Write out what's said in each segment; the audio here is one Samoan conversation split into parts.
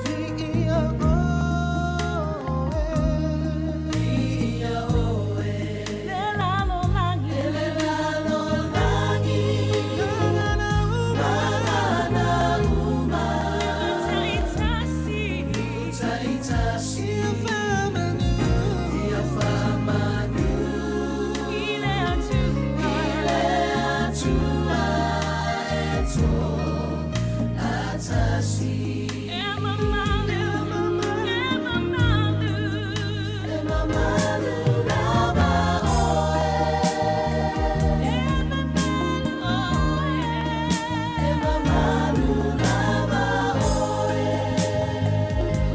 Viia oe. Viia oe. Le lalolagi. Le lalolagi. Gagana uma. Gagana uma. Taitasi. Taitasi. Ia faamanu. Ia faamanu. I le Atua. I le Atua e toatasi. E mamalu. E mamalu. E mamalu lava oe. E mamalu oe. E mamalu lava oe.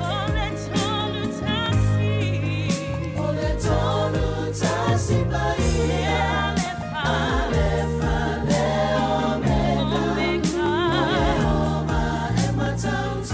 O le tolu tasi. O le tolu tasi Le paia. Alefa. Alefa le Omega. Omega. Ieova e matautia.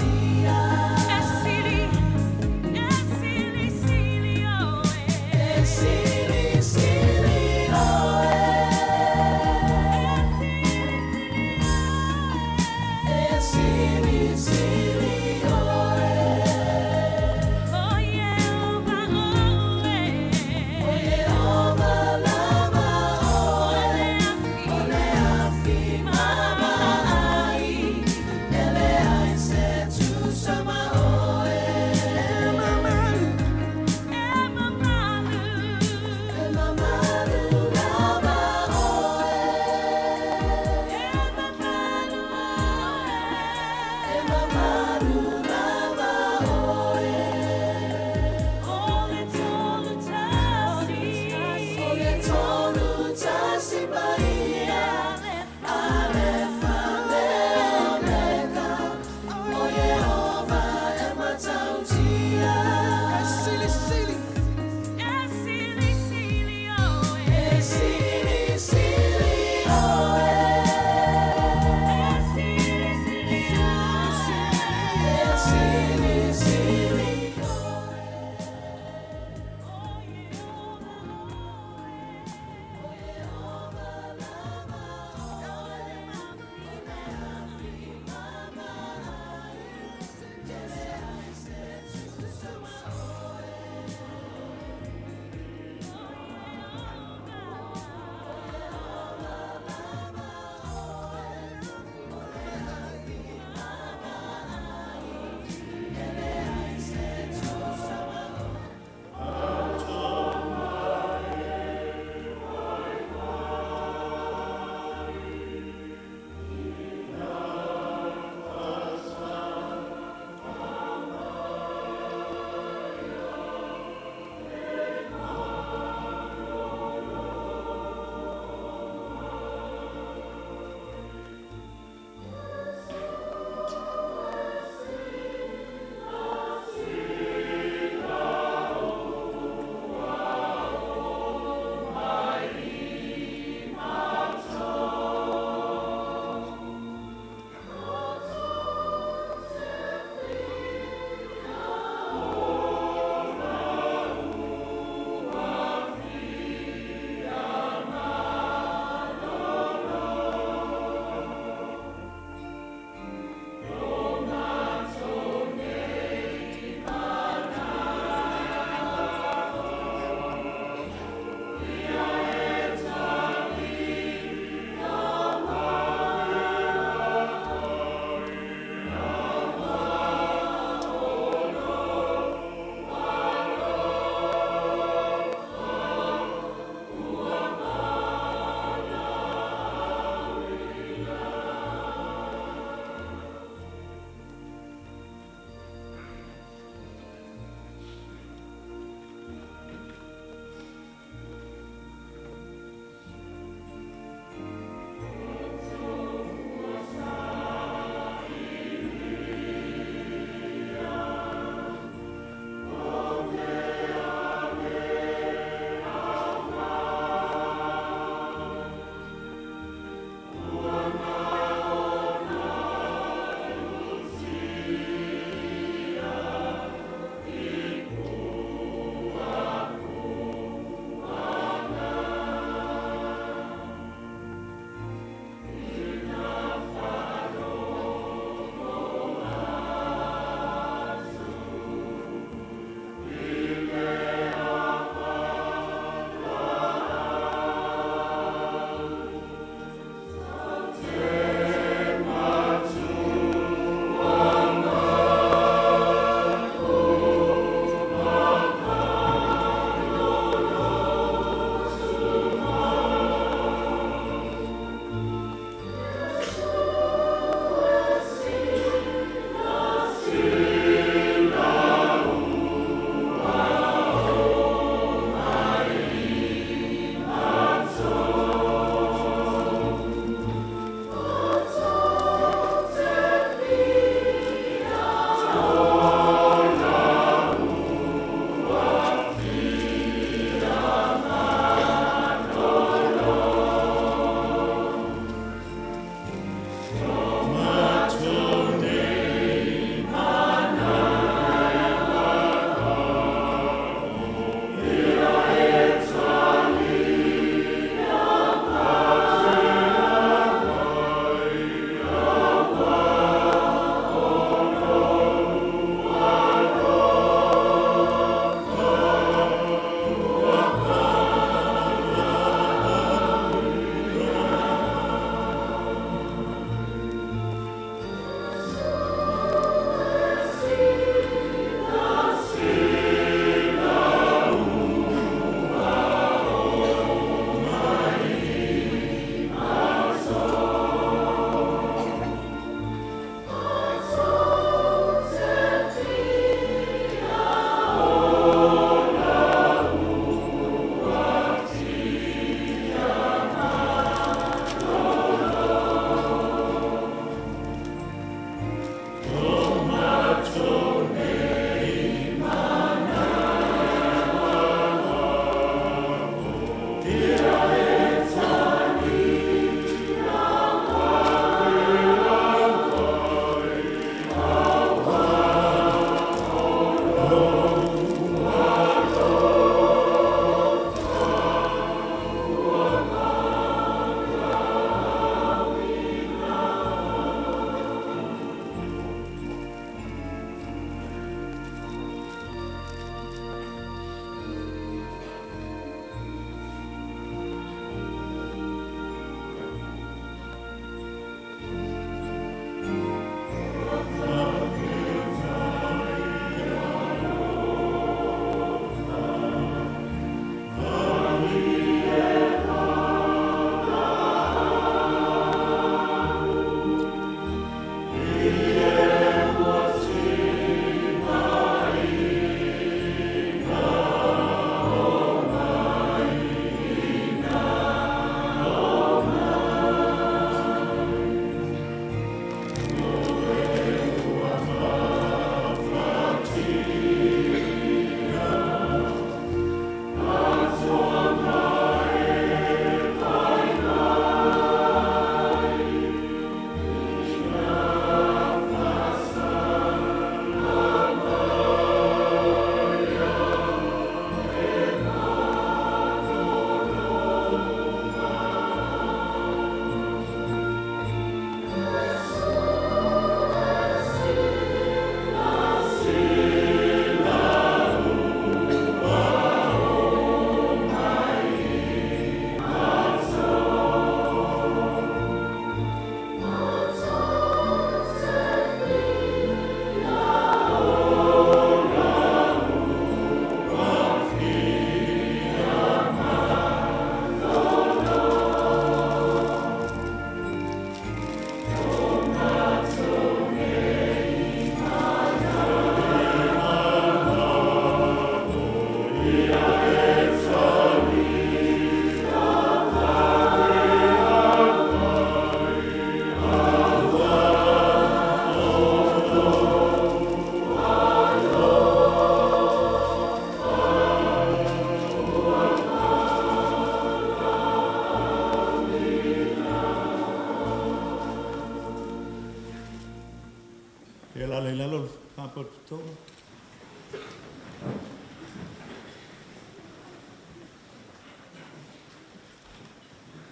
Ia, o le a le i lalo le Faalapotopotoga.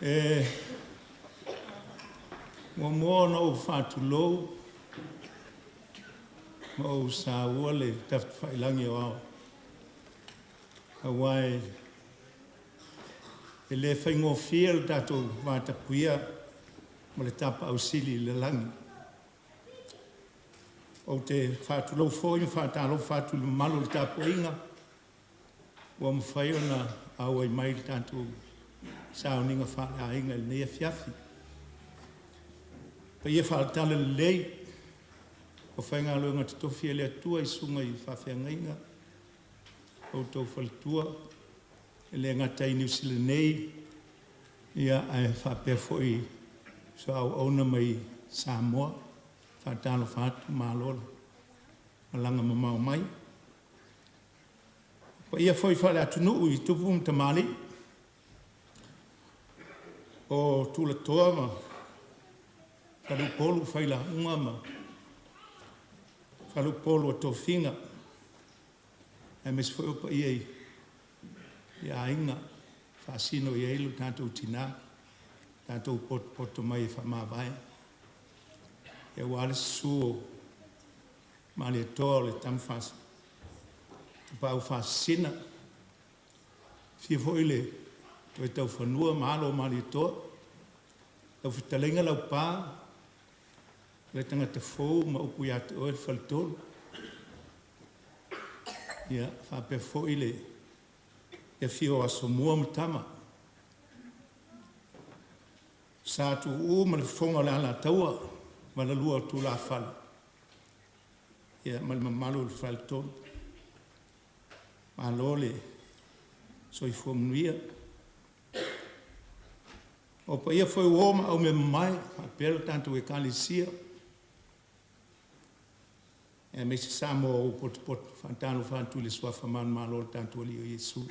E muamua ona ou faatulou ma ou saua le tafatafailagi aoao aua e le faigofie le tatou vatapuia ma le Tapaau Sili i le lagi. Ou te faatulou foi ma faatalofa atu i le mamalu o le tapuaiga ua mafai ona auai mai i le tatou sauniga faaleaiga i lenei afiafi. Paia faale-Talalelei o aufaigaluega totofi a le Atua i Susuga i Faafeagaiga, outou faletua, e le gata i Niu Sila nei ae faapea foi i soa auauna mai Samoa. Faatalofa atu, malo le malaga mamao mai. O paia foi faale-atunuu i tupu ma tamalii, o tulatoa ma faleupolu failauga ma faleupolu o tofiga, aemaise foi o paia i aiga e faasino i ai lo tatou tina, tatou potopoto mai e faamavae, aua le susu o Malietoa o le Tama a Tapaau Faasisina, afio foi le Toetaufanua ma Alo o Malietoa, lau Fetalaiga Laupa, le tagata fou ma upu ia te oe le Faletolu. Ia faapea foi le afio o Asomua ma Tama, Sa Tuuu ma le Fofoga o le Alataua ma le lua tulafale ma le mamalu i le Faletolu. Malo le soifua manuia. O paia foi o uo ma aumeamamae faapea le tatou Ekalesia aemaise Samoa ua potopoto, faatalofa atu i le Suafa manumalo o le tatou Alii o Iesu.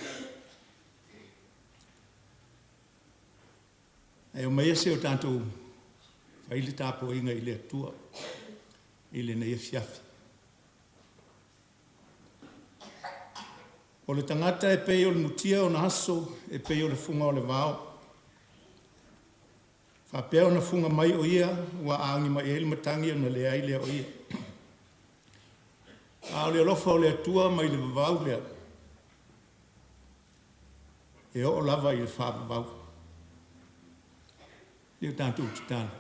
Ae omaia se i o tatou fai le tapuaiga i le Atua i lenei afiafi. O le tagata e pei o le mutia ona aso, e pei o le fuga o le vao. E faapea ona fuga mai o ia, ua agi mai ai le matagi ona leai lea o ia. A o le alofa o le Atua mai le vavau lea, e oo lava i le faavavau. Ia tatou tatalo.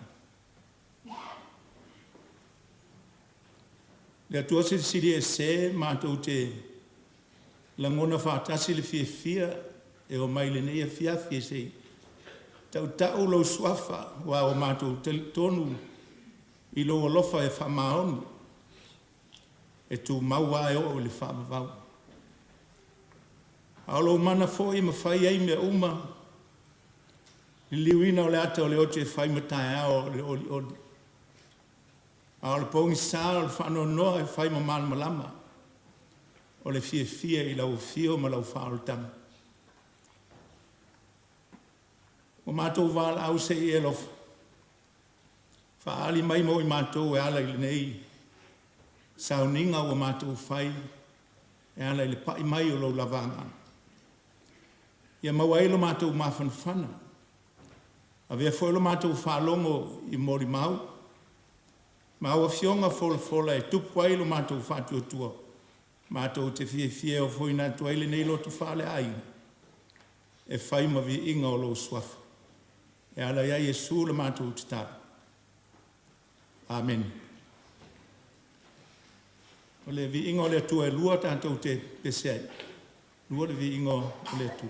Le Atua Silisili Ese, matou te lagona faatasi le fiafia e omai i lenei afiafi e se i tautau lou Suafa, aua ua matou talitonu i lou alofa e faamaoni, e tumau lava e oo i le faavavau. A o lou mana foi e mafai ai mea uma, liliuina o le ata o le oti e fai ma taeao o le olioli, a o le pogisa o le faanoanoa e fai ma malamalama o le fiafia i lau afio ma lau faaolataga. Ua matou valaau se i e alofa faaali mai mo i matou e ala i lenei sauniga ua matou fai e ala i le pai mai o lou lavagaga. Ia maua ai lo matou mafanafana, avea foi lo matou faalogo i molimau ma au afioga folafola e tupu ai lo matou faatuatua, matou te fiafia e ofoina atu ai lenei loto faaleaiga e fai ma viiga o lou Suafa. E ala ia Iesu le matou tatalo. Amene. O le viiga o le Atua e lua tatou te pese ai, lua le viiga o le Atua.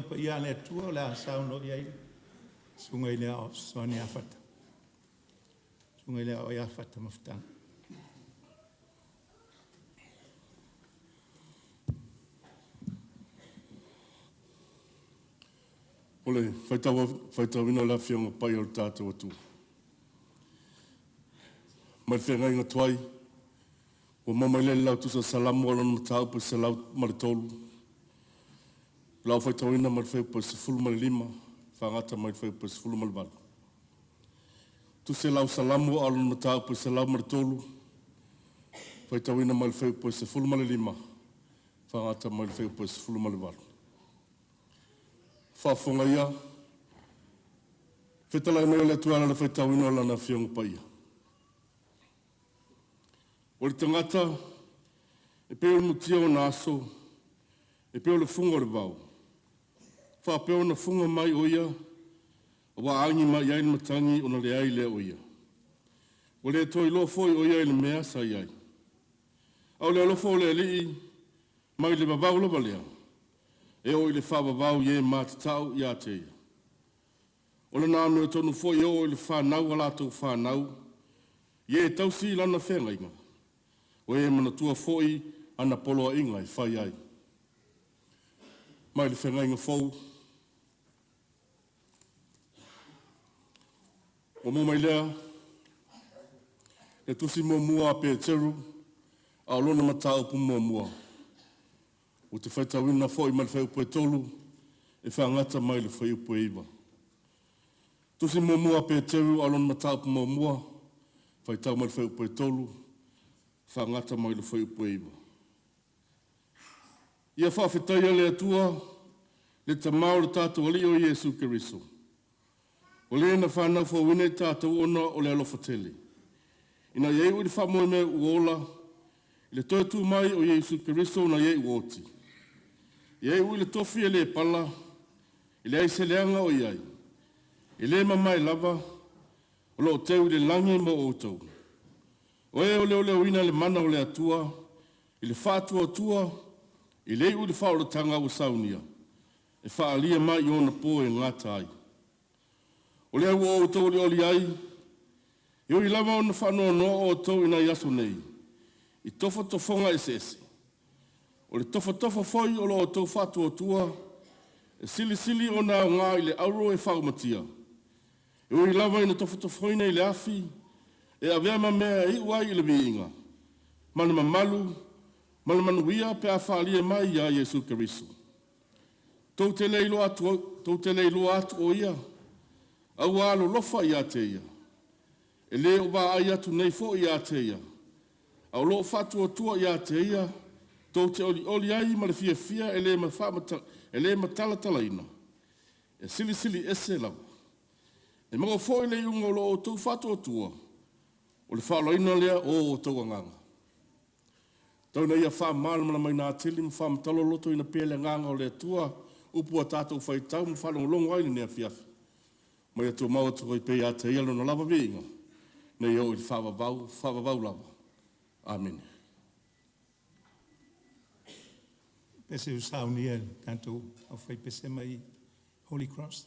Paia a le Atua o le a saunoa i ai le Susuga i le Aoao Fesoasoani ia Fata, Susuga i le Aoao ia Fata Mafataga. O le faitauina o le Afioga Paia o le tatou Atua, mai le feagaiga tuai ua maua mai lea i le Lautusi o Salamo lona mataupu 103. O lau faitauina mai le fuaiupu 15 faagata mai le fuaiupu 18. Tusi lau Salamo a o lona mataupu 103, faitauina mai le fuaiupu 15 faagata mai le fuaiupu 18. Faafofoga ia, fetalai mai o le Atua e ala i le faitauina o Lana Afioga Paia. O le tagata e pei o le mutia ona aso, e pei o le fuga o le vao, e faapea ona fuga mai o ia, ua agi mai i ai le matagi ona leai lea o ia. Ua le toe iloa foi o ia i le mea sa i ai. A o le alofa o le Alii mai le vavau lava lea, e oo i le faavavau i e matatau ia te Ia. O Lana amiotonu foi e oo i le fanau a latou fanau, i e tausi Lana feagaiga, o e manatua foi ana poloaiga e fai ai. Mai le Feagaiga Fou. Ua maua mai lea le tusi muamua a Peteru a o lona mataupu muamua. Ou te faitauina foi mai le fuaiupu e 3 e faagata mai le fuaiupu e 9. Tusi muamua a Peteru a o lona mataupu muamua, faitau mai le fuaiupu e 3 faagata mai le fuaiupu e 9. Ia faafetaia le Atua, le Tama o le tatou Alii o Iesu Keriso, o Le na fanau fouina i tatou ona o le alofa tele, ina ia iu i le faamoemoe ua ola i le toe tu mai o Iesu Keriso nai e ua oti. Ia iu i le tofi e le pala, e leai se leaga o i ai, e le mamae lava, o lo o teu i le lagi mo outou. O e ua leoleoina i le mana o le Atua i le faatuatua i le iu i le faaolataga ua saunia e faaalia mai i ona po e gata ai. O lea ua outou olioli ai, e ui lava ina faanoanoa outou i nai aso nei i tofotofoga eseese, o le tofotofo foi o lo outou faatuatua, e silisili ona aoga i le auro e faaumatia, e ui lava ina tofotofoina i le afi, e avea ma mea e iu ai i le viiga ma le mamalu ma le manuia pe a faaalia mai ia Iesu Keriso. Tou te le iloa atu o Ia, a ua alolofa ia te Ia, e le o vaai atu nei foi ia te ia, a o lo o faatuatua ia te Ia, tou te olioli ai ma le fiafia e le matalatalaina, e silisili ese lava. E maua foi le iuga o lo outou faatuatua, o le faaolaina lea o outou agaga. Tau ina ia faamalamalamaina atili ma faamatala pea e le Agaga o le Atua upu ua tatou faitau ma faalogologo ai i lenei afiafi, ma ia tumau atu ai pea ia te Ia Lona lava viiga seia oo i le faavavau, faavavau lava. Amene. Pese ua saunia e le tatou aufaipese mai Holy Cross.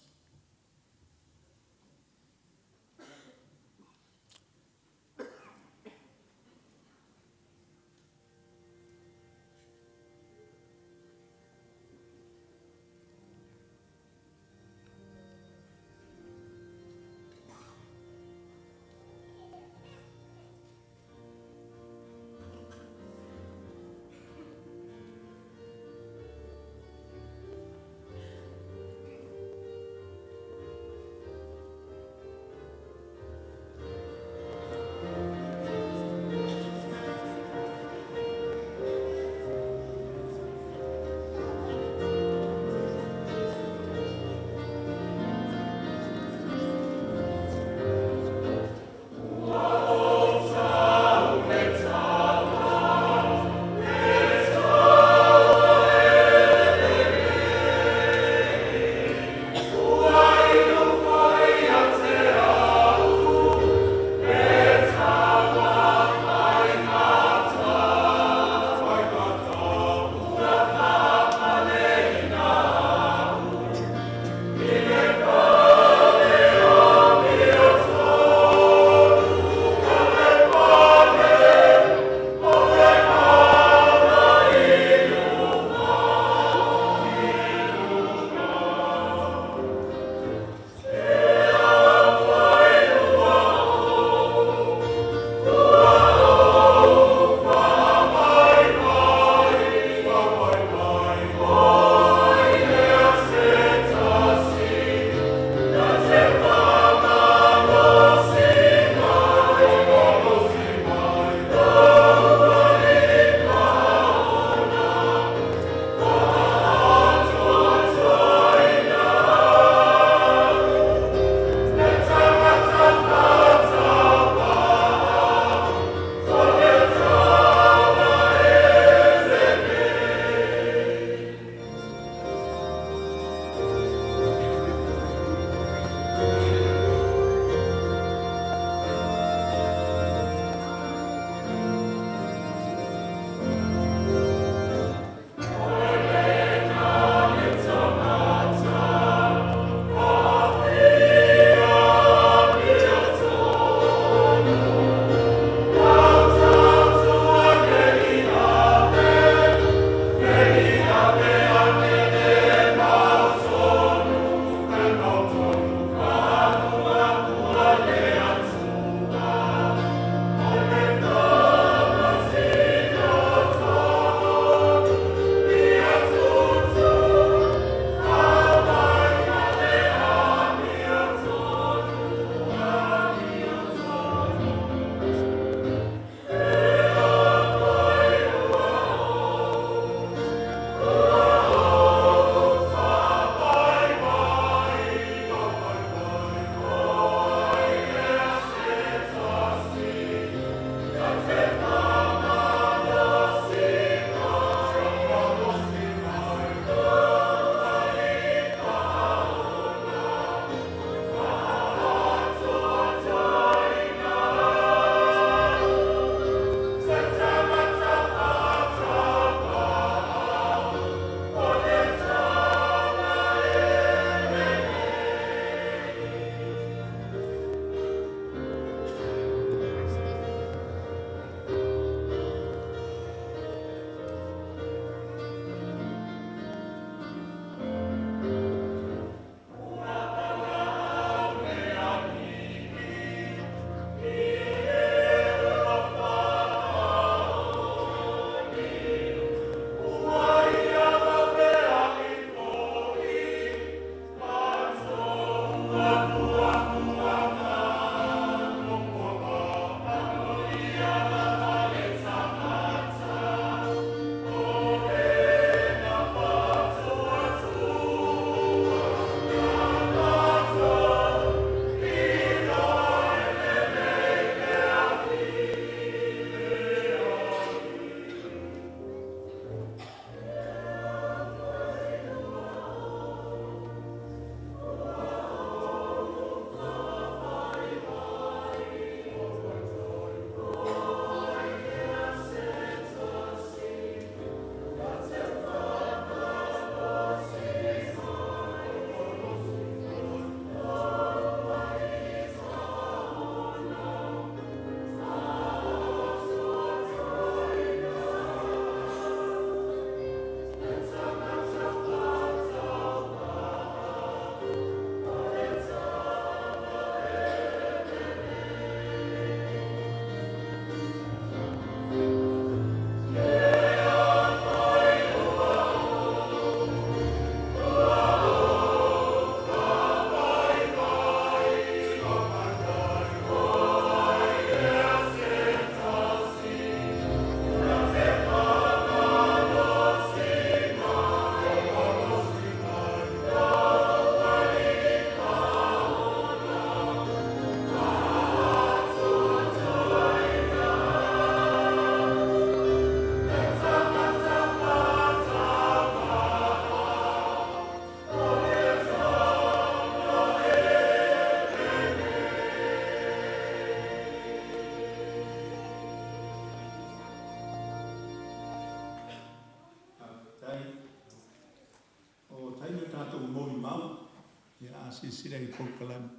A silasila i polokalame,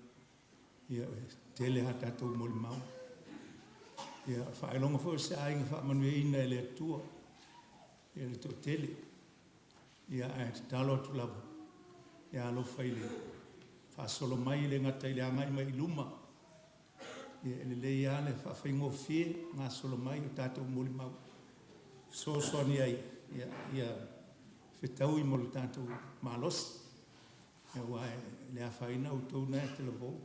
ia, e tele lava tatou molimau. Ia, faailoga foi o se aiga faamanuiaina e le Atua, ia le toatele. Ia, ae tatalo atu lava, ia alofa i le faasolo mai e le gata i le agai mai i luma, ia e lelei lava le faafaigofie gasolo mai o tatou molimau, fesoasoani ai, ia, ia fetaui ma lo tatou malosi. Aua e le afaina outou na e talavou,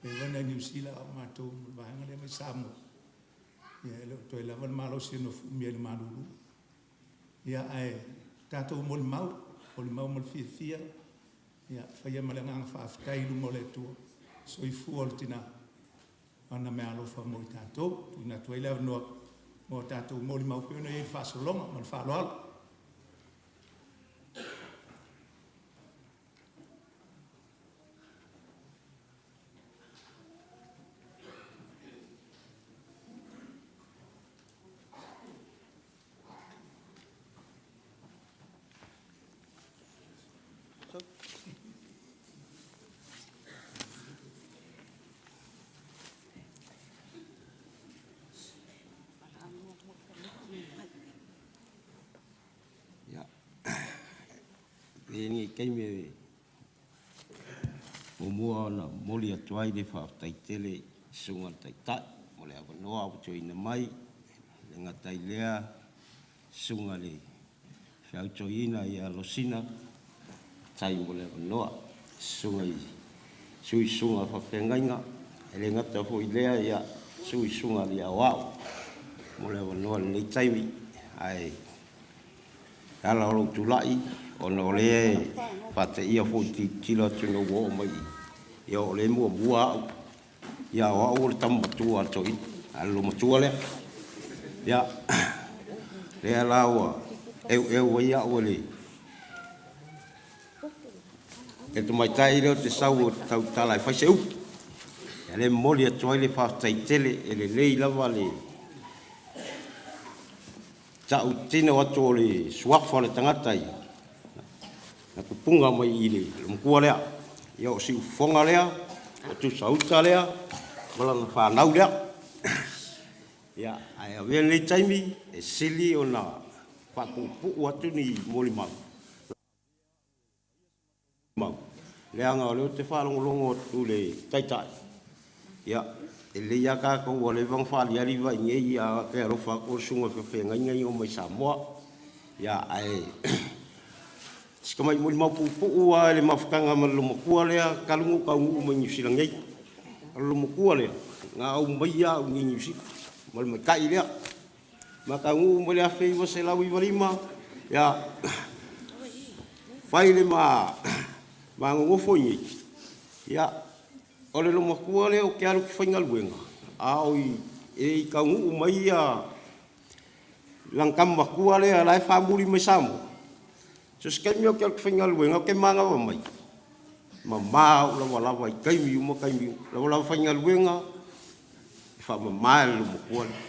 leva na e i Niu Sila, a o matou o le vaega lea mai Samoa, ia e le o toe lava le malosi e nofo umi ai i le malulu. Ia ae tatou molimau, molimau ma le fiafia, ia faia ma le agaga faafetai i luma o le Atua, soifua le tina ma ana meaalofa mo i tatou. Tuuina atu ai le avanoa mo a tatou molimau e pei ona i ai le faasologa. Ma le faaaloalo. Ia, avea lenei taimi e muamua ona momoli atu ai le faafetai tele i le Susuga i le Taitai mo le avanoa ua tuuina mai. E le gata i lea, Susuga i le Feau Toeaina ia Losina, faafetai mo le avanoa. Susuga i Sui Susuga o Faafeagaiga, e le gata foi i lea, ia, Sui Susuga i Alii Aoao mo le avanoa i lenei taimi. Ae ala o lou tulai, ona o lea e faateia foi i le tilotilo atu ina ua oo mai i i, ia o lea e muamua au, ia o au o le tama matua a le toeaina, a o le loomatua lea. Ia, lea la ua eueu ai au e le tamaitai lea ou te sau ou te tautala e fai se upu. Ia lea e momoli atu ai le faafetai tele, e lelei lava le tautino atu o le suafa o le tagata ia, na tupuga mai i le matua lea. Ia o Siufofoga lea, o Tusauta lea, ma lana fanau lea. Ia, ae avea lenei taimi e sili ona faapuupuu atu ni molimau, leaga o lea ou te faalogologo atu i le Taitai, ia, e lelei lava tatou ua leva ona faaaliali vai nei, ae ou te alofa atu o le susuga i le faafeagaiga ia e omai Samoa. Ia, ae si tamai molimau puupuu lava i le mafutaga ma le loomatua lea talu ona ou taunuu mai Niu Sila nei. O le loomatua lea, na aumaia au i inei i Niu Sila ma le maita'i lea. Ma taunuu mai le 1995, ia, fai le ma nonofo i inei, ia, o le loomatua lea ou te alu ou te faigaluega, a o i e le i taunuu mai lana tama matua lea la e famuli mai Samoa. So o se taimi ou te alu ou te faigaluega ou te manava mai, e mama ou lavalava i taimi uma taimi uma. O lou lava faigaluega, e faamama e le loomatua lea.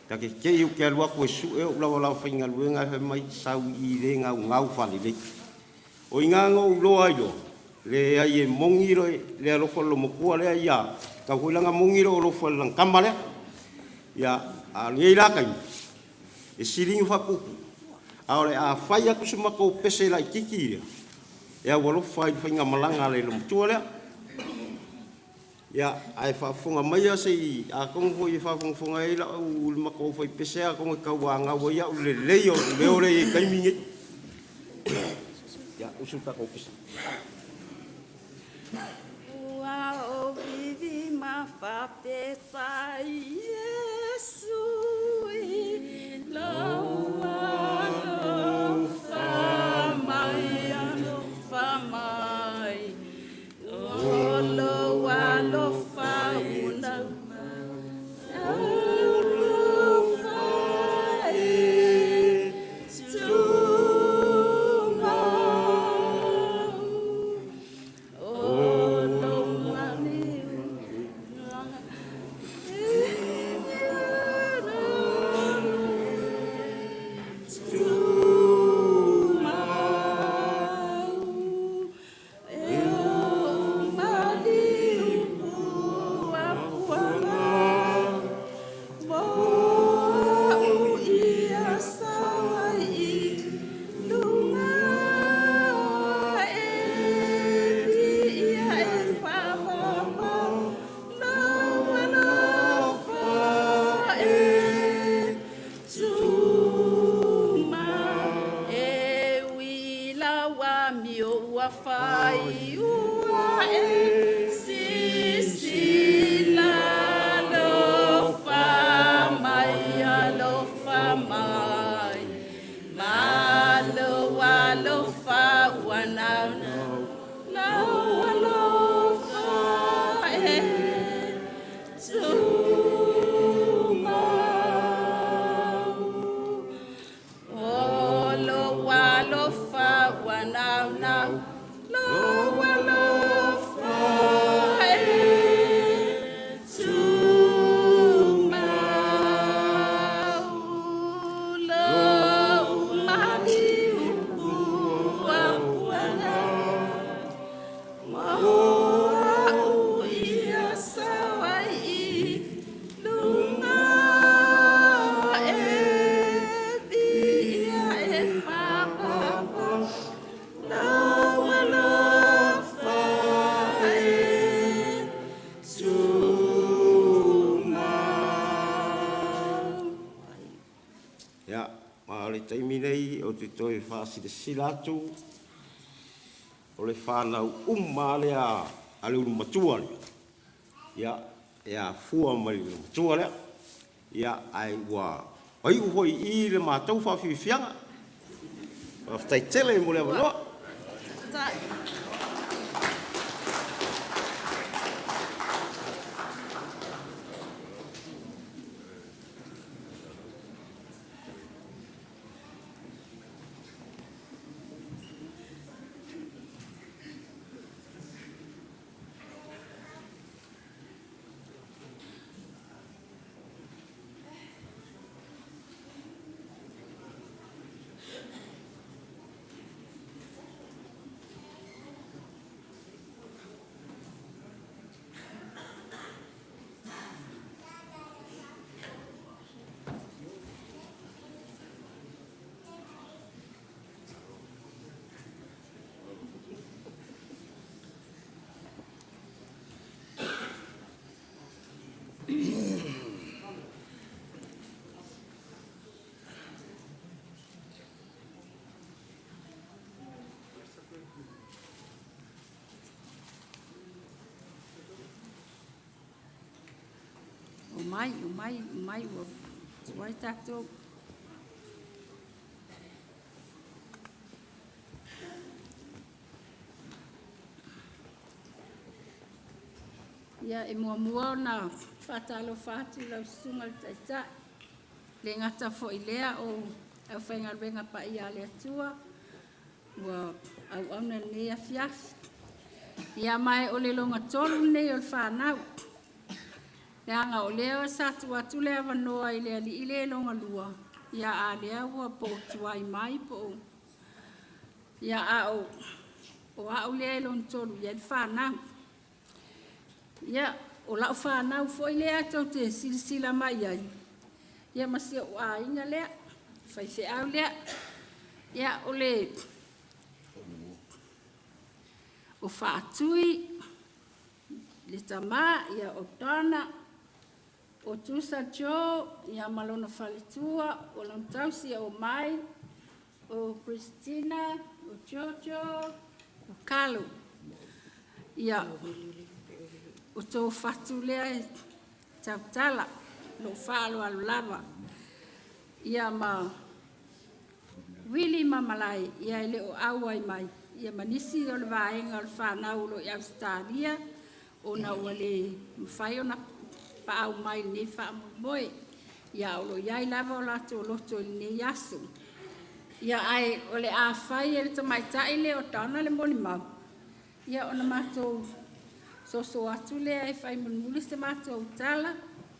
Ta te te i ou te alu atu e sue ou lavalava faigaluega ae fai mai, sau i i o lea e gaugau faalelei. O i ina na ou iloa ai loa, leai e moni le alofa o le loomatua lea ia au, tatau foi la ona moni lou alofa i lana tama lea. Ia, a o lenei la taimi, e sili ona faapuupuu, ae o le a fai atu se matou pese laitiiti ia e aualofa ai i le faigamalaga a le loomatua lea. Ia, ae faafofoga maia se i… atonu foi e faafogafoga i ai le matou aufaipese atonu e tauanau ai au i le lelei o lou leo lea e i ai i le taimi lenei. Ia, usu le tatou pese. Ua ou vivi ma faafetai Iesu i lou alofa mai, alofa mai, o lou alofa alofa e tumau. O lou Ia, ma o le taimi nei ou te toe faasilasila atu o le fanau uma lava lea a le ulumatua lea, ia, e afua mai le matua lea. Ia, ae ua iu foi i i le matou faafiafiaga. Faafetai tele mo le avanoa. Omai, omai, omai ua tuai tatou. Ia, e muamua ona faatalofa atu i lau Susuga i le Taitai, e le gata foi i lea o le aufaigaluega paia a le Atua ua auauna i lenei afiafi. Ia ma o le logatolu lenei o le fanau, leaga o lea sa tuu atu le avanoa i le alii lea e logalua, ia a o lea ua po o tuai mai po o… Ia, a o au lea e logatolu i ai le fanau. Ia, o lau fanau foi lea tou te silasila mai i ai, ia ma si ou aiga lea, le faifeau lea. Ia, o Faatui le tama, ia o Donna, o Tusa Joe ma lona faletua, o lona tausi o Mai, o Christina, o Jojo, o Carlo. Ia, o Toafatu lea e tautala ma lou faaaloalo lava. Ia ma Uili ma Malae, ia e le o auai mai, ia ma nisi o le vaega o le fanau o lo o i Ausetalia ona ua le mafai ona paau mai i lenei faamoemoe. Ia ae o lo o i ai lava o latou loto i lenei aso. Ia ae o le a fai e le tamaitai lea o Donna le molimau, ia ona matou soso atu lea e fai mulimuli se matou tala,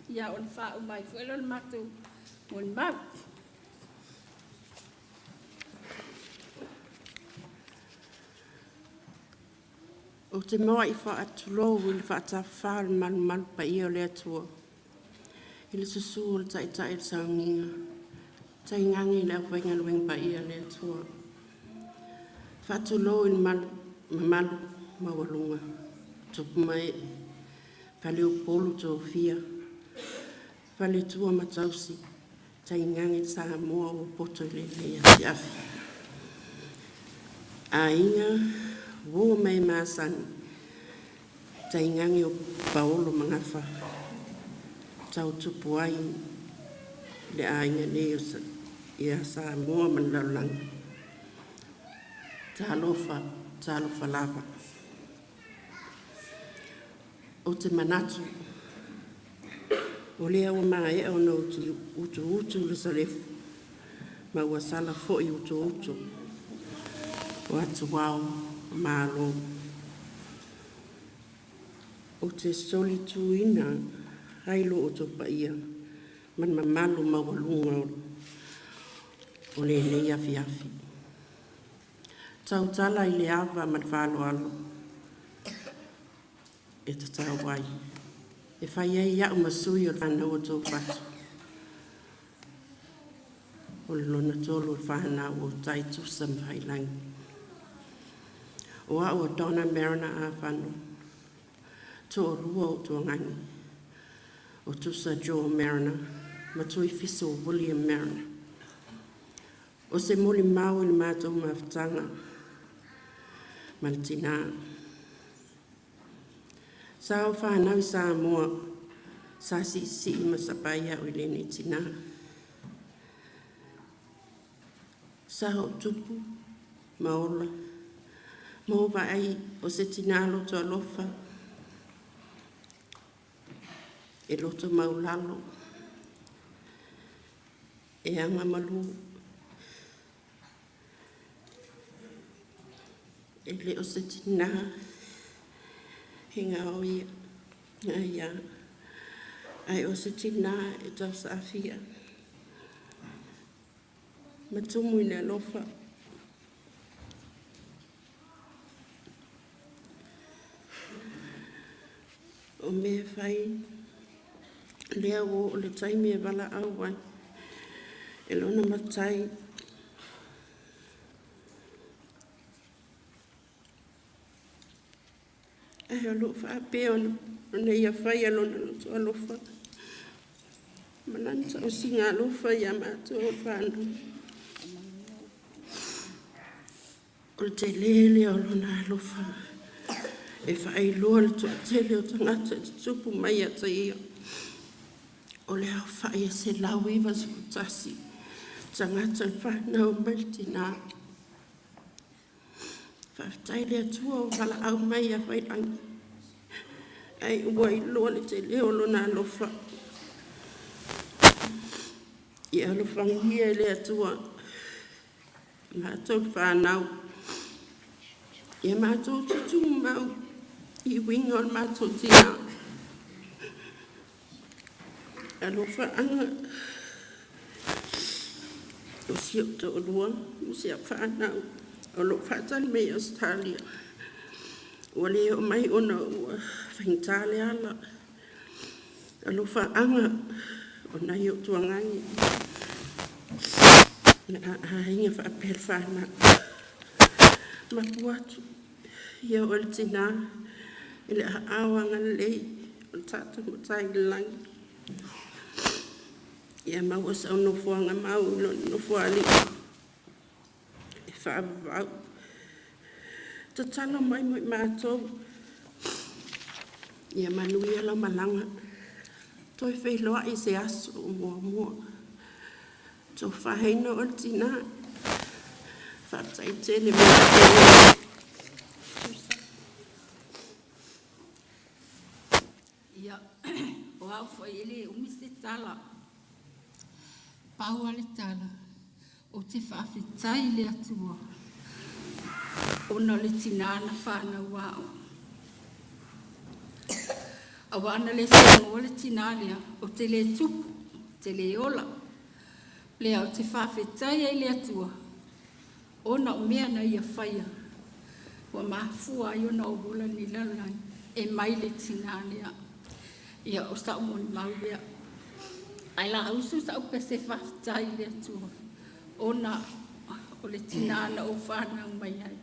ia ona faauma ai foi lea o le matou molimau. Ou te muai faatulou i le faatafafa o le malumalu paia o le Atua, i le susu o le Taitai o le Sauniga, tainane le aufaigaluega paia a le Atua. Faatulou i le mamalu maualuga o tupu ma ee, faleupolu tofia, faletua ma tausi, tainane Samoa ua poto i lenei afiafi. Aiga, uo ma e masani, tainane o paolo ma gafa tau tupu ai le aiga nei ia Samoa ma le lalolagi. Talofa, talofa lava. Ou te manatu o lea ua maea ona utuutu le salefu ma ua sala foi utouto o atuao o Malo. Ou te solituina ai lo outou paia ma le mamalu maualuga o lenei afiafi. Tautala i le ava ma le faaaloalo e tatau ai, e fai ai au ma sui o le fanau o Toafatu, o le lona tolu o le fanau o Taitusa ma Faiilagi. O au o Donna Mariner Afano, toalua ou tuagani, o Tusa Joe Mariner ma Tuifiso William Mariner. O se molimau i le matou mafutaga ma le tinā. Sa ou fanau i Samoa, sa siisii ma sapai au i lenei tinā. Sa ou tupu ma ola ma ou vaai o se tinā loto alofa, e loto maulalo, e agamalu, e le o se tinā e gaoia gaia, ae o se tinā e tausaafia ma tumu i le alofa. O mea e fai, lea ua oo le taimi e valaau ai e lona Matai. Ae o lo o faapea ona Ia faia Lona loto alofa ma Lana tausiga alofa ia matou o fanau. O le tele lea o Lona alofa e faailoa le toatele o tagata e tutupu mai ia te Ia. O le aofai e 191 tagata na fanau mai le tina. Faafetai i le Atua ua valaau mai ia Faiilagi, ai ua iloa le tele o Lona alofa. Ia alofagia e le Atua matou fanau, ia matou tutumau i uiga o le matou tina. Alofaaga o si ou toalua ma si au fanau o lo o faatali mai i Ausetalia, ua le oo mai ona ua faigata le ala. Alofaaga o nai ou tuagani ma aiga faapea le fanau. Mapu atu ia oe le tina i le aao agalelei o le tatou Matai i le lagi. Ia maua sau nofoaga mau i Lona Nofoalii e faavavau. Tatalo mai mo i matou, ia manuia lau malaga, toe feiloai i se aso o muamua. Tofaeina oe le tina. Faafetai tele mo Ia, o au foi e le umi se tala. Pau lava le tala, ou te faafetai i le Atua ona o le tinā na fanau a'u. Aua ana le seanoa le tinā lea, ou te le tupu, ou te le ola. Lea ou te faafetai ai i le Atua ona o mea na Ia faia ua mafua ai ona ou ola i lenei lalolagi, e mai le tinā lea. Ia, o sa'u molimau lea. Ae lausu sa'u pese faafetai i le Atua ona o le tinā na ou fanau mai ai.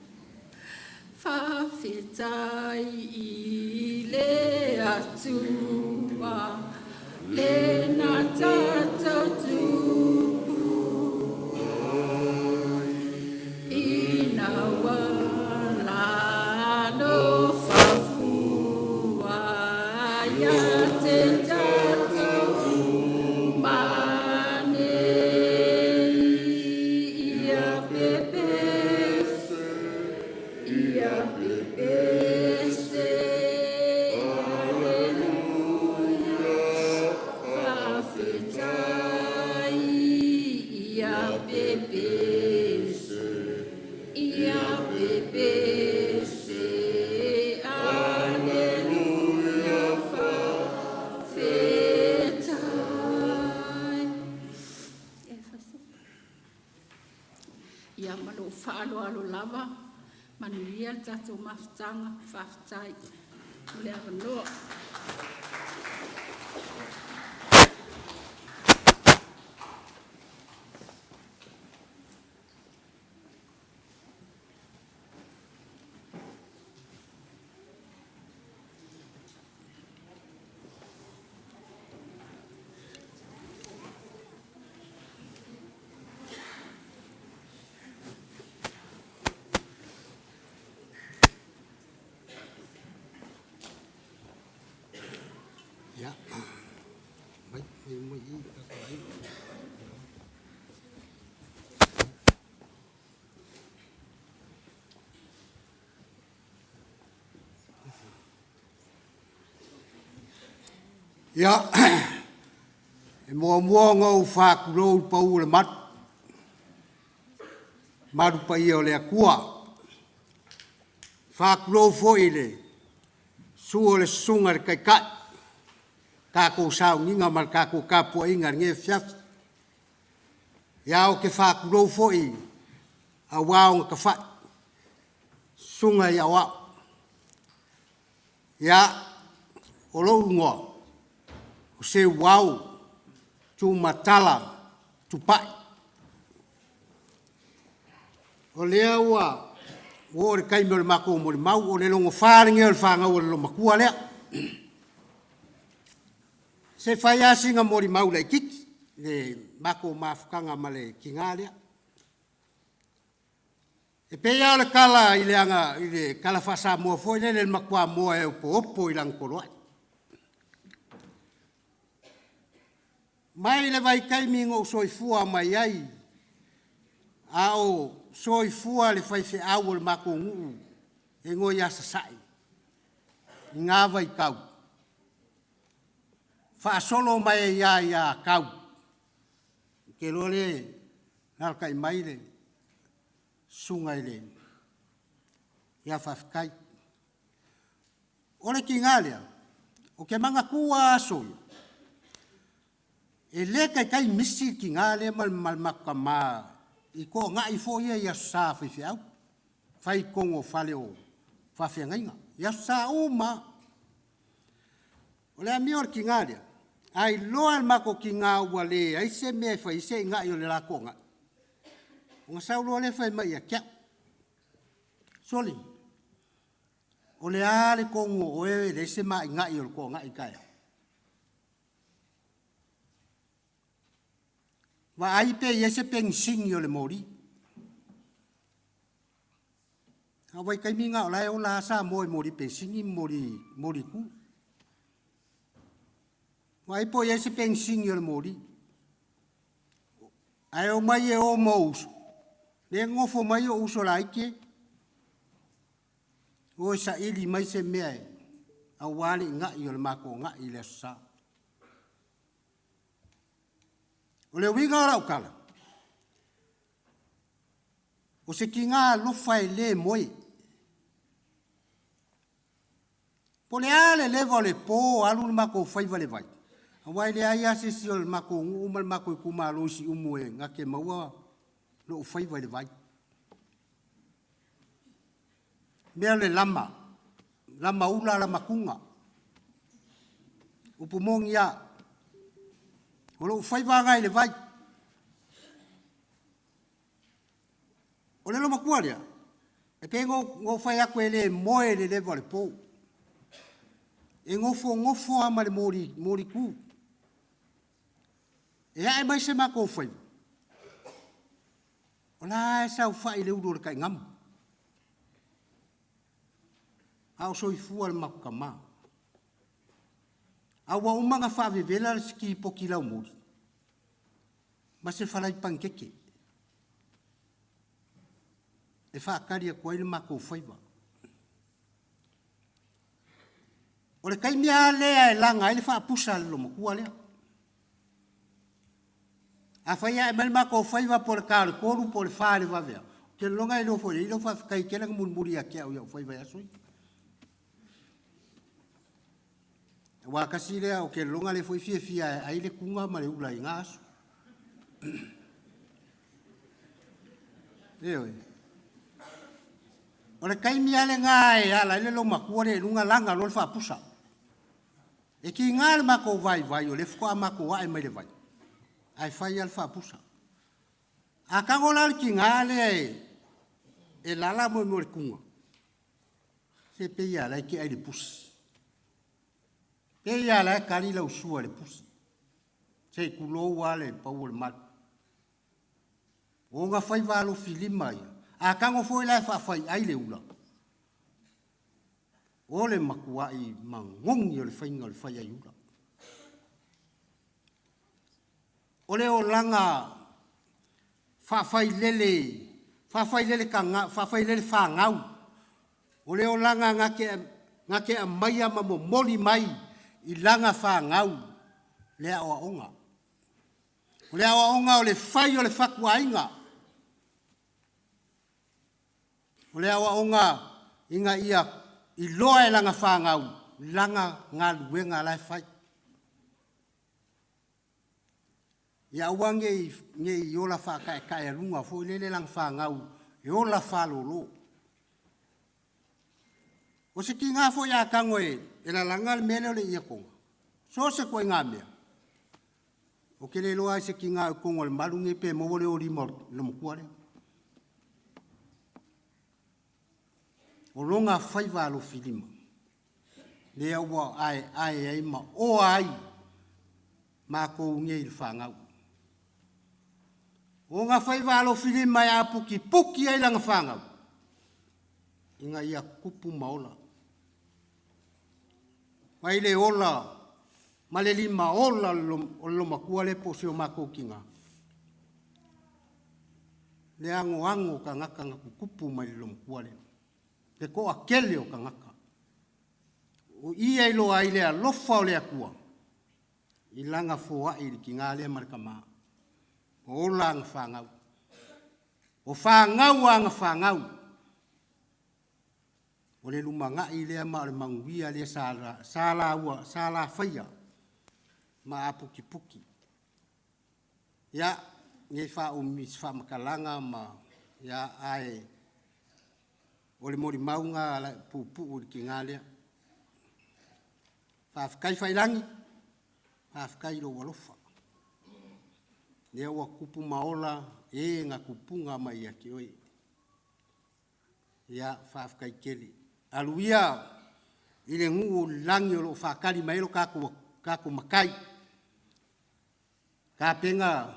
Faafetai i le Atua lena tatou tupu ina ua alofa fua ia te tatou uma nei. Ia pepese, ia pepese, aleluia, faafetai, ia pepese, ia pepese, aleluia, faafetai. Ia ma lou faaaloalo lava, manuia le tatou mafutaga, faafetai mo le avanoa. Ia, e muamua ona ou faatulou i le pau o le malu, malu paia o le Atua. E faatulou foi i le susu o le Susuga i le Taitai, tatou sauniga ma le tatou tapuaiga i lenei afiafi. Ia, ou te faatulou foi aua ona tafai, susuga i aoao. Ia, o lou igoa, o Seuao Tumatala Tupai. O lea ua oo i le taimi o le matou molimau, o le lona fa lenei o le fanau a le loomatua lea. Se i fai lava sina molimau laitiiti i le matou mafutaga ma le tina lea. E pei lava o le tala i le tala faa-Samoa foi lele, le matuamoa e opoopo i lana toloai. Mai le vaitaimi na ou soifua mai ai a o soifua le faifeau o le matou nuu e igoa ia Sasae i na vaitau, faasolo mai ai lava ia Tau, ou te iloa o lea e alaalatai mai le susuga i le… ia faafetai. O le tina lea, ou te manatua lava aso ia, e le taitai misi le tina lea ma le matou tama i toonai foi ia i Aso Sa a faifeau, fai i totonu o fale o faafeagaiga, i Aso Sa uma lava. O le amio a le tina lea, a iloa e le matou tina ua leai se mea e fai ai se inai o le la toonai, ona sau loa lea fai mai ia te au, “Sole, o le a le tonu o oe e leai se maina'i o le toonai taeao? Vaai pe i ai se penisini o le moli.” A o vaitaimi na o la e ola lava Samoa i moli penisini ma moli tu. Vaai po o i ai se penisini o le moli, ae omai e o ma ou uso, lea e nonofo mai ou uso laiti ia, o e saili mai se mea aua le inai o le ma toonai i le Aso Sa. O le uiga o lau tala, o se tina alofa e le moe. Po o le a le leva o le po o alu le matou faiva i le vai, aua e leai lava se isi o le matou nuu ma le matou itumalo i Siumu e na te maua lou faiva i le vai. O le mea o le lama, lama ula lama tuna. O le upu moni lava, o lou faiva lava lena i le vai. O le loomatua lea, e pei ona ou fai atu e le moe i le leva o le po, e nofonofo lava ma le moli tu. E ae mai so matou faiva, o la e saofai i le ulu o le taigamu, a o soifua le matou tama. A ua uma ona faavevela le tipoti laumoli ma se falai panikeke e faatali atu ai le matou faiva. O le taimi lava lea e laga ai le faapusa a le loomatua lea. Afai e ae mai le matou faiva po o le ta o le 3 po o le 4 i le vaveao, ou te lagona e iloa foi i ai lau faafetai e tele ina mulimuli ia te au i au faiva i aso ia. Aua tasi lea, ou te lagona lea foi e fiafia e ai le tuna ma le ula i na aso. Ioe. O le taimi lava lena e ala ai le loomatua lea i luga laga loa le faapusa. E tiga le matou vaivai o lea faatoa matou ae mai le vai, ae fai lava le faapusa. A tago la le tina lea e lala mo le tuna, se pei lava o la e te ai le pusi. Pei lava o la e kali lau sua i le pusi, se i tulou lava le pau o le malu. O ona faiva alofilima ia, a tago foi la e faafaiai le ula, o le matuai manogi o le faiga o le faiai ula. O le olaga faafailele, faafailele taga, faafailele fanau, o le olaga na te, na te aumaia ma momoli mai i lana fanau le aoaoga. O le aoaoga o le fai o le fatuaiga. O le aoaoga ina ia iloa e lana fanau lana galuega la e fai. Ia aua ne i, ne i ola faataetaealuga foi lele lana fanau e ola faalolo. O se tiga foi a tago e lalaga le mea lea o le iakoga, so o se ituaiga mea, ou te le iloa lava i se tiga o i totonu o le malu lenei pe maua le ōlima o le loomatua lea. O lona faiva alofilima, lea ua aeae ai ma oa ai matou nei le fanau. O ona faiva alofilima e aputiputi ai lana fanau, ina ia tupu ma ola. Mai le ola ma le limaola o le loomatua lea po o si o matou tina, le anoano o tagata na tutupu mai le loomatua lea, le toatele o tagata. O i e iloa ai le alofa o le Atua i Lana foai i le tina lea ma le tama, ua ola ana fanau. O fanau a ana fanau, o le lumanai lea ma o le manuia lea sa la faia ma aputiputi. Ia, ne i faaumi se faamatalaga ma, ia, ae o le molimau lena puupuu i le tina lea. Faafetai Faiilagi, faafetai i lou alofa, lea ua tupu ma ola e na tupuga mai ia te oe. Ia, faafetai tele. Alu ia i le nuu o le lagi o lo o faatali mai ai lo tatou Matai, tapena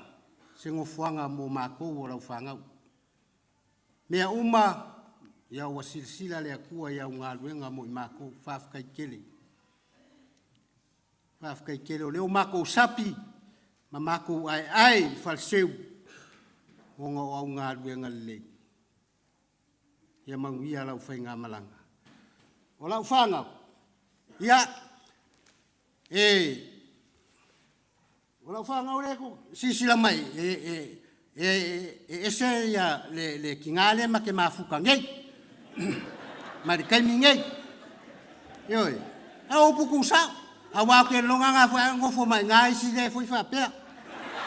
se nofoaga mo matou o lau fanau. Mea uma, ia ua silasila le Atua i au galuega mo i matou. Faafetai tele. Faafetai tele. O lea ua matou sapi ma matou aeae i faleseu ona o au galuega lelei. Ia manuia lau faigamalaga. O lau fanau, ia, e, o lau fanau lea e silasila mai, e, e, e, e ese ia le, le tiga lea ma te mafuta nei, ma le taimi nei. Ioe. A o upu tuusao, aua ou te lagona na foi a nofo mai i ina isi lea foi faapea.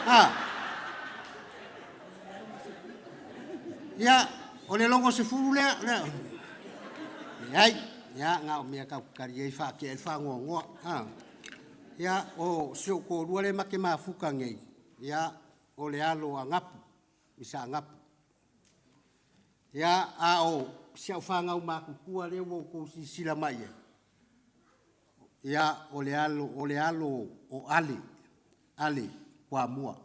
A. Ia, o le logo sefulu lea, lea. Leai, ia, na o mea tatou te tali ai faatea ai le faanoanoa. A. Ia, o si ou toalua lea ma te mafuta nei, ia, o le alo o Anapu, Misa Anapu. Ia, a o si au fanau matutua lea ua outou silasila mai i ai, ia, o le alo, o le alo o Ale, Ale Toamua.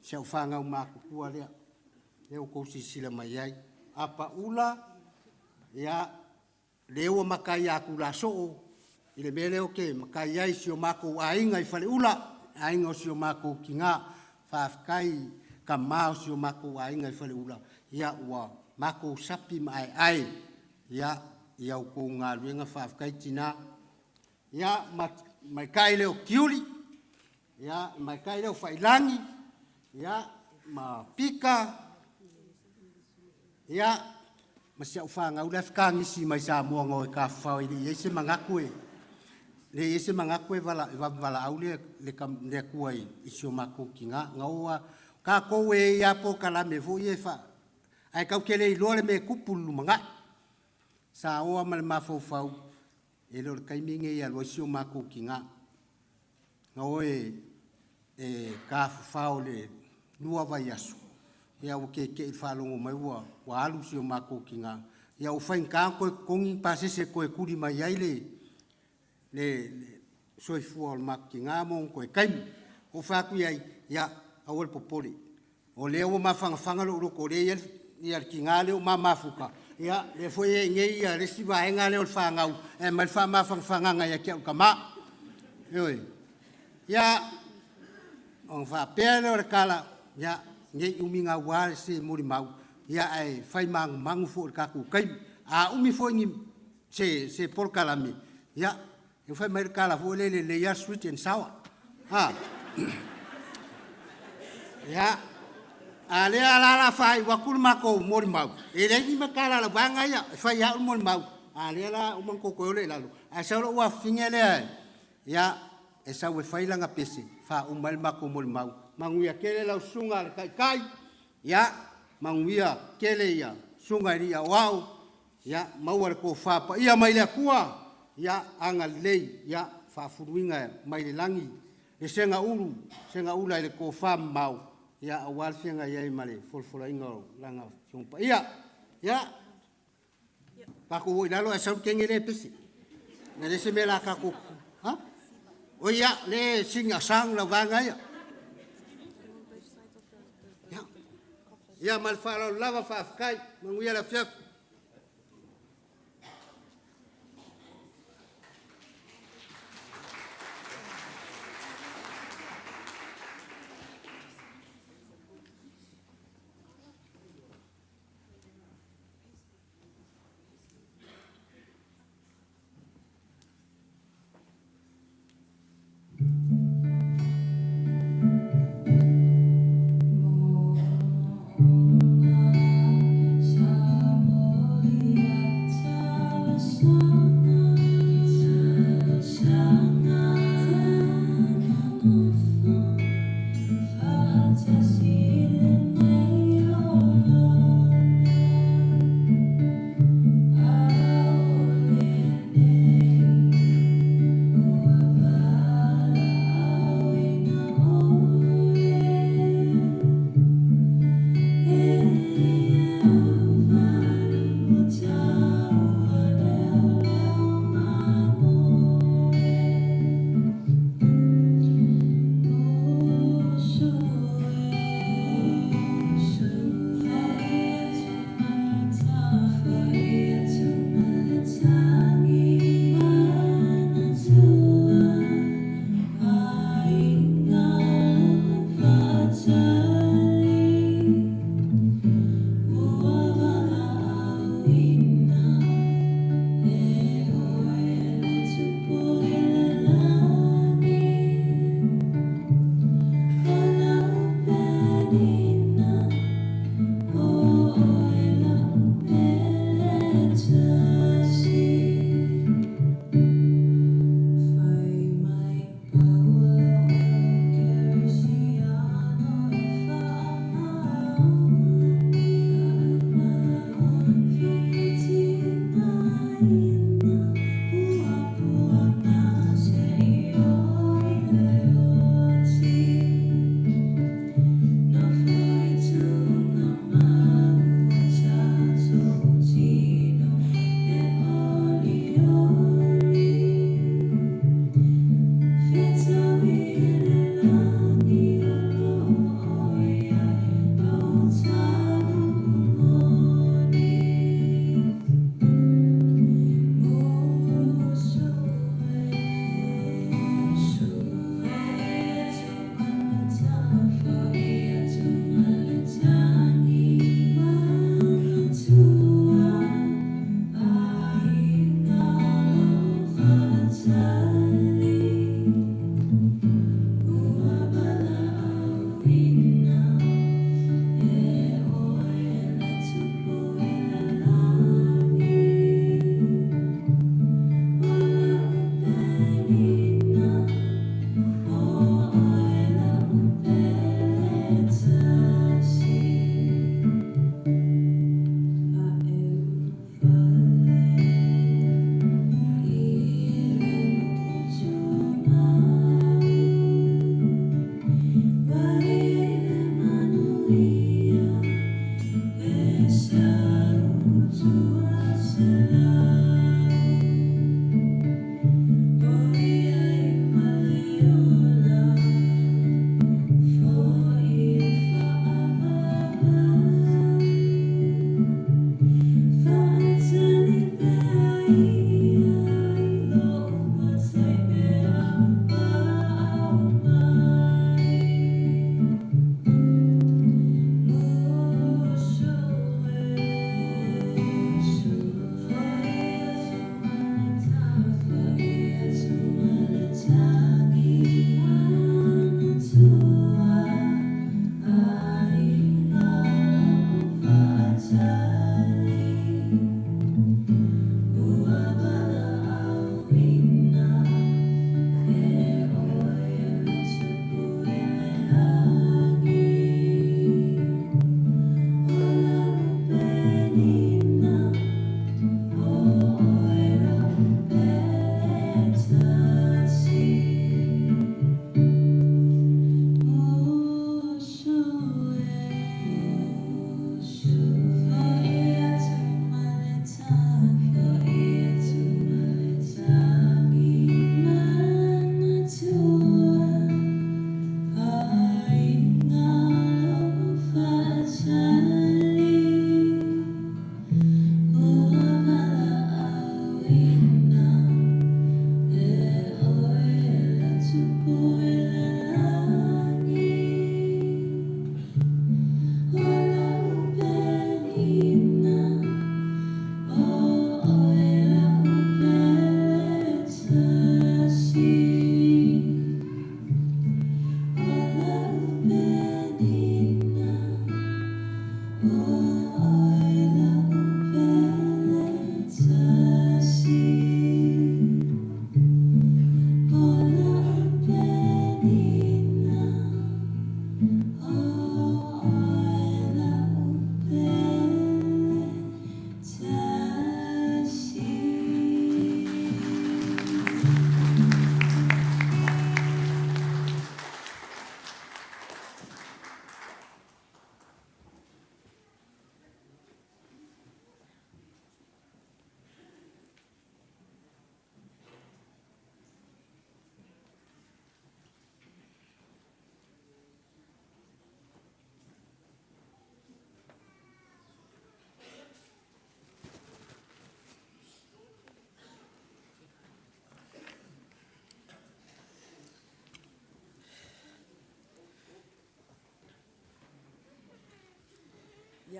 Si au fanau matutua lea, lea ua outou silasila mai ai. Apaula, ia, lea ua matai ia Tulasoo i le mea lea ou te matai ai i si o matou aiga i Faleula, aiga o si o matou tina. Faafetai tama o si o matou aiga i Faleula, ia ua matou sapi ma aeae ia i a outou galuega. Faafetai tina. Ia ma tamaitai lea o Tiuli, ia tamaitai lea o Failagi, ia ma Pita, ia, ma si au fanau la e fetagisi mai Samoa na o e tafafao e le i i ai se manatu e le i i ai se manatu e vave valaau le, le, le Atua i si o matou tina. Na o a, tatou e i ai lava polokalame foi ia e faa, ae tatou te le iloa le mea e tupu i le lumanai. Sa oa ma le mafaufau, e le o le taimi lenei e alu ai si o matou tina. Na o e tafafao i le 2 vaiaso, ia ua keke'i i le faalogo mai ua alu si o matou tina, ia ua faigata ona toe totogi ni pasese e toe tuli mai ai le soifua o le matou tina ma ona toe taimi. Ou fai atu i ai, ia, aua le popole, o lea ua mafanafana lou loto o lea e i ai le tina lea ua ma mafuta, ia lea foi e i ai nei le isi vaega lea o le fanau e aumai le faamafanafanaga ia te au le tama. Ioe. Ia. Ona faapea lea o le tala, ia, ne i umi gaua se molimau, ia ae fai magumagu foi i le tatou taimi. A umi foi ni se polokalame, ia, e fai mai le tala foi lele, e lelei lava le sweet and sour. A Ia, a o lea la o le a faaiu atu le matou molimau, e leai ni tala a le vaega ia, e fai e au le molimau, a o lea o le a uma ona outou toe ole i lalo, ae sau lou afafine lea e sau e fai lana pese e faauma ai le matou molimau. Manuia tele lau Susuga i le Taitai, ia manuia tele Susuga i alii aoao, maua le tofa paia mai le Atua, agalelei, faafuluina mai le lagi le segaula i le tofamamao aua le feagai ai ma le folafolaina o Lana Afioga Paia. Ia, tatou o i lalo ae sau le teine lea e pese. E leai se mea o le a tatou… A? Oi ia, o lea e sing a song le vaega ia. Ia ma le faaaloalo lava, faafetai. Manuia le afiafi.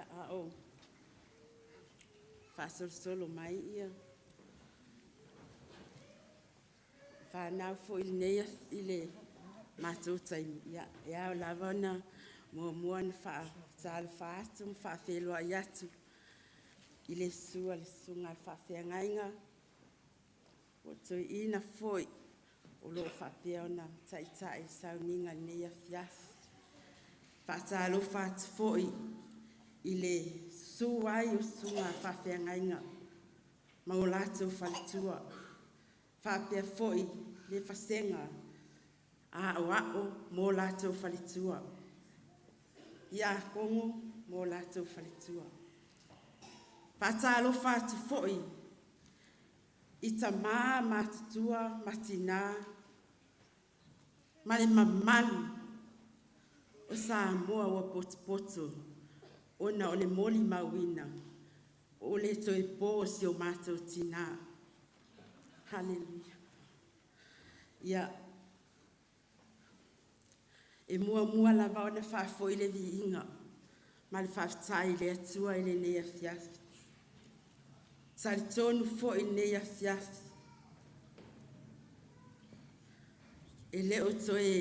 Ia, a o faasolosolo mai ia fanau foi i lenei i le matou taimi, ia, e ao lava ona muamua ona faatalofa atu ma faafeiloai atu i le susu o le susuga i le faafeagaiga po o toeaina foi o lo o faapea ona taitai i sauniga i lenei afiafi. Faatalofa atu foi i le susu ai o susuga faafeagaiga ma o latou faletua, faapea foi le vasega aoao mo latou faletua, Iakono ma o latou faletua. Faatalofa atu foi i tama matutua ma tinā ma le mamalu o Samoa ua potopoto ona o le molimauina o le toe po o si o matou tinā. Haleluia. Ia, e muamua lava ona faafoi le viiga ma le faafetai i le Atua i lenei afiafi. Talitonu foi i lenei afiafi, e le o toe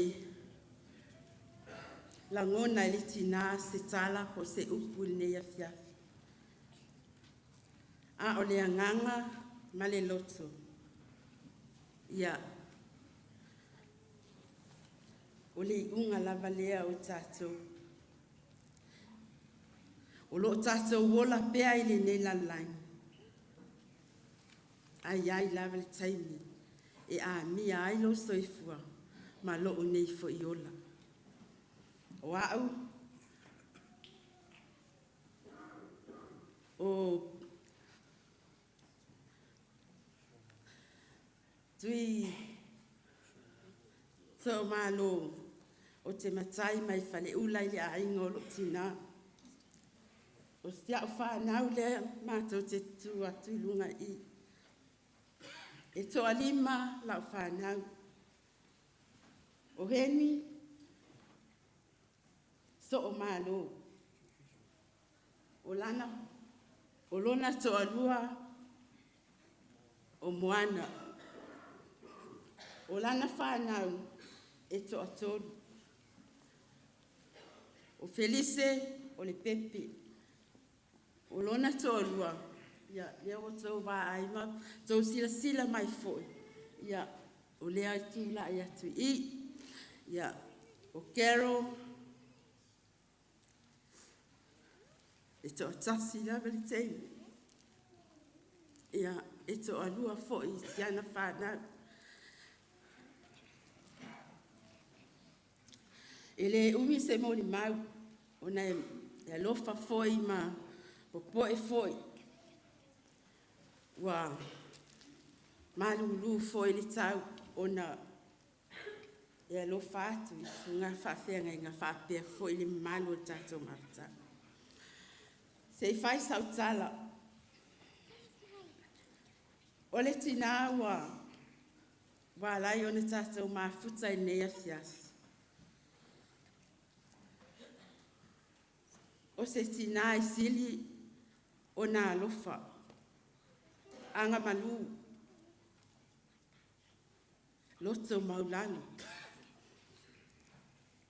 lagona e le tinā se tala po o se upu i lenei afiafi, a o le agaga ma le loto, ia, o le iuga lava lea o tatou. O lo o tatou ola pea i lenei lalolagi, ae i ai lava le taimi e amia ai lou soifua ma lou nei foi ola. O au, o Tui Seomalo, ou te matai mai Faleula i le aiga o lou tinā. O si au fanau lea matou te tutu atu i luga i i. E toalima lau fanau. O Heni, Soomalo. O, lana, o lona toalua o Moana. O lana fanau e toatolu. O Felise o le Pepe. O lona toalua, ia, lea ua outou vaai ma tou silasila mai foi, ia, o lea e tulai atu i i. Ia, o Carol, e toatasi lava le teine. Ia, e toalua foi si ana fanau. E le umi se molimau, ona e alofa foi ma popoe foi, ua malulu foi le tau ona e alofa atu i susuga i faafeagaiga faapea foi le mamalu o le tatou mafutaga. Se i fai sau tala. O le tinā ua ala ai ona tatou mafuta i lenei afiafi. O se tinā e sili ona alofa, agamalu, loto maualalo.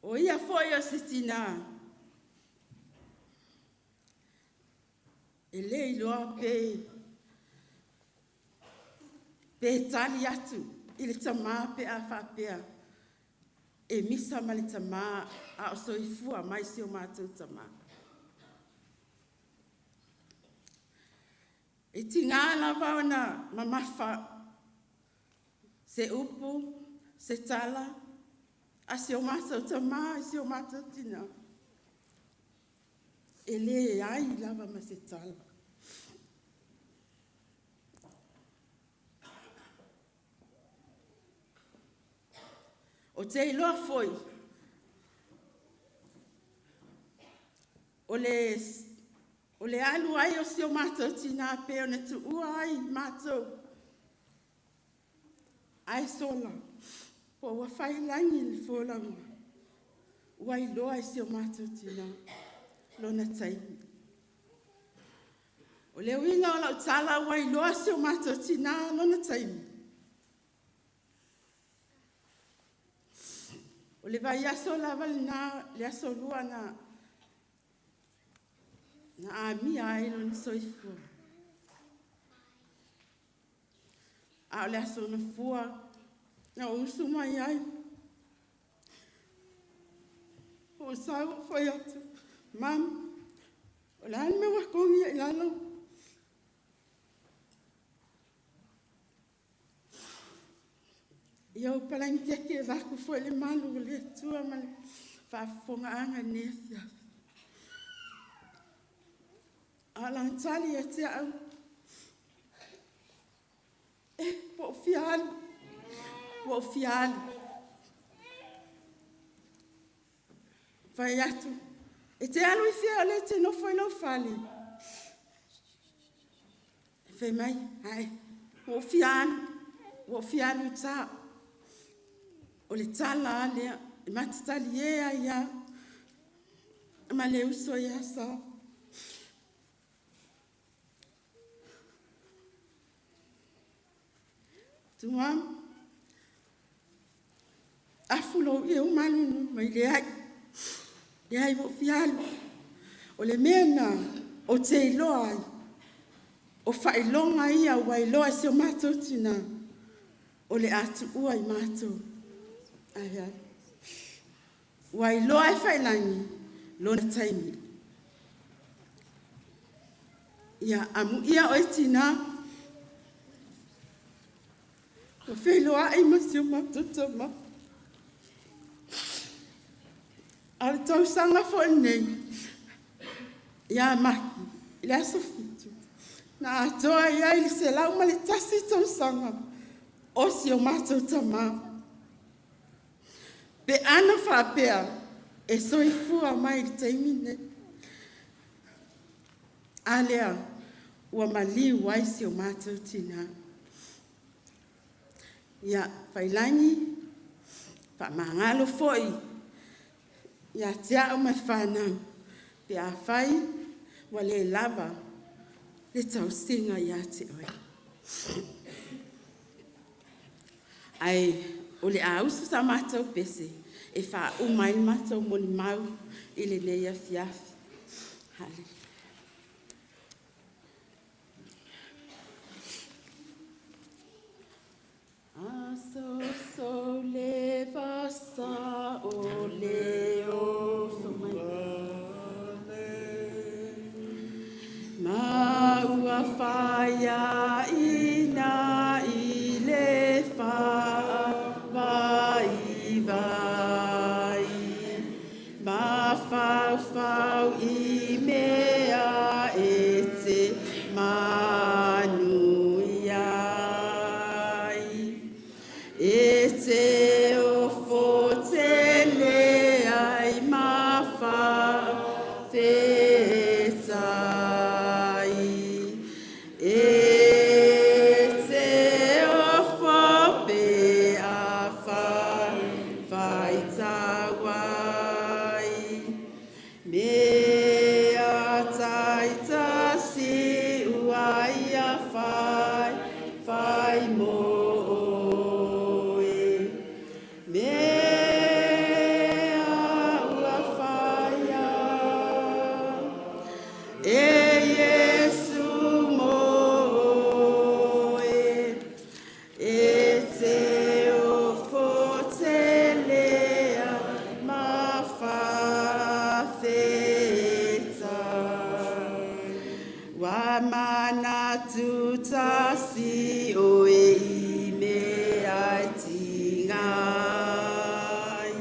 O ia foi o se tinā e le iloa pe tali atu i le tamā pe a faapea e misa ma le tamā a o soifua mai si o matou tamā. E tiga lava ona mamafa se upu, se tala a si o matou tamā i si o matou tinā, e leai lava ma se tala. Ou te iloa foi, o le alu ai o si o matou tinā pei ona tuua ai matou, ae sola, po ua faiilagi le folauga, ua iloa e si o matou tinā lona taimi. O le uiga o lau tala ua iloa si o matou tinā lona taimi. O le vaiaso lava lena, le aso lua na amia ai lona soifua. A o le aso Gafua na ou usu mai ai, ou sau ou fai atu, “Mum, o le a le mea ua togi ai i lalo?” Ia ua palagi teke vaeatu foi le malu o le Atua ma le faafofogaaga i lenei afiafi. A o lana tali ia te au, “Eh, ua ou fia alu, ua ou fia alu.” Fai atu, “E te alu i fea o lea e te nofo i lou fale?” Fai mai, “Ae, ua ou fia alu, ua ou fia alu i uta.” O le tala lava lea, ma te talie ai lava ma le uso ia Sa. Tumagu, afu lou eu ma alu i luma. Leai, leai ua ou fia alu. O le mea lena ou te iloa ai, o faailoga ia ua iloa e si o matou tina o le a tuua i matou ae alu. Ua iloa e Faiilagi lona taimi. Ia, amuia oe tina, ua feiloai ma si o matou tama. A o le tausaga foi lenei ia Mati i le aso 7, na atoa i ai le 101 tausaga o si o matou tama. Pe ana faapea e soifua mai i le taimi lenei, a lea ua maliu ai si o matou tina. Ia, Faiilagi, faamagalo foi ia te au ma le fanau pe afai ua le lava le tausiga ia te oe. Ae o le a usu sa matou pese e faauma ai le matou molimau i lenei afiafi. A soso le vasa o le oso mai ma ua faiaina i le faavaivai ma faufau i mea e te manuia ai. E te ofo tele ai ma faafetai. E te ofo pe a faitau ai. Mea taitasi ua ia fai, fai mo oe. Mea ua faia e Iesu mo oe. E te ofo tele ai ma faafetai. Ua manatu tasi oe i mea e tiga ai.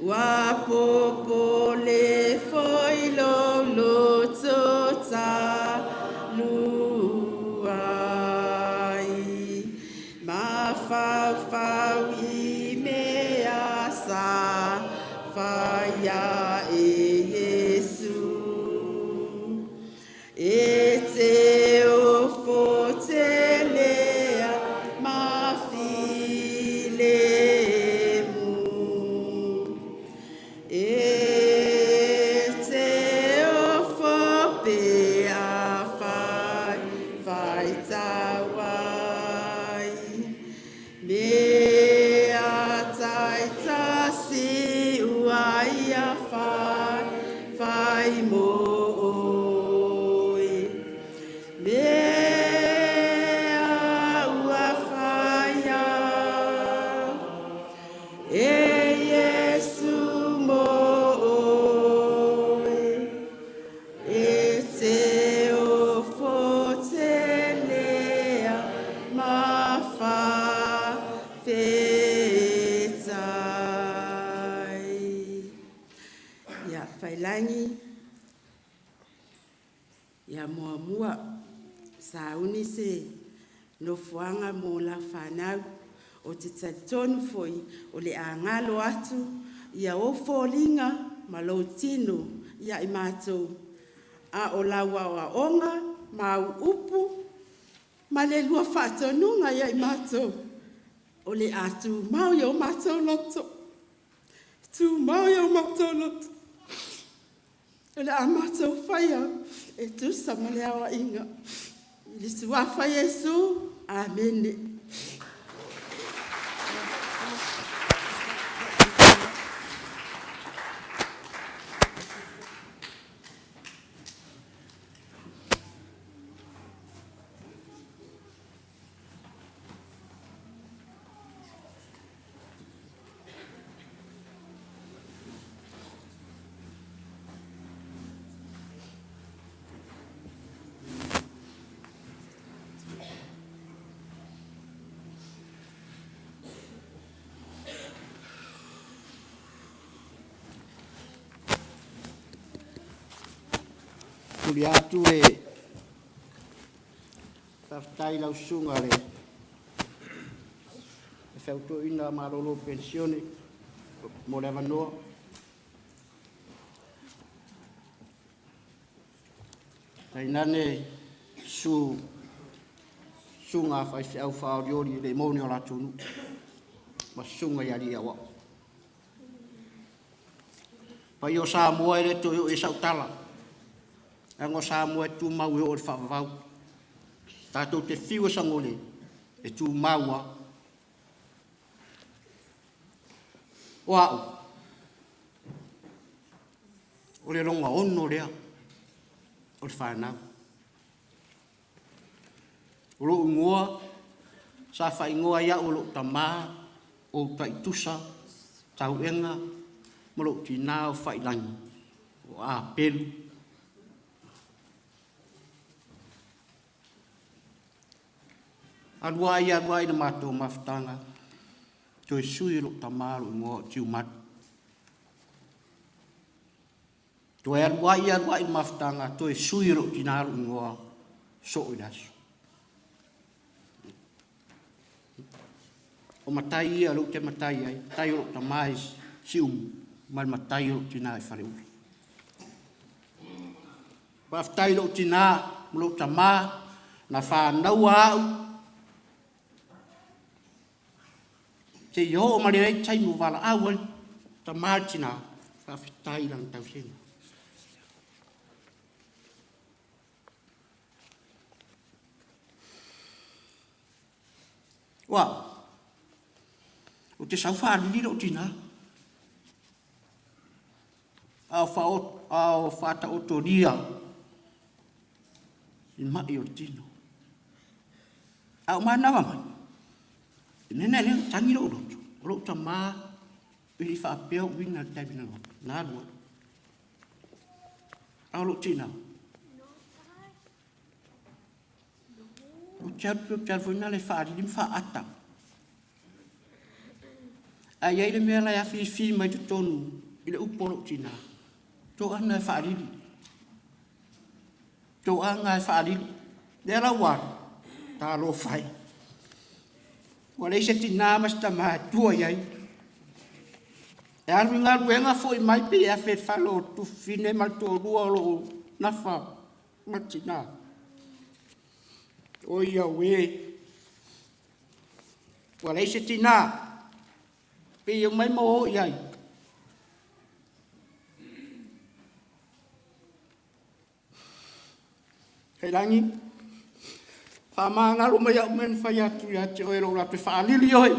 Ua popole foi lou loto talu ai. Ma faufau i mea sa faia e Iesu. E te ofo tele ai ma filemu. E te ofo pe a Faafetai mo oe, mea ua faia, e Iesu mo oe, e te ofo telea ma faafetai. Ia, Failangi, ia muamua sauni se nofoaga mo lau fanau. Ou te talitonu foi o le a galo atu ia ou foliga ma lou tino ia i matou, a o lau aoaoga ma au upu ma le lua faatonuga ia i matou, o le a tumau i o matou loto, tumau i o matou loto. O le a matou faia e tusa ma le aoaiga. I le Suafa o Iesu, amene. Tulia atu le faafetai i lau susuga i le Feau Toeaina malolo penisione mo le avanoa. Tainane susu susuga faifeau faaolioli e le moni o latou nuu ma susuga i alii aoao. Paia o Samoa e le toe oo i ai sau tala, leaga o Samoa e tumau e oo i le faavavau. Tatou te fiu e sagole, e tumau lava. O au, o le lona 6 lea o le fanau. O lou igoa sa faaigoa ai au e lou tama o Utaitusa Tauega ma lou tina o Failagi o Apelu. Alu ai alu ai le matou mafutaga, toe sui e lou tama lou igoa o Tiumalu. Toe alu ai alu ai le mafutaga, toe sui e lou tina lou igoa soo i le aso. O matai ia lea ou te matai ai, matai o lou tama i Siumu ma le matai o lou tina i Faleula. Faafetai i lou tina ma lou tama na fanauina au seia oo mai i lenei taimi ua valaau ai le tama i le tina, faafetai i lana tausiga. O au, ou te sau faalili lou tina, a o faataotolia i mai o le tino. A o manava mai, le mea lena e ala ai ona tagi lou loto, o lou tama e le i faapea uiga i le taimi na alu ai, na alu ai. A o lou tina, ou te alu ou te alu foi lea e faalili ma faata. Ae i ai le mea la e afifi mai totonu i le upu a lou tina, toaga e faalili, toaga e faalili. Lea la ua alu, talofa e, ua leai se tina ma se tama e tua i ai. E alu i galuega foi mai pei e afe i le fale o Tufine ma le toalua o lo o nafa ma le tina. Oi auē, ua leai se tina, pei e omai ma o i ai. Ailagi, faamagalo mai au mea na fai atu ia te oe i lou alu atu e faalili oe.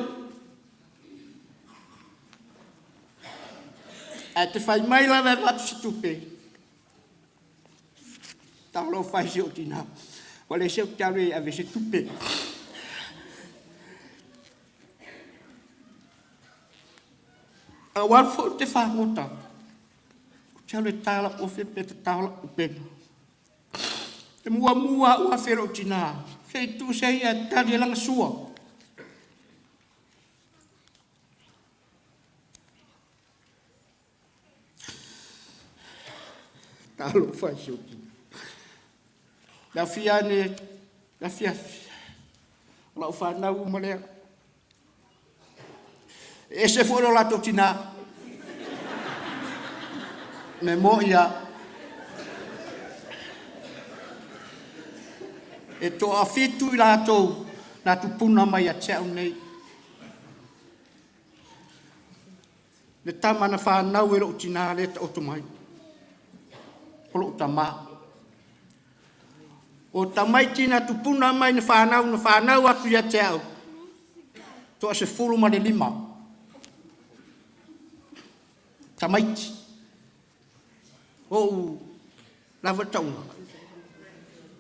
Ae te fai mai lava e avatu se tupe. Talofa i si ou tinā. Ua leai se ou te alu e ave se tupe. A ua alu foi ou te fagota, ou te alu e ta lau ofe pe tatao lau upega. E muamua lava ou afe i lou tinā, se i tuu se i'a e tali ai lana sua. Talofa i si ou tina. Le afio ane i le afiafi, o lau fanau uma lea. E ese foi lo latou tiná. O le mea moni lava, e toafitu i latou na tupuna mai ia te au nei. Le tama na fanau e lou tinã lea e taoto mai, o lou tamā. O tamaiti na tupuna mai na fanau, na fanau atu ia te au, toa-15 tamaiti. Ou lava tauga,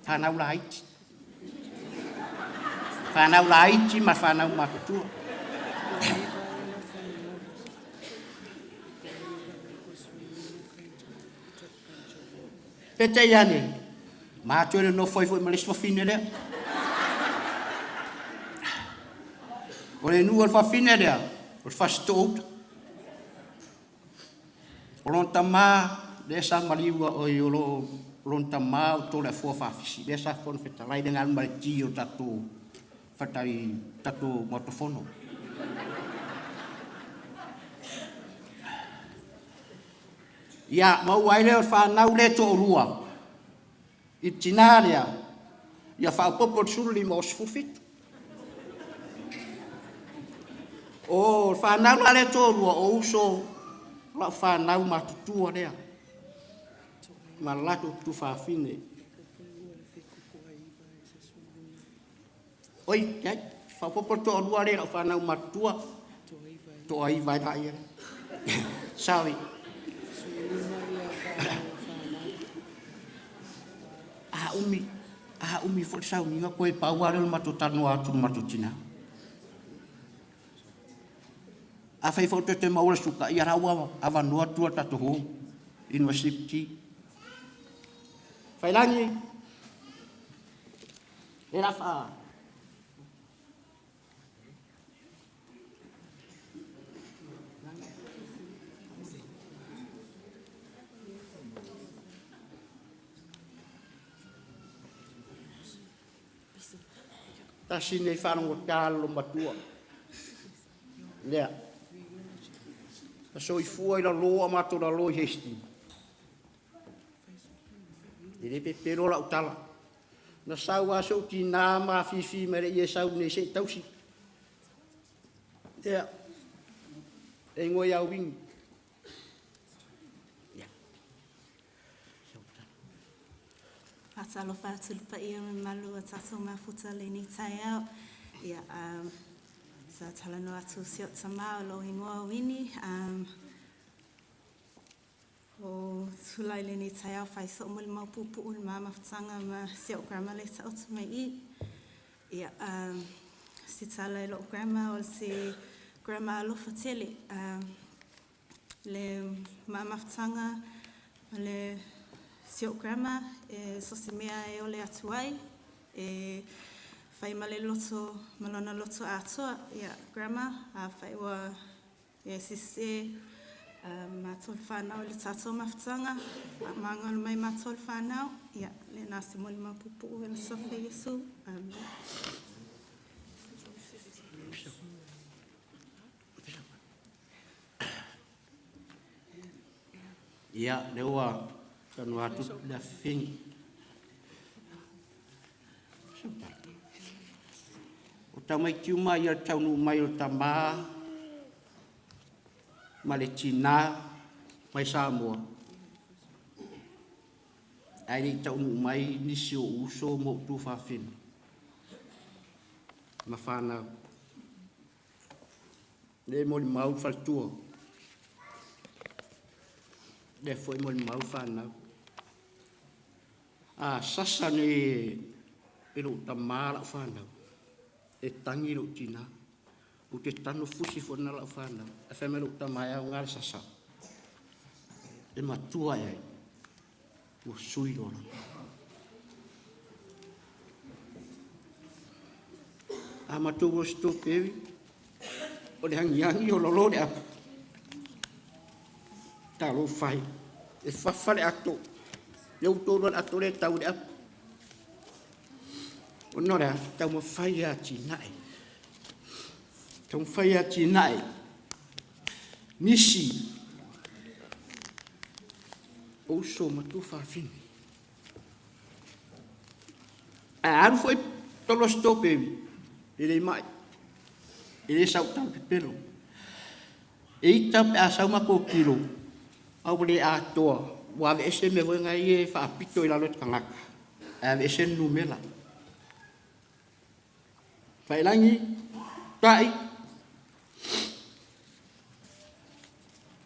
fanau laiti, fanau laiti ma fanau matutua. Peitai ane, ma toe nonofo ai foi ma le isi fafine lea. O le nuu o le fafine lea, o le Fasitoo-uta. O lona tamā lea sa maliu oi o lona tamā o Toleafoa Faafisi, lea sa Fofoga Fetalai le na alu ma le ti o le tatou fatai tatou Maota Fono. Ia maua ai lea o le fanau lea e toalua i le tina lea, ia faaopoopo i le 15 ua 17. O le fanau la lea e toalua, o uso o lau fanau matutua lea ma le latou tuafafine. Oi, leai, faaopoopo le toalua lea i lau fanau matutua, toaiva ai laia. Sorry. A umi, a umi foi le sauniga, toe pau lava lea o le matou talanoa atu i le matou tina. Afai foi e toe maua le suka, ia la ua avanoa tua i le tatou hall, inu ai sip tea. Failangi, e la faa... Tasi lenei faalogogata a le loomatua, lea. Na soifua i lalo a o matou lalo i Hastings. E le pepelo lau tala. Na sau lava si ou tina ma afifi mai le i e sau i inei se i tausi. Ia, e igoa ia Uini. Ia. Faatalofa atu i le paia ma le mamalu o tatou mafuta i lenei taeao. Ia, sa talanoa atu si ou tamā o lou igoa o Wini. O tulai lenei taeao fai so'u molimau puupuu i le ma mafutaga ma si o'u grandma lea e taoto mai i i. Ia, se tala i lo'u grandma o se grandma alofa tele. Le ma mafutaga ma le si o'u grandma, e so o se mea e ole atu ai, e fai ma le loto, ma lona loto atoa. Ia, grandma, afai ua e sese matou le whānau i le tātou mafutaga, faamagalo mai matou le whānau. Ia, lena se molimau puupuu i le suafa o Iesu. Amen. Ia, lea ua talanoa atu le afafine. O tamaiti uma ia le taunuu mai o le tamā ma le tinā mai Samoa, ae le i taunuu mai nisi o uso ma ou tuafafine ma fanau. Le molimau le faletua, lea foi e molimau fanau. A sasa nei e lou tamā lau fanau, e tagi lou tinā. Ou te tano fusi foi na lau fanau. Ae fai mai lou tamā e aoga le sasa. E matua e ai. Ua sui le olaga. A matou o strawberry, o le agiagi o lolo le apu. Talofa e, e fafa le ato. Lea ua tolu lava le ato lea e tau i le apu. Ona o le a? Taumafai e atinae. Taumafai e atinae nisi o uso ma tuafafine. Ae a alu foi tolu aso strawberry, e le mai, e le sau tala pepelo. E ita pe a sau matou kilo, a ua le atoa, ua aveese mea foi na ia e faapito i lalo e tagata, ae aveese le numera. Faiilagi, tai,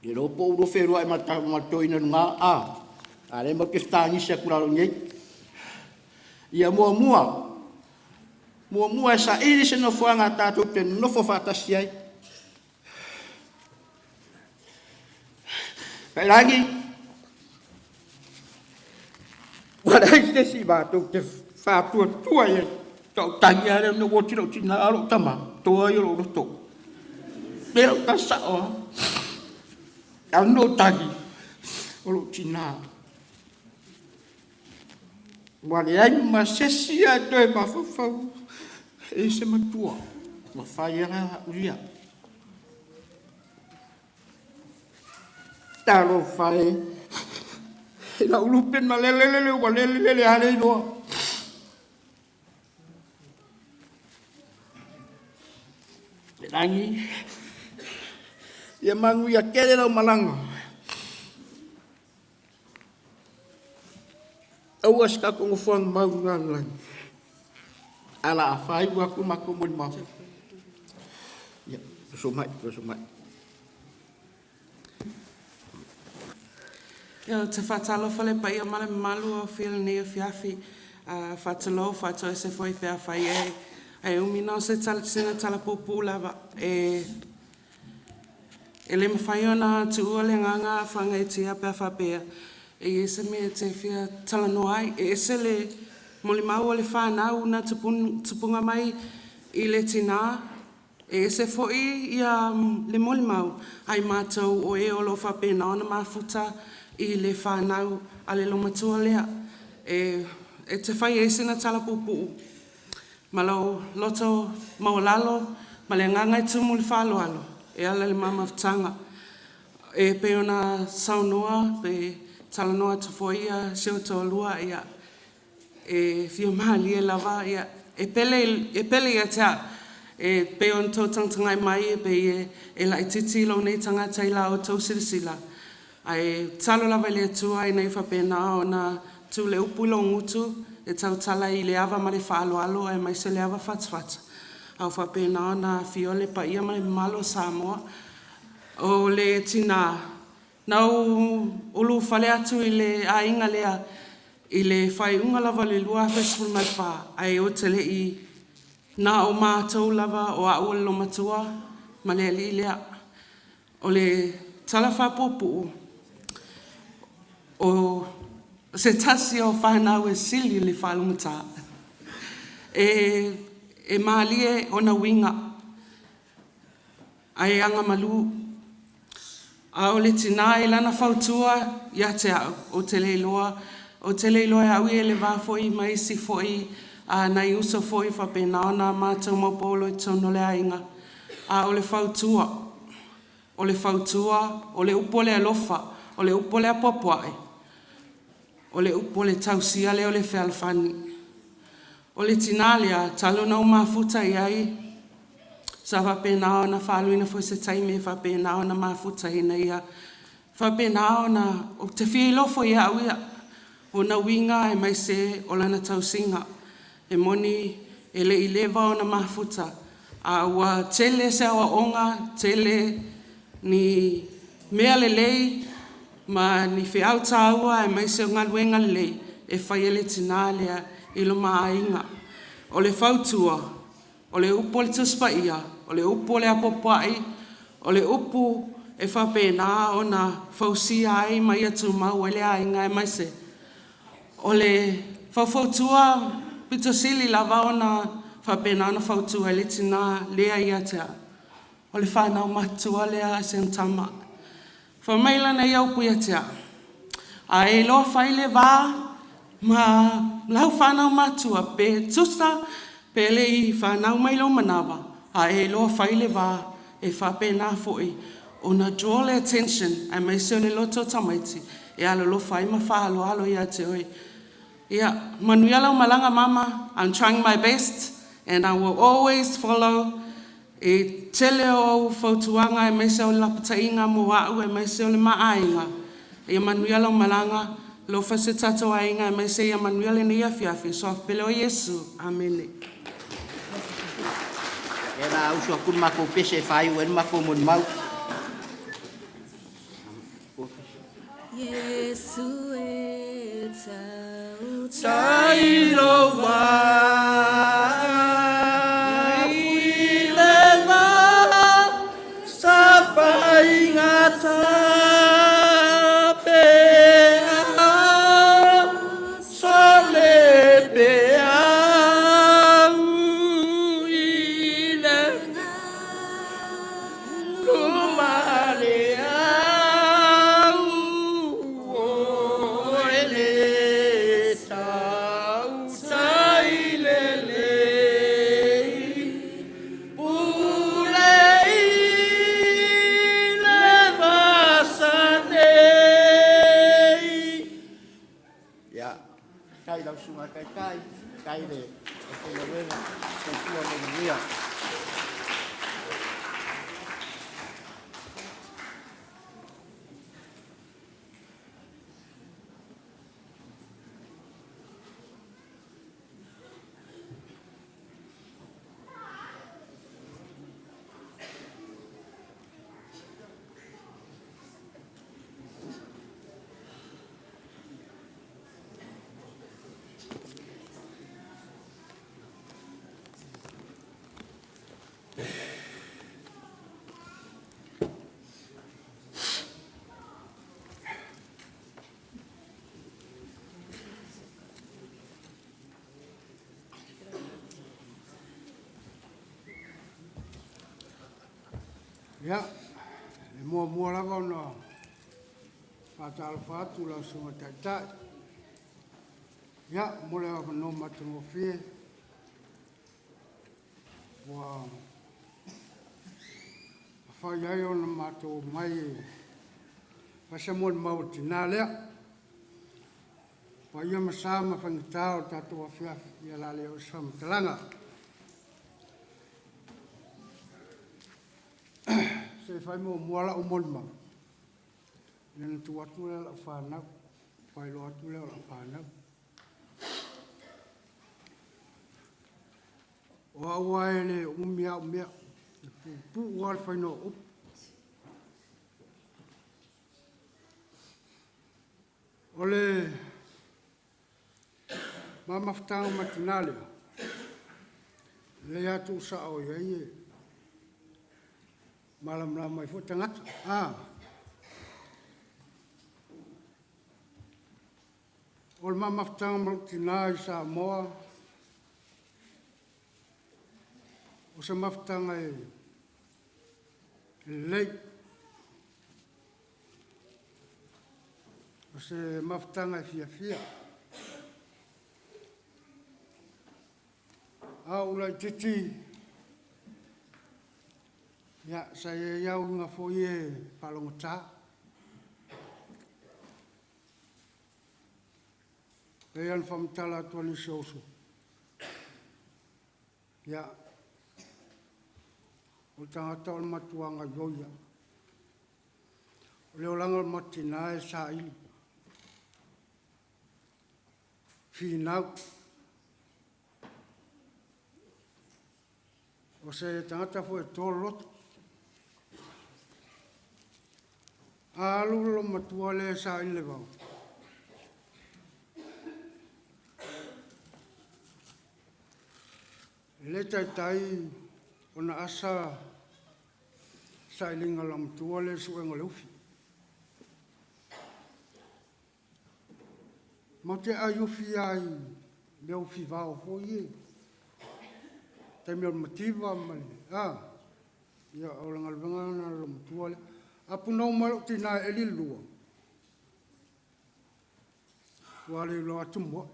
le iloa po o ulua feluai ma le toeaina i luga, a, a o lea matou te fetagisi atu i lalo i inei. Ia muamua, muamua e saili se nofoaga tatou te nonofo faatasi ai. Tailagi, ua leai se isi matou te faatuatua i ai, faatoa ou tagi lava lea ina ua oti lou tina, a o lou tama, toa ia o lou loto. E pei o lau tala sao lava. E ala ona ou tagi, o lou tina. Ua leai ma se isi lava e toe mafaufau e i ai se matua. Ua fai lava au ia. Talofa e, i lau lupe na lele lele ua lele lele lava le iloa. Lagi, ia manuia tele lau malaga. Aua se tatou nofoaga mau i lalolagi, ae o le a faaiu atu le matou molimau. Ia, oso mai, oso mai. Ia, ou te faatalofa i le paia ma le mamalu o afio i lenei afiafi. Faatulou, faatoese foi pe afai e umi na o sina tala puupuu lava. E E le mafai ona tuua le agaga faagaeetia pe a faapea e i ai se mea e te fia talanoa ai. E ese le molimau a le fanau na tupuga mai i le tina, e ese foi le molimau a i matou o e o lo o faapena ona mafuta i le fanau a le olomatua lea. E te fai ai sina tala puupuu ma lou loto maualalo ma le agaga e tumu i le faaaloalo e ala i le ma mafutaga. E pei ona saunoa pe talanoa atu foi si ou toalua, ia, e fia malie lava, ia, e pele, e pele ia te au. E pei ona outou tagatagai mai e pei e laitiiti lou nei tagata i la outou silasila, ae tatalo lava i le Atua ina ia faapena ona tuu le upu i lou gutu e tautala i le ava ma le faaaloalo aemaise le ava fatafata, a o faapena ona afio le paia ma le mamalu o Samoa. O le tina, na ou ulufale atu i le aiga lea i le faaiuga lava o le 2014, ae ou te le i na o matou lava o au o le olomatua ma le alii lea. O le tala faapuupuu, o se tasi o fanau e sili le faalogogata. E malie ona uiga ae agamalu. A o le tina i lana fautua ia te au, ou te le iloa, ou te le iloa e au ia i le va foi ma isi foi nai uso foi faapena ona matou maupolo i totonu o le aiga, a o le fautua, o le fautua, o le upu o le alofa, o le upu o le apoapoai, o le upu o le tausia lea o le fealofani. O le tina lea, talu ona ou mafuta i ai, sa faapena ona faaaluina foi se taimi e faapena ona mafuta ina ia faapena ona ou te fia iloa foi e au ia ona uiga aemaise o lana tausiga. E moni e le i leva ona mafuta, a ua tele se aoaoga, tele ni mea lelei ma ni feau taua aemaise o galuega lelei. e fai e le tinā lea i loma aiga. O le fautua, o le upu a le Tusi Paia, o le upu a le apoapoai, o le upu e faapena ona fausia ai ma ia tumau ai le aiga aemaise o le faufautua pito sili lava ona faapena ona fautua ai le tinā lea ia te a'u, o le fanau matutua lea a si ana tama. Fai mai lana ia upu ia te a'u, “A e iloa fai le va ma lau fanau matutua, pe tusa pe le i fanau mai lou manava, a e iloa fai le va, e faapena foi ona draw le attention aemaise o le loto o tamaiti e alolofa ai ma faaaloalo ia te oe.” Ia manuia lau malaga mama. I'm trying my best and I will always follow e tele o au fautuaga aemaise o au lapataiga mo a'u aemaise o le ma aiga. Ia manuia lau malaga, alofa i si o tatou aiga aemaise ia manuia lenei afiafi. I le Suafa pele o Iesu, amene. Ia o le a usu atu le matou pese e faaiu ai le matou molimau. Iesu e Tai lou i le va safaigata pe a sole pe au i le luma le au o ele tautai lelei pule i le vasa nei. Ia, faafetai i lau Susuga i le Taitai, faafetai i le aufaigaluega. Soifua ma ia manuia. Ia, e muamua lava ona faatalofa atu i lau Susuga i le Taitai, ia, mo le avanoa matagofie ua mafai ai ona matou omai e fai se molimau a le tina lea. O paia ma sa ma faigata o le tatou afiafi, ia o le a le oo i ai se faamatalaga. Se i fai muamua lau molimau, ia ona tuu atu lea i lau fanau, faailoa atu lea o lau fanau. O au lava e le umi lava au mea, e puupuu lava le faiga o au upu. O le ma mafutaga ma le tina lea, e lelei lava le tuusao i ai e malamalama ai foi tagata. O le ma mafutaga ma lou tina i Samoa, o se mafutaga e lelei, o se mafutaga e fiafia. A ou laitiiti, ia, sa i ai lava uiga foi ia faalogogata. E pei ona faamatala atu e nisi o uso, ia, o le tagata o le matua gaoioi lava. O le olaga o le matou tina e saili, finau. O se tagata foi e toa le loto. A alu le loomatua lea e saili le vao, E le taitai ona asa sailiga lamatua le suega o le ufi. Matou te ai ufi lava i mea ufi vao foi ie. Taimi o le mativa ma le, a, ia o le galuega lena a le loomatua lea. A punou mai lou tina e eli le lua, ua le iloa atu mua'i.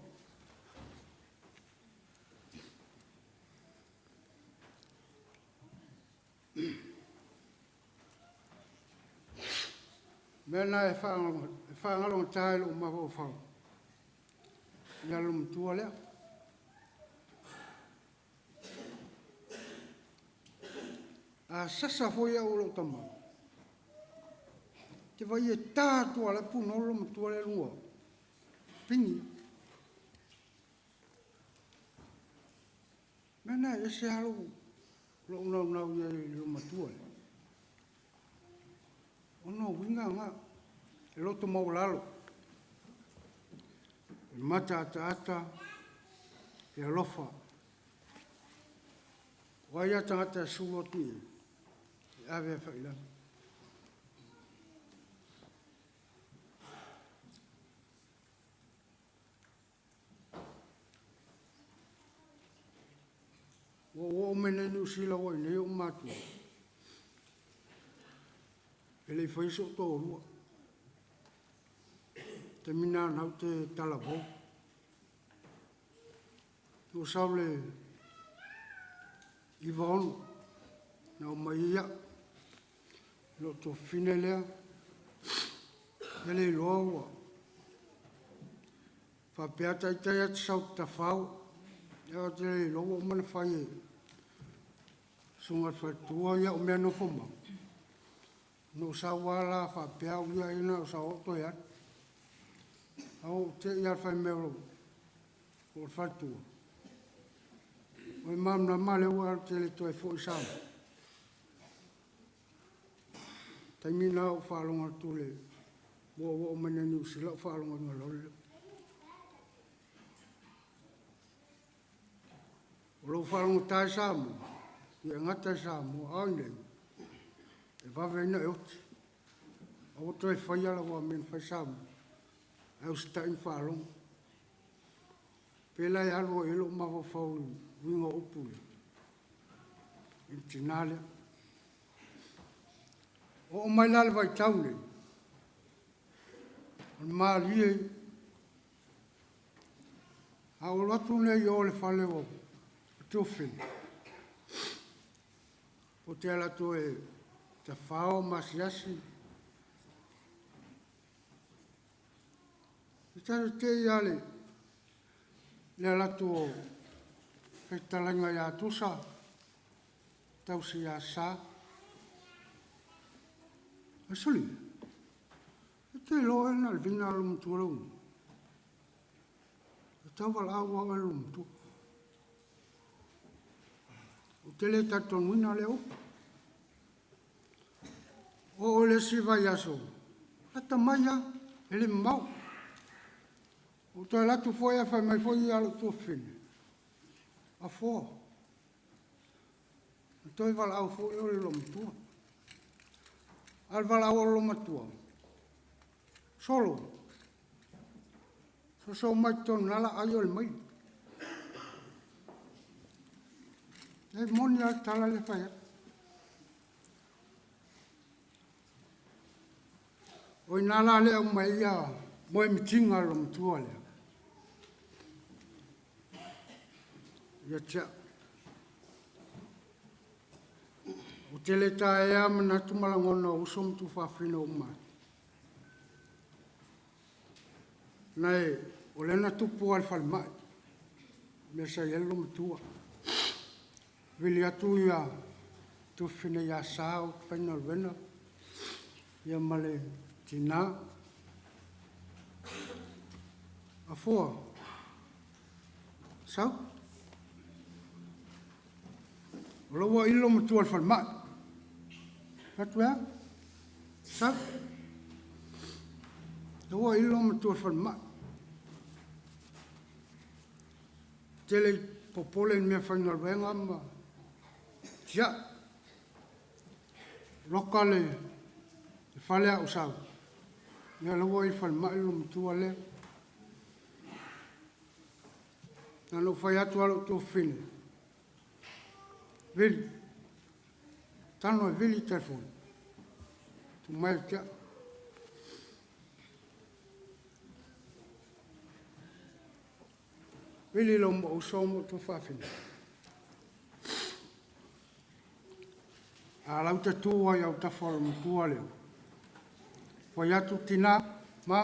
Mea na e faagalogata ai lou mafaufau ia le loomatua lea. A sasa foi au e lou tama, ou te vaai e ta atu lava o la e punou le loomatua lea i luga o au, pigi. O le mea lena e ese lava lou naunau i ai i le loomatua lea, ona o uiga na, e loto maualalo, e mata ataata, e alofa. O ai lava tagata e sulu atu i ai, e ave agai i lalo. Ua ou oo mai nei i Niu Sila ua i inei ou matua, e le i faia so'u toalua. O le taimi lena o lena ou te talavou. Na ou sau i le 96 na aumai ai a'u, lou tuafafine lea, e le iloa ua faapea ita ia e te sau e tafao, ae ou te le iloa ua uma ona fai e le susuga i le faletua ia au mea nofomau. Na ou sau lava la faapea au ia ai na o sau lava ou toe alu. Ae ua ou te i lava fai mai o le faletua, ua e malamalama lea ua e alu e te le toe foi i Samoa? O le taimi lena ua ou faalogo atu i le ua ou oo mai nei i Niu Sila ou faalogoina loa lea. O lou faalogogata i Samoa, ia e gata i Samoa, a o i inei, e vave ai ona e oti. Aua le toe faia laua mea na fai i Samoa, ae usitai ma faalogo. Pe la e alu ai i ai lou mafaufau i uiga o upu ia, i le tina lea. Oo mai la i le vaitau lenei, o le malie ia. A ou alu atu nei i o i le fale o Tuafafine, ou te alu atu e tafao ma asiasi, e ta te te i lava i le alu atu o le fetalaiga ia Tusa tausi ia Sa. Ae sole, e te iloa oe na o le vina lava o le loomatua lou igoa? E tau valaau lava oe e le loomatua. Ou te le talitonuina lea upu. Oo i le isi vaiaso, lata mai lava, e le mamao. Ou toe alu atu foi ae fai mai foi lou tuafafine, Afoa, na toe valaau foi oe i le loomatua. A o le valaau a le loomatua, Solo, soso mai totonu o lena o le a ai oe i le maile. E moni lava le tala lea e fai atu. O i ina la lea e aumai ai moemitiga a le loomatua lea ia te au. Ou te le taea lava manatu ma lagona o uso ma tuafafine ua uma atu, ona o lea na tupu lava i le falemai le mea sa i ai le loomatua. Vili atu le tuafafine ia Sa ou te faigaluega ma le tina. Afoa, sau. O la ua ili lou matua i le falemai. Fai atu, e a? Sau. O la ua ili lou matua i le falemai. Ou te le i popole i ni mea faigaluega ma tia'i. Loka le fale a ou sau, ia o la ua i le falemai le loomatua lea. Na ona ou fai atu lava i lou tuafafine, vili, tago e vili le telefoni, tuu mai ia te au. Vili i lou uso ma lou tuafafine. A o la e ua tu lava i autafa o le matua lea. Fai atu, tina ma,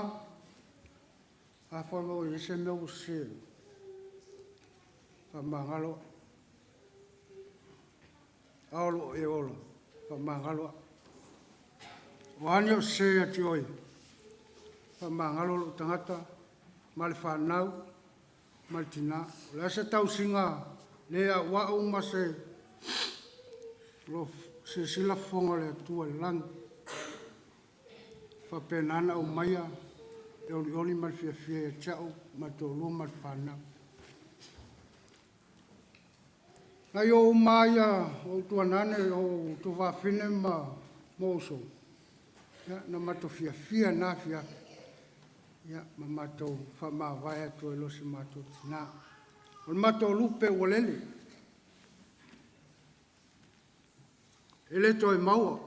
afai ua i ai se mea ua sese, faamagalo oe. A o lo o e ola, faamagalo au. O a ni ou sese ia te oe, faamagalo lou tagata ma le fanau ma le tina. O le a se tausiga le auau ma se o lo o silasila fofoga o le Atua i le lagi, e faapena ona aumaia le olioli ma le fiafia ia te au ma le toalua ma le fanau. Nai o uma lava ia o ou tuanane, o ou tuafafine ma ou uso, ia, na matou fiafia i lena afiafi, ia, ma matou faamavae atu ai loa i si o matou tina. O le matou lupe ua lele, e le toe maua.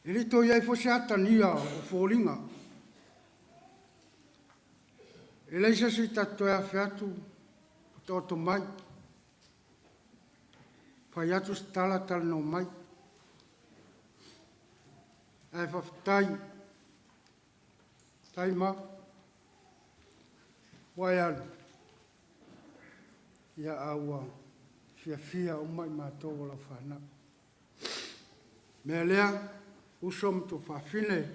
E le toe i ai foi se atagia o foliga. E leai se isi ta te toe afe atu ma taoto mai, fai atu se tala talanoa mai. Ae faafetai, faafetai ma, ua e alu, ia a ua fiafia uma i matou o lau fanau. O le mea lea, uso ma tuafafine,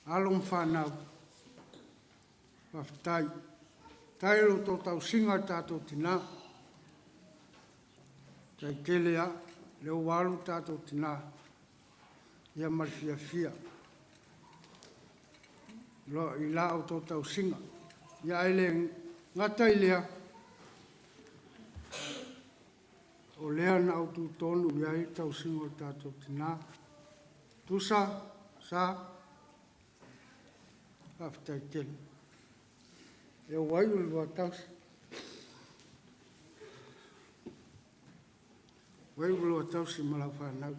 alo ma fanau, faafetai. Faafetai i lo outou tausiga i le tatou tina. Faafetai tele lava, o lea ua alu le tatou tina, ia ma le fiafia i la outou tausiga. Ia ae le gata i lea, o lea na autu tonu i ai le tausiga o le tatou tina. Tusa, sa, faafetai tele. E ua iu le lua tausi. Ua iu le lua tausi ma lau fanau.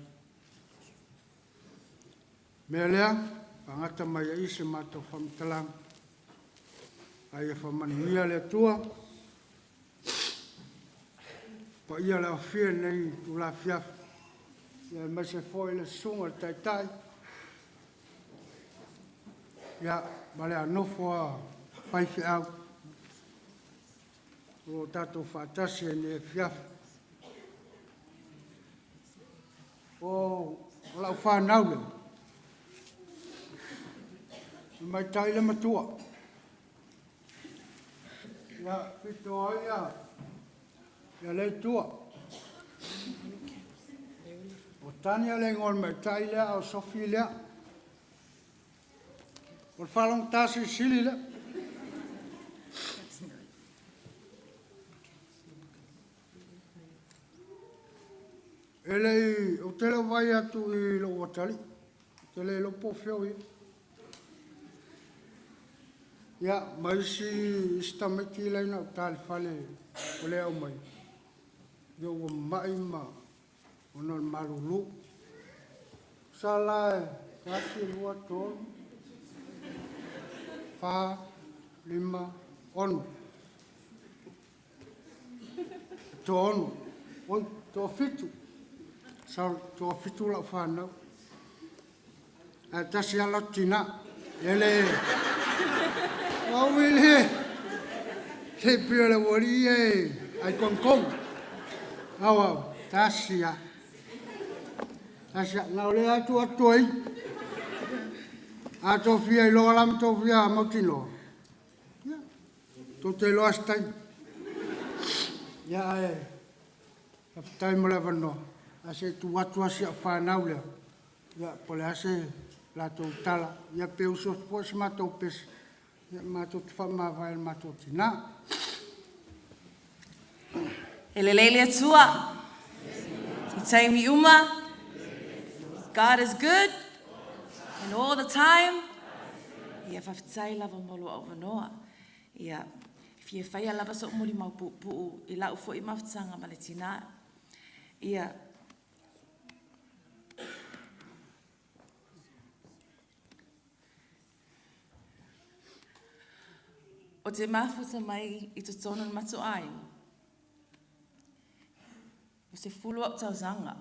Mea lea, faagata mai ai se matou faamatalaga. A ia faamanuia le Atua. Paia le aofia i lenei itula afiafi, aemaise foi le susuga i le Taitai, ia, ma le nofo a faifeau o lo o tatou faatasi ai i lenei afiafi. O lau fanau lea, o le tamaitai le matua. Ia, fito ai ia le itua. O Tania le igoa o le tamaitai lea, a o Sofi lea. O le faalogogata silisili lea. E le i, ou te le o vaai atu i lou atalii. Ou te le iloa po o fea o i ai. Ia, ma isi, isi tamaiti la e i gauta i le fale ua le aumaia, ia ua mamai ma ona o le malulu. Tusa la e 1, 2, 3, 4, 5, 6. Toaono, oi, toafitu, sorry, toafitu lau fanau. Ae tasi lava le latou tina. E le, ua ui le, se pei o le aualii ia e aikogikogi. Ao au, tasi lava. Tasi lava. Na o lea lava e tuu atu tuai. A outou fia iloa la ma outou fia mautinoa, ia, tou te iloa lava i se taimi. Ia ae faafetai mo le avanoa, ae se i tuu atu lava si au fanau lea, ia po o le a se latou tala, ia pe usu atu foi se matou pese. Ia, matou te faamavae i le matou tinā. E lelei le Atua. I taimi uma. God is good. And all the time. Ia faafetai lava mo lou avanoa. Ia, e fia faia lava so'u molimau puupuu i la'u foi mafutaga ma le tinā. Ia, O te mafuta mai i totonu o le matou aiga, o se fulu a'u tausaga.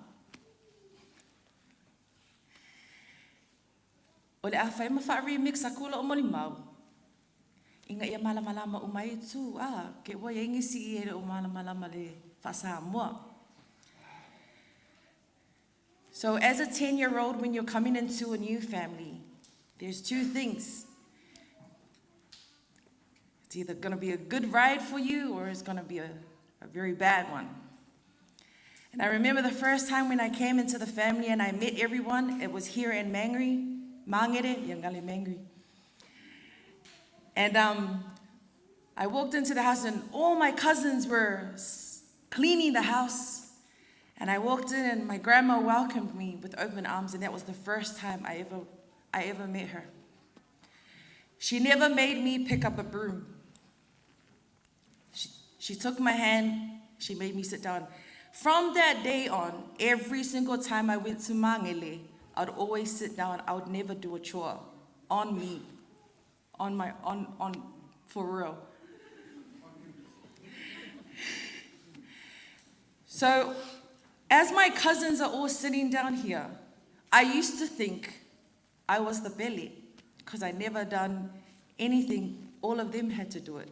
O le a fai ma faa-remix aku la'u molimau, ina ia malamalama uma ai itu, a, ke ua iai nisi e le o malamalama i le faa-Samoa. So as a 10-year-old, when you're coming into a new family, there's two things. It's either going to be a good ride for you or it's going to be a very bad one. And I remember the first time when I came into the family and I met everyone, it was here in Mangere, Mangere, Yangali Mangere. And I walked into the house and all my cousins were cleaning the house. And I walked in and my grandma welcomed me with open arms, and that was the first time I ever met her. She never made me pick up a broom. She took my hand, she made me sit down. From that day on, every single time I went to Mangere, I'd always sit down. I would never do a chore on me, on my, on, for real. So, as my cousins are all sitting down here, I used to think I was the pele because I never done anything. All of them had to do it.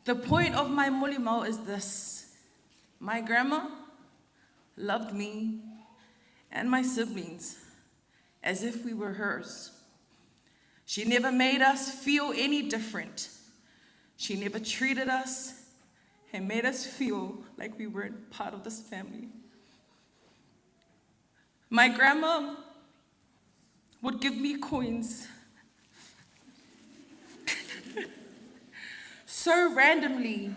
The point of my molimau is this. My grandma loved me and my siblings as if we were hers. She never made us feel any different. She never treated us and made us feel like we weren't part of this family. My grandma would give me coins so randomly,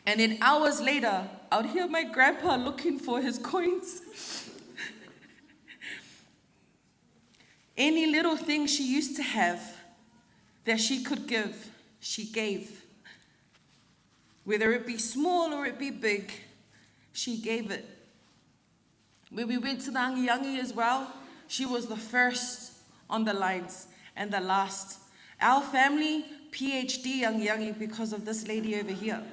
and then hours later, I would hear my grandpa looking for his coins. Any little thing she used to have that she could give, she gave. Whether it be small or it be big, she gave it. When we went to the angiangi as well, she was the first on the lines and the last. Our family, PhD angiangi because of this lady over here.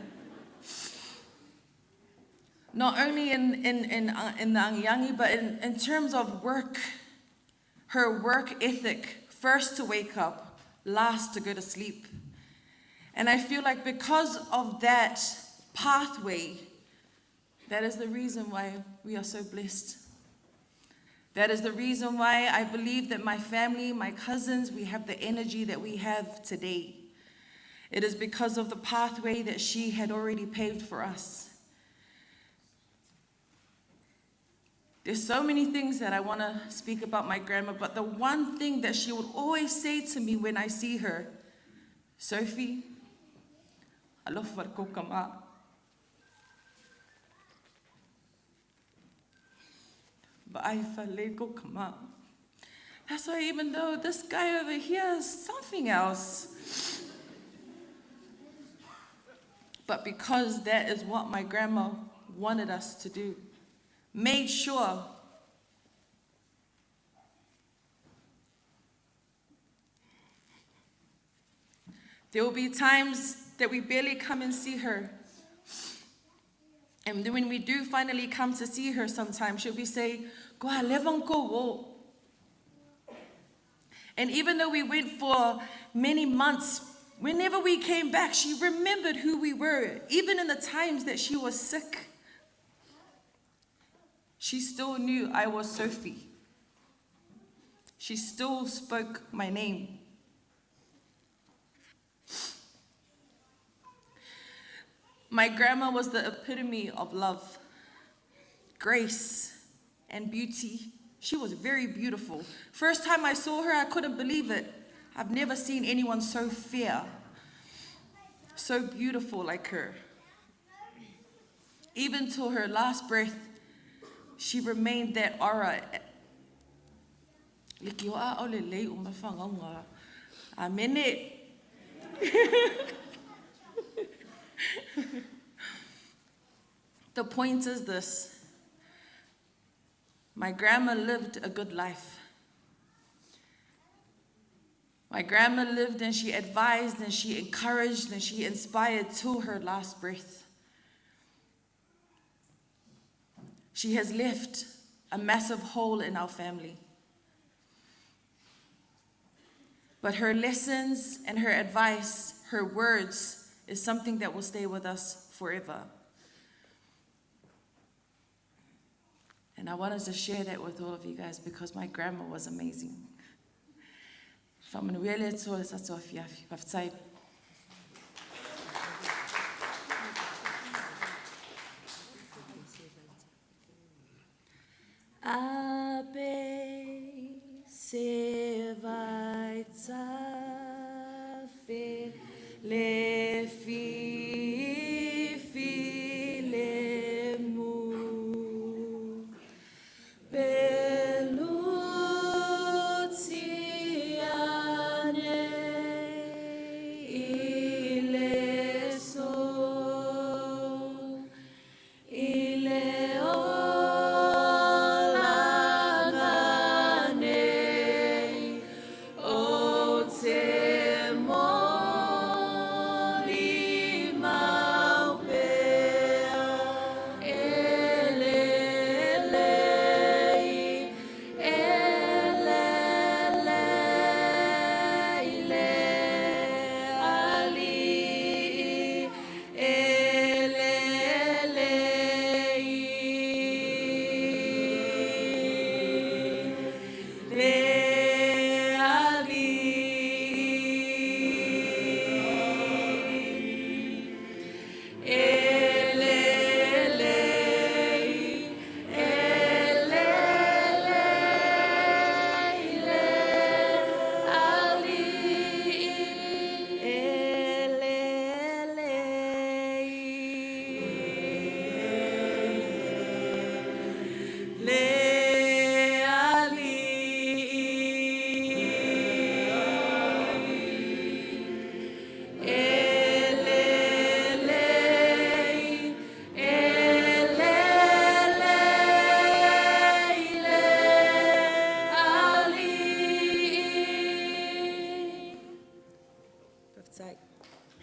Not only in the angiangi, but in terms of work, her work ethic, first to wake up, last to go to sleep. And I feel like because of that pathway, that is the reason why we are so blessed. That is the reason why I believe that my family, my cousins, we have the energy that we have today. It is because of the pathway that she had already paved for us. There's so many things that I want to speak about my grandma, but the one thing that she would always say to me when I see her, "Sophie, alofa kou kama. Vaai faalelei kou kama." That's why even though this guy over here is something else, but because that is what my grandma wanted us to do, made sure. There will be times that we barely come and see her. And then when we do finally come to see her sometimes, she'll be saying, "Go wo." And even though we went for many months, whenever we came back, she remembered who we were, even in the times that she was sick. She still knew I was Sophie. She still spoke my name. My grandma was the epitome of love, grace, and beauty. She was very beautiful. First time I saw her, I couldn't believe it. I've never seen anyone so fair, so beautiful like her. Even till her last breath, she remained that aura. Amene. The point is this. My grandma lived a good life. My grandma lived and she advised and she encouraged and she inspired till her last breath. She has left a massive hole in our family. But her lessons and her advice, her words, is something that will stay with us forever. And I wanted to share that with all of you guys because my grandma was amazing. Whaamanuia le Atua le tatou afiafi. Faafetai. Ape se vai tafe le fi fi le mu.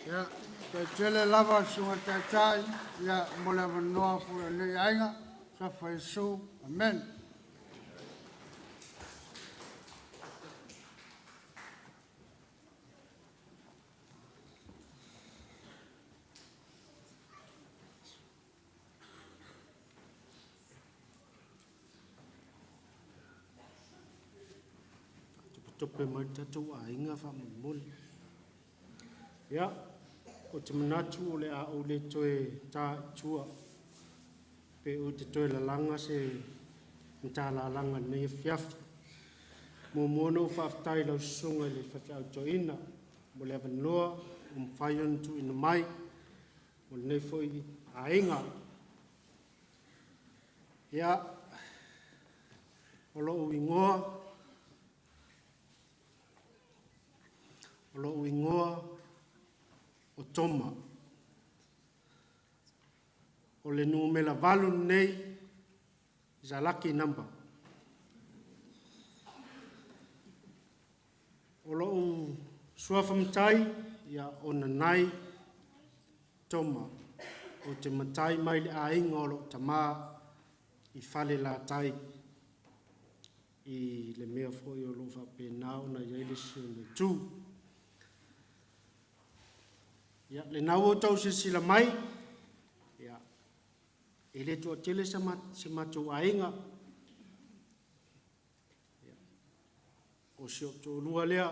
Ia, toe tele lava suga taitai, ia, mo le avanoa foi o lenei aiga, Safa Iesu, amen. Topetope mai le tatou aiga faamolemole. Ia, ou te manatu o le a ou le toe ta i tua pe ou te toe lalaga se matalalaga i lenei afiafi. Muamua ona ou faafetai i lau susuga i le faifeau toeaina mo le avanoa ua mafai ona tuuina mai mo lenei foi aiga. Ia, o lou igoa, o lou igoa o Toma. O le numera 8 lenei is a lucky number. O lou suafa matai, ia, o Nanai Toma. Ou te matai mai le aiga o lou tama i Falelatai i le mea foi o lo o faapena ona i ai le isi o le itu. Ia, lena ua outou silasila mai, ia, e le toatele se matou aiga. Ia, o si ou toalua lea,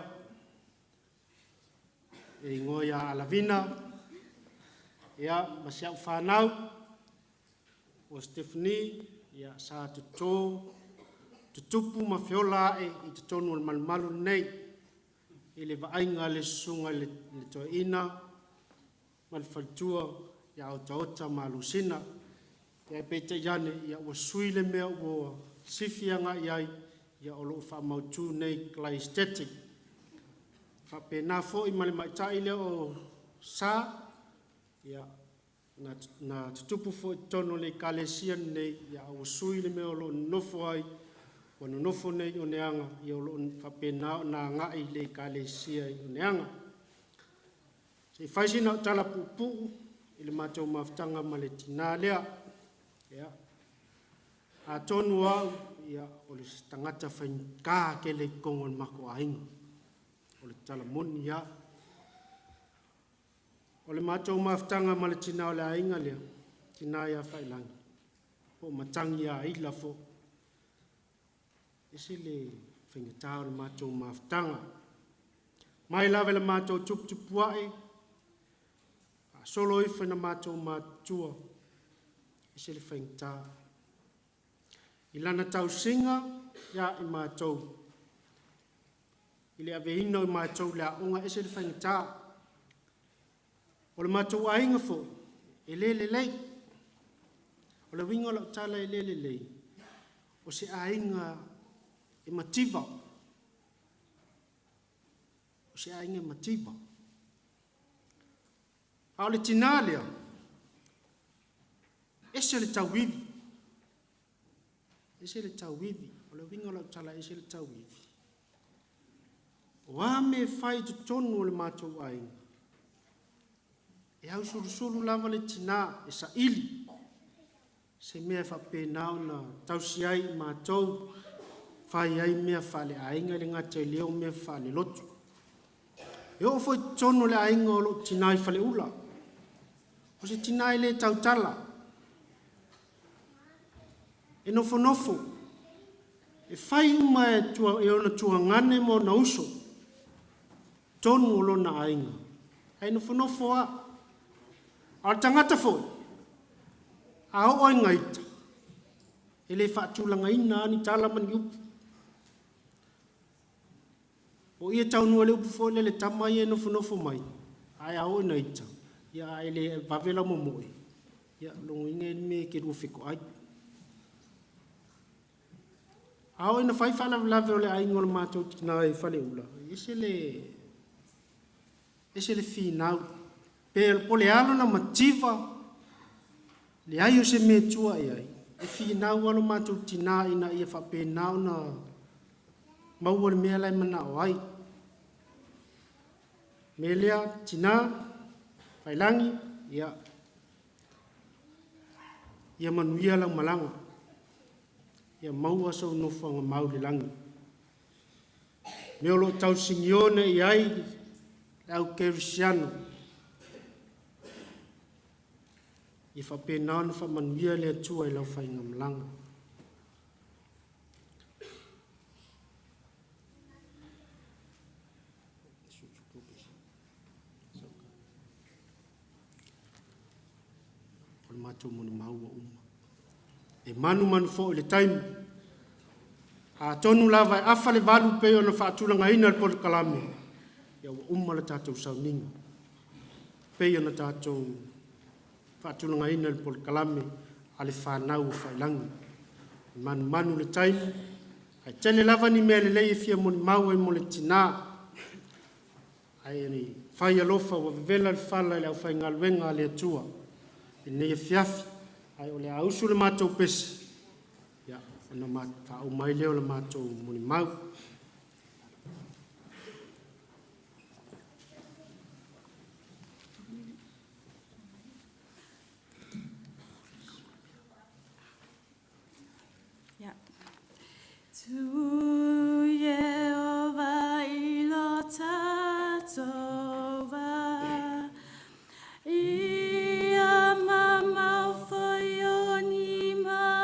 e igoa ia Alavina, ia, ma si au fanau, o Stephanie, ia, sa toto, tutupu ma feola ae i totonu o le malumalu lenei. i le vaaiga a le susuga i le toeaina ma le faletua ia Otaota ma Lusina. Ia peitai ane, ia ua sui le mea ua sifi agai ai, ia o lo o faamautu nei glystatic. Faapena foi ma le matai lea o Sa, ia na, na tutupu foi i totonu o le ekalesia lenei, ia a ua sui le mea o lo o nonofo ai, ua nonofo nei i Oneaga, ia o lo o faapena ona agai i le ekalesia i Oneaga. Se i fai sina au tala puupuu i le matou mafutaga ma le tinā lea. Ia, atonu o au, ia, o le tagata faigata tele i totonu o le matou aiga. O le tala moni lava. O le matou mafutaga ma le tina o le aiga lea, le tina ia Faiilagi, po o Matagiaila foi, e ese le faigata o le matou mafutaga. Mai lava i le matou tuputupuae, faasolo ifo ina matou matutua, e ese le faigata. I lana tausiga ia i matou, i le aveina o matou i le aoga, e ese le faigata. O le matou aiga foi, e le lelei. O le uiga o lau tala e le lelei, o se aiga e mativa. O se aiga e mativa. A o le tinā lea, ese le tauivi, ese le tauivi. O le uiga o lau tala e ese le tauivi, o a mea e fai i totonu o le matou aiga, e ausulusulu lava le tina e saili se mea e faapena ona tausi ai i matou, fai ai mea faaleaiga, e le gata i lea o mea faalelotu. E oo foi i totonu o le aiga o lou tina i Faleula, o se tina e le tautala, e nofonofo, e fai uma e ona tuagane ma ona uso totonu o lona aiga, ae nofonofo lava. A o le tagata foi, a oo lava ina ita, e le faatulagaina lava ni tala ma ni upu. O i e taunuu ai le upu foi lea i le tama ia e nofonofo mai, ae a oo ina ita, a e le vave lau momoe, ia o lona uiga e i ai le mea e te lua fetoai. A oo ina fai faalavelave o le aiga o le matou tina i Faleula, e ese le ese le finau. Pe po o le a lona mativa, leai o se mea e tua i ai, e finau lava lo matou tina ina ia faapena ona maua le mea la e manao ai. O le mea lea tina Faiilagi, ia, ia manuia lau malaga, ia maua sou nofoaga mau i le lagi. Le mea o lo o tausigio nei i ai le au kerisiano, ia faapena ona faamanuia le Atua i lau faigamalaga. O le matou molimau ua uma. E manumanu foi i le taimi, atonu lava e afa le 8 pei ona faatulagaina i le polokalame, ia ua uma le tatou sauniga pei ona tatou faatulagaina i le polokalame a le fanau o Faiilagi. E manumanu i le taimi, ae tele lava ni mea lelei e fia molimau ai mo le tina, ae fai alofa ua vevela le fala i le aufaigaluega a le Atua i lenei afiafi, ae o le a usu le matou pese, ia, ona faauma ai lea o le matou molimau. Yeah. Tu Ieova i lo tatou va, ia mamao foi o ni mahala.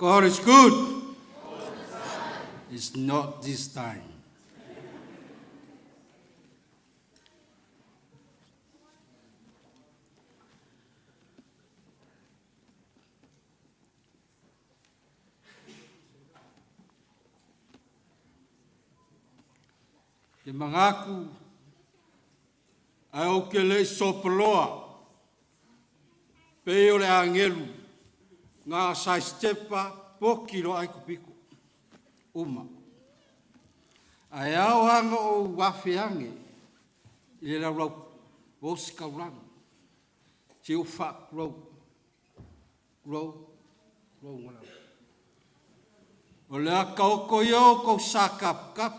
God is good. It's not this time. Te magaku ae ou te le sopoloa pe o le agelu ngā sai stepa poki lo ai kupiko uma. Ae ao anga o wafe ange i le laulau o sikaulanga. Se o wha kurau, kurau, kurau ngalau. O le aka o ko ia o kou sa kap kap.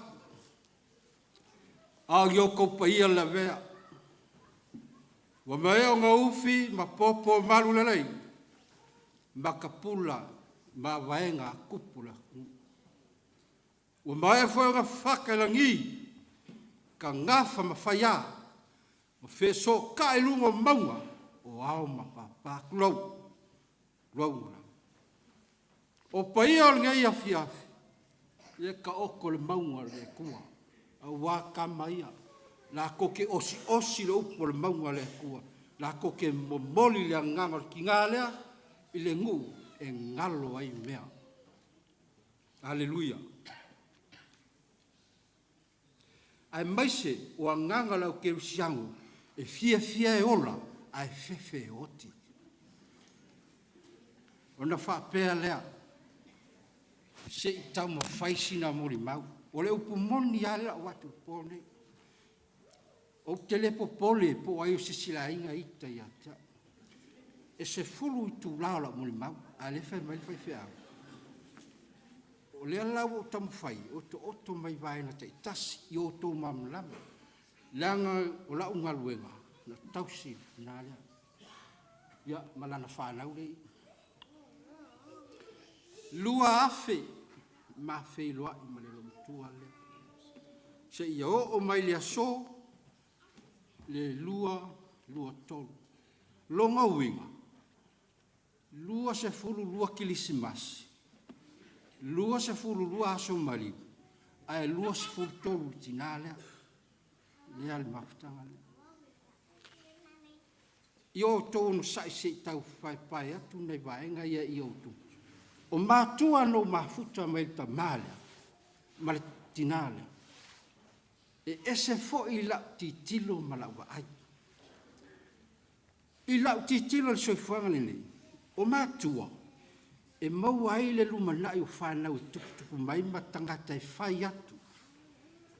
A o kou paia la vea. Ua mai o ngā ufi ma popo malu lelei. Ma kapula ma vaenga kupula. Ua mai foi o ngā whaka langi. Ka ngafa ma whaia. Ma wheso ka e lungo maunga. O ao ma papa kulau. Kulau ngā. O paia o ngai afi afi. Ia ka oko le maunga le kua. A wā ka maia. La ko ke osi osi le upo le maunga le kua. La ko ke momoli le anganga o ki ngā lea. I le ngu e ngalo ai mea. Hallelujah. Ai maise o anganga lau ke rusiango. E fia fia e ola. Ai fefe e oti. Ona whaapea lea. Se i tau ma whaisina mori mau. O le upu moni a lea o atu po nei. O te lepo pole po ai o se sila inga ita ia tia. E se fulu i tū lao la mori mau. A le whai mai le whai whai au. O lea lau o tamu whai, o to oto mai vaena te tasi i o tō mamlama. Leanga o lau ngaluenga, na tausi nā lea. Ia, malana whanau lei. Lua afe, ma wheiloa i malelo mutua lea. Se ia o o mai lea so, le lua, lua tolu. Longa uinga, lua se fulu lua kilisimasi, lua se fulu lua aso mariu, ae lua se fulu tolu i tina lea, lea le mafutaga lea. I o outou onosai se i tau paepae atu nai vaega ia i outou. O matua na ou mafuta mai le tamā lea ma le tinā lea, e ese foi i lau tilotilo ma lau vaai. I lau tilotilo i le soifuaga lenei, o matua, e maua ai le lumanai o fanau e tuputupu mai ma tagata e fai atu.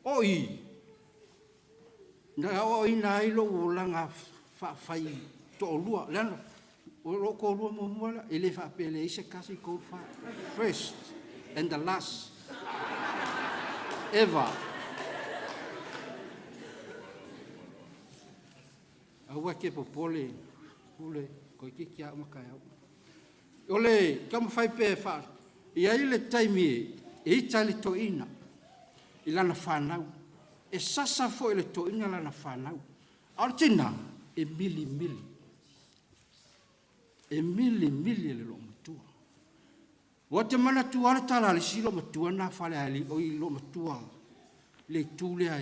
O i, na aoaoina ai lou olaga faafai toalua, leaga o lou toalua muamua lea, e le faapea e leai se 1, 3, 4, first and the last ever. Aua e te popole Pule, toeitiiti lava uma taeao. O le taumafai pea e faa... E i ai le taimi e ita ai le toeaina i lana fanau, e sasa foi e le toeaina lana fanau, a o le tina, e milimili, e milimili e le loomatua. Ua te manatua lava le tala a le isi loomatua lena Falealili, oi le loomatua i le itu lea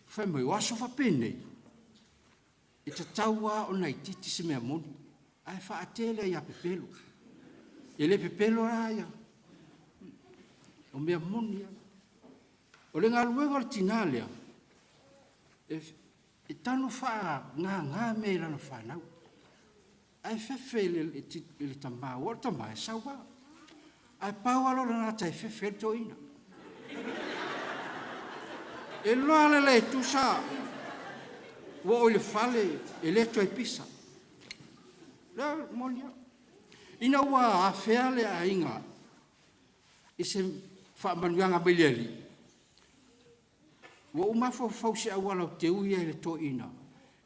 fai mai, o aso faapenei, e tatau lava ona itiiti se mea moni, ae faatea lea ia pepelo. E le pepelo la ia, o mea moni lava. O le galuega a le tina lea, e tago faagaga mea i lana fanau, ae fefe i le tama, aua o le tama e saua. Ae pau lava lea o le tagata e fefe ai le toeaina. E iloa lava le tusa ua oo i le fale, e le toe pisa. O le moni lava. Ina ua afea le aiga i se faamanuiaga mai le Alii, ua ou mafaufau i se auala ou te ui ai i le toeaina,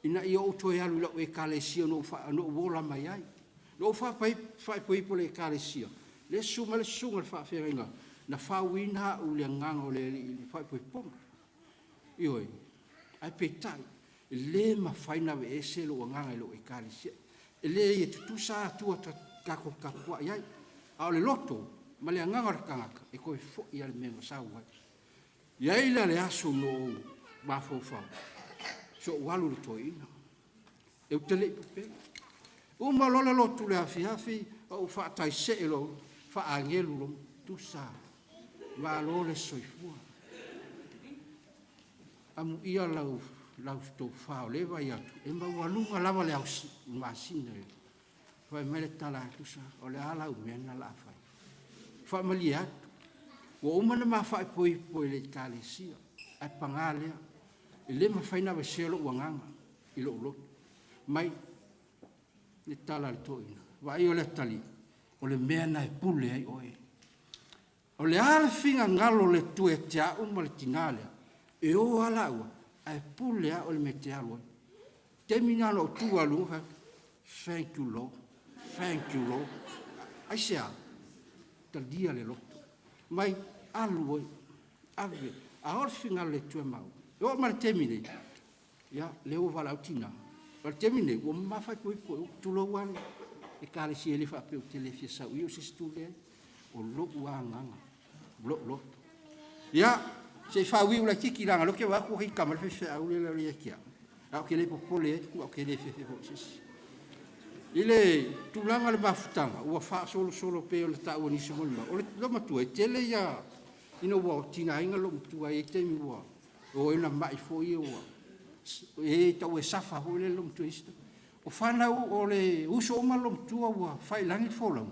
ina ia ou toe alu i lau Ekalesia na ou ola mai ai. Na ou faaipoipo i le Ekalesia, lea e susu mai le susuga i le faafeagaiga na fauina au i le agaga o le Alii i le faaipoipoga. Ioe. Ae peitai, e le mafai ona aveese lou agaga i lou Ekalesia. E leai, e tutusa lava atua tatou te tapuai ai, a o le loto ma le agaga o le tagata, e toe foi lava i le mea na sau ai. E i ai la le aso na ou mafaufau, se i ou alu i le toeaina, ou te le i popole. Uma loa le lotu i le afiafi, ou faataisee loa faa-agelu loa, tusa, malo le soifua, amuia lau tofa o lea e vaai atu e maualuga lava le ao masina. Fai mai le tala a Tusa, o le a lau mea lena o le a fai? Faamalie atu, ua uma ona ma faaipoipo i le Ekalesia, ae paga lea, e le mafai ona aveesea lou agaga i lou loto. Fai mai le tala a le toeaina, vaai oe le atalii, o le mea lena e pule ai oe. O le a le finagalo o le Atua ia te au ma le tina lea, e o lava laua, ae pule lava oe i le mea e te alu ai. O le taimi lena na ou tu ai i luga ou fai atu, thank you Lord, thank you Lord. Aisea? Talia le loto. Mai, alu oe, ave, a oo le finagalo o le Atua e maua. E oo mai i le taimi nei, ia, lea ua valaau tina, o le taimi lenei, ua ma faaipoipo, tulou lava le Ekalesia, e le faapea ou te le fia sau i i o se isi itu, leai. O lou lava agaga, o lou loto. Ia, se i faauiu laitiiti leaga o lea ou te vaai atu ua ita mai le faifeau le ia te au, ae ou te le popole ai, ou te le fefe foi i se isi. I le tulaga o le mafutaga, ua faasolosolo pei ona taua e nisi o molimau, o le loomatua, e tele ia ina ua tigaina le loomatua, e i ai taimi ua oo ai ina mai foi ia ua e tau e suffer foi lele le loomatua i isi taimi. O fanau, o uso uma a le loomatua ua fai i lagi le folauga,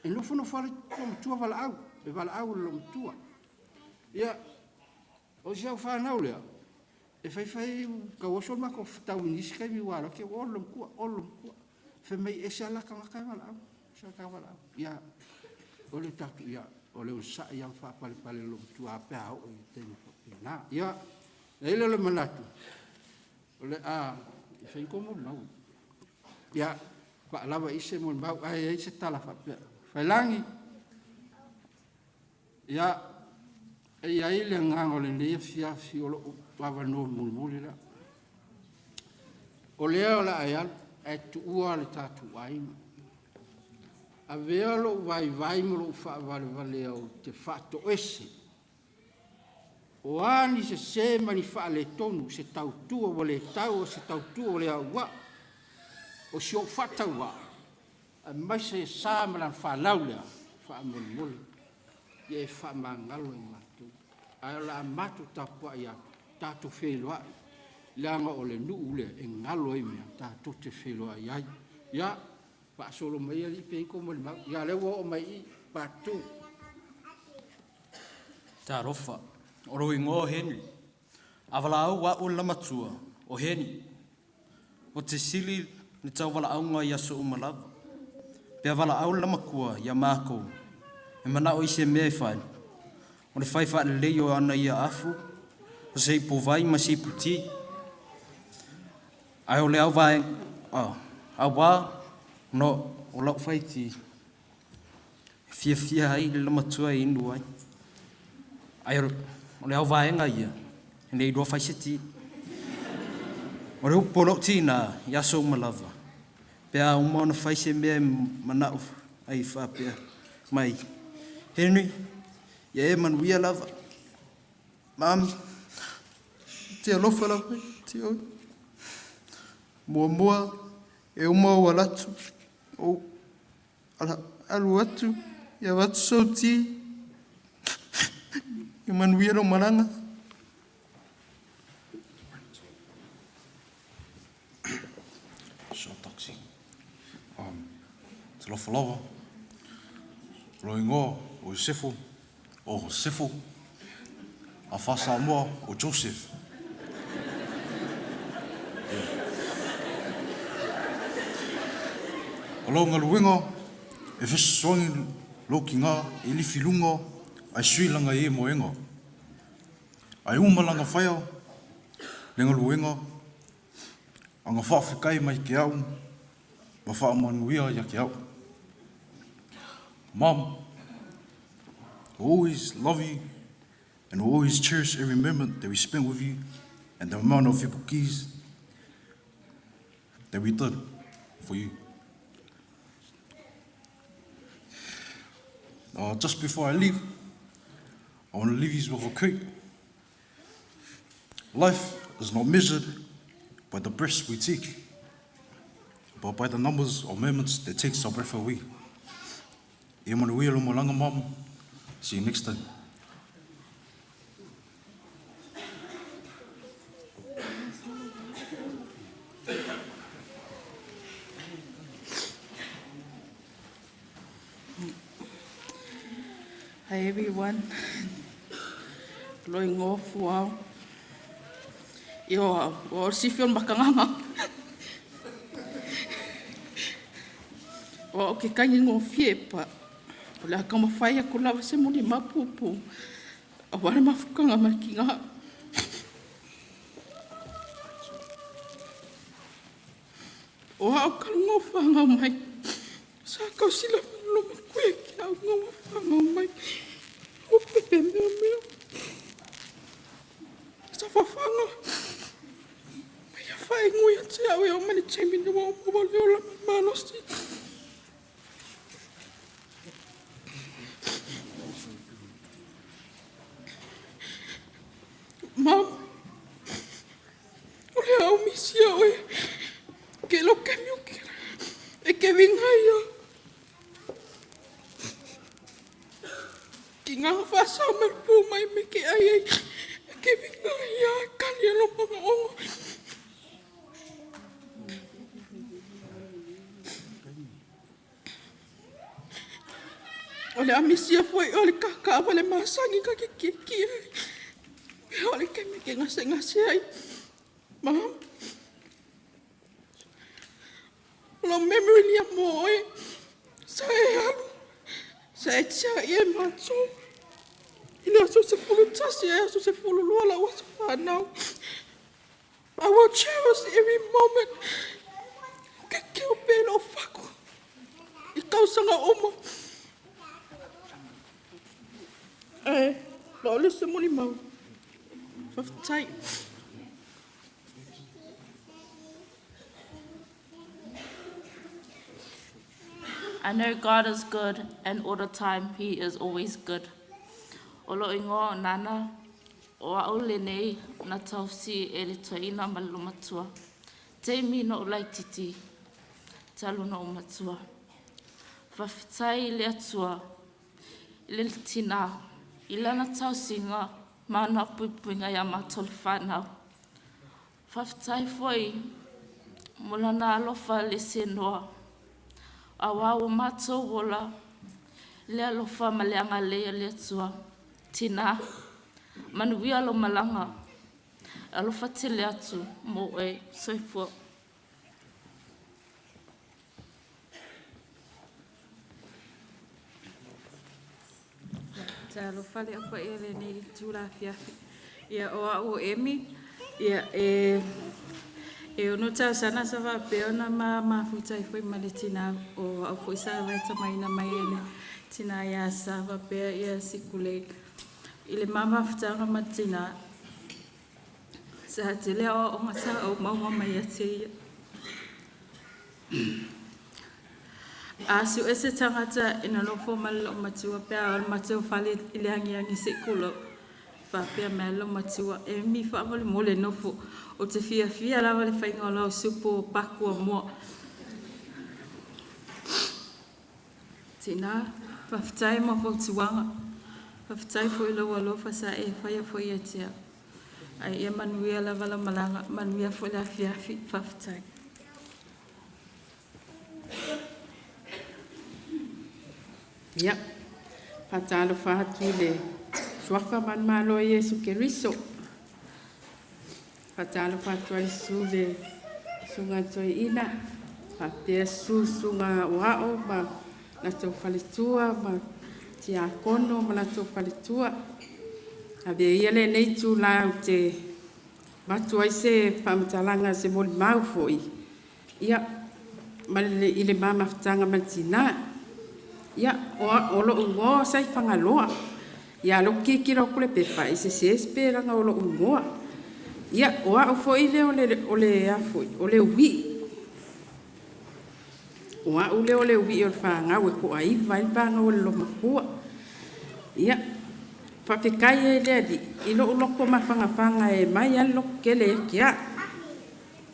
e nofonofo lava le loomatua valaau, e valaau e le loomatua. Ia, o si au fanau lea, e fai fai tau oso le matou fetau i nisi taimi aua o la e olo le loomatua, olo le loomatua. Fai mai e ese lava le la tagata e valaau, ese le ta valaau. Ia, o le tatou, ia, o le onosai lava ma faapalepale i le loomatua pe a oo i taimi faapena. Ia, ona i ai lea o le manatu, o le a fai ni tou molimau. Ia, faalava i i se molimau, ae i ai se tala faapea, Failangi, ia, e i ai le agaga o lenei afiafi, o lou avanoa mulimuli lea. O lea o le a e alu ae tuua le tatou aiga. Avea lou vaivai ma lou faavalevalea ou te faatoese, o a ni sese ma ni faaletonu, se tautua ua le tau, o se tautua ua le auau, O si ou faatauvaa, aemaise e sa ma lana fanau lea, faamolemole, ia e faamagalo i matou. Ae o le a matou tapuai atu, tatou feiloai, leaga o le nuu lea e galo ai mea, tatou te feiloai ai. Ia, faasolo maia alii pe i ai tou molimau. Ia o lea ua oo mai i i, part 2. Talofa, o lou igoa o Henry. A valaau a'u e le lamatua, o Heni. Ou te sili le tauvalaauga i aso uma lava. Pe a valaau le lamatua ia makou e manao i se mea e fai, o le fai faalelei o ana ia afu, o se ipuvai ma se iputi. Ae o le au vaega, auā ona o lau faiti e fiafia ai le lamatua e inu ai. Ae o le auvaega ia, e le iloa fai se ti. O le upu a lou tinā i aso uma lava, pe a uma ona fai se mea e manao ai faapea mai, Henry, ia e manuia lava. Mum, ou te alofa lava ia te oe. Muamua, e uma ou alu atu, ou alu atu e avatu sou ti. Ia manuia lau malaga. Short taxi. Um, talofa lava. O lou igoa o Iosefo, o Josefo, a Faa-Samoa o Joseph. O lau galuega e fesoasoani lou tiga e lifi luga ae sui lana ie moega. Ae uma lana faia le galuega aga faafetai mai te au ma faamanuia ia te au. Mom, I always love you and will always cherish every moment that we spent with you and the amount of keys that we did for you. Just before I leave, I want to leave you with a quote. Life is not measured by the breaths we take, but by the numbers of moments that takes our breath away. Ia manuia lo malaga, Mom. See you next time. Hi everyone. Loi ngofu au. Io au, o sifi o le makagaga. O au ke kangi ngofie pa. O le aka mawhai aku lava se moni mapupu. A wale mafukanga ma ki ngā. O au ka ngofanga mai. Sa kau sila loma koe ki au ngofanga mai. O pepe mea mea. Sa whawhanga. Mai a whae ngui a te au e o mani taimi ni wa o mawa leo la malosi. Mom, o le au misia oe. Ke lo ke miu ke e ke vinga ia. Ki ngā whasau me pū mai me ke ai ai. E ke vinga ia kali e lo manga ongo. O le amisia foi o le kaka le masangi ka ke ke ki ai. O le ke me ke ngase ngase ai. Mom, lo memory lia mo oe. Sa e alu. Sa e tia i e mātou. I le aso 11 e aso 12 la aso whanau. I will cherish every moment. O ke keo pēlā o whaku. I kausanga oma. E, la o le se moni mau. Whawhetai. I know God is good, and all the time He is always good. O lo ingoa o Nana, o au lenei na tausi e le toeaina ma le lomatua. Taimi no laititi. talu ona ou matua. Faafetai i le Atua i le tinā i lana tausiga ma ana puipuiga iā matou le fanau. Faafetai foi mo lana alofa le seanoa, auā ua matou ola i le alofa ma le agalelei o le Atua. Tinā, manuia lou malaga, e alofa tele atu mo oe. Soifua. Talofa le paia i lenei itula afiafi. Ia o au o Emi, ia e 6 tausaga sa faapea ona ma mafuta ai foi ma le tina o au foi sa vaitamaina mai e le tina ia sa faapea ia Sikulei. I le ma mafutaga ma le tina, sa tele aoaoga sa ou maua mai ia te ia. A sue se tagata e nonofo ma le loomatua pe a o le matou fale i le agiagi se i tulou, faapea mai lava le loomatua, “Emi faamolemole nofo, ou te fiafia lava i le faiga o lau supu o pakuamoa.” Tina, faafetai mo fautuaga, faafetai foi i lou alofa sa e faia foi ia te au. Ae ia manuia lava lau malaga, manuia foi le afiafi. Faafetai. Ia, faatalofa atu i le Suafa manumalo o Iesu Keriso. Faatalofa atu ai i le susu i le Susuga i le Toeaina, faapea le susu Susuga Aoao ma latou faletua ma Tiakono ma latou faletua. Avea ia lenei itula ou te avatu ai se faamatalaga, se molimau foi ia, i le ma mafutaga ma le tina. Ia, o lo'u igoa o Saifagaloa. Ia, a o lea ou te tilotilo atu i le pepa e sese le sipelaga o lo'u igoa. Ia, o au foi lea o le a foi, o le ui'i. O au lea o le ui'i o le fanau e toaiva ai le fanau a le loomatua. Ia, faafetai ai i le Alii i lo'u loto mafanafana e aumai lava le loto tele ia te a'u.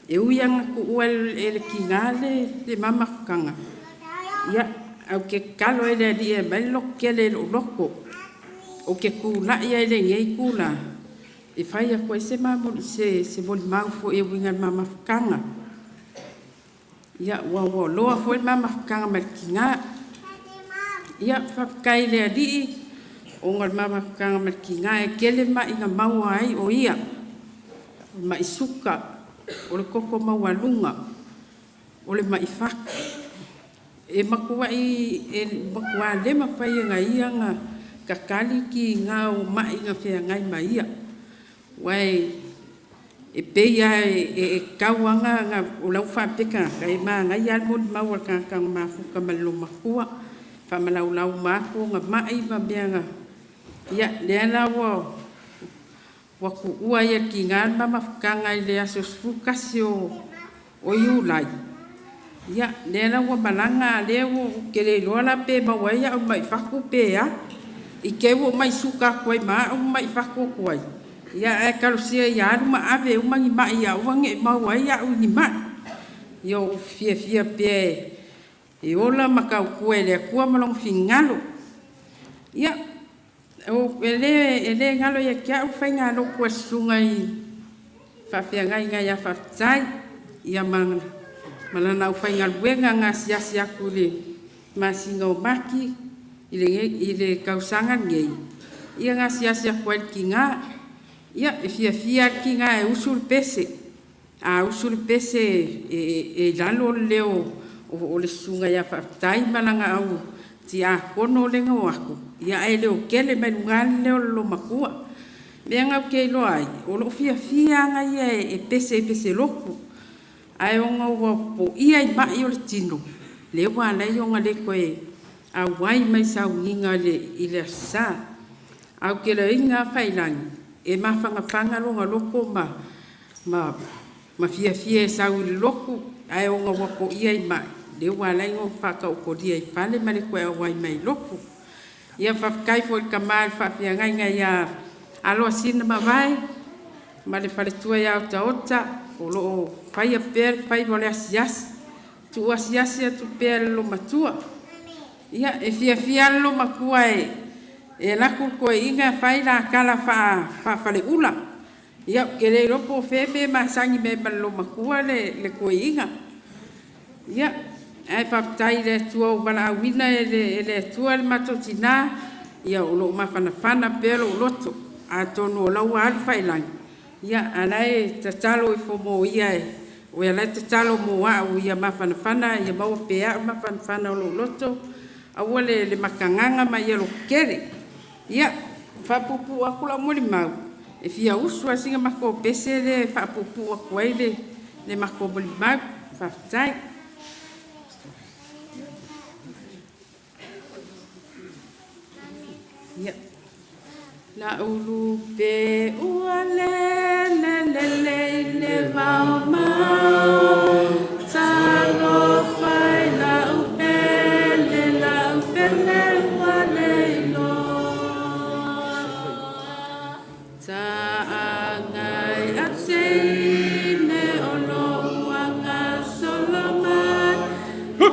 E ui lava ina tuua e le tiga le ma mafutaga, ia, ae ou te tatalo ai i le Alii e aumai le loto tele i lo'u loto. Ou te tula'i ai i lenei itula e fai atu ai se molimau foi e uiga i le ma mafutaga. Ia, ua loa foi le ma mafutaga ma le tina. Ia, faafetai i le Alii ona o le ma mafutaga ma le tina, e tele ma'i na maua ai o ia, o le ma'i suka, o le toto maualuga, o le ma'i fatu. E matuā le mafai e na ia ona tatali tiga o ma'i na feagai ma ia. Aua e pei lava e tatau lava ona, o lau faapea tagata, e manaia lava le molimau a le tagata na mafuta ma le loomatua, faamalaulau uma atu ona ma'i ma mea na… Ia, lea la ua tuua ai e le tiga le ma mafutaga i le aso 11 o Iulai, ia, lea la ua malaga, a o lea ou te le iloa la pe maua ai au i le mai fatu pe a. I te i ua ou mai suka atu ai ma au ma mai fatu atu ai, ia ae talosia ia alu ma ave uma ni ma'i ia aua ne i maua ai au i ni ma'i. Ia ua ou fiafia pea e ola ma tautua i le Atua ma Lona finagalo. Ia, e le galo ia te au le faigalotu a le susuga i faafeagaiga ia Faafetai ia ma lana aufaigaluega na asiasi atu i le masina o Mati i le tausaga lenei, ia na asiasi atu ai i le tina. Ia, e fiafia lava le tina e usu le pese. A usu le pese e i lalo le leo o le susuga ia Faafetai ma lana au tiakono lea na o atu, ia ae leotele mai luga le leo o le loomatua. O lea la ou te iloa ai, o loo fiafia lava ia e pese i pese lotu, ae ona ua poia i mai o le tino, lea ua ala ai ona le toe auai mai i sauniga i le Aso Sa. Ae ou te laina lava Faiilagi, e mafanafana lona loto ma fiafia e sau i le lotu, ae ona ua poia i mai, lea ua ala ai ona faataotolia i fale ma le toe auai mai i lotu. Ia faafetai foi i le tama i le faafeagaiga ia Aloasina Mavae ma le faletua ia Otaota o lo o faia pea le faiva o le asiasi. Tuuasiasi atu pea i le lomatua. Ia, e fiafia lava le lomatua e e alu atu le toeaina fai la tala faafaleula. Ia, ou te le iloa po o fea le mea e masani mai ai ma le lomatua le toeaina. Ia, ae faafetai i le Atua ua valaauina e le Atua le matou tinã, ia o lo o mafanafana pea lou loto. Atonu o la ua alu faiilagi, ia a o la e tatalo ifo mo ia, o la e tatalo mo au ia mafanafana, ia maua pea e au le mafanafana o lou loto, aua le makagaga ma ia lototele. Ia, e faapuupuu atu lau molimau, e fia usu lava sina matou pese lea e faapuupuu atu ai le matou molimau. Faafetai. Ia. La ulu pe ua lele lele i le vao mau talofa i lau pele lau pele ua le iloa Taagai a teine o lou aga solo mai o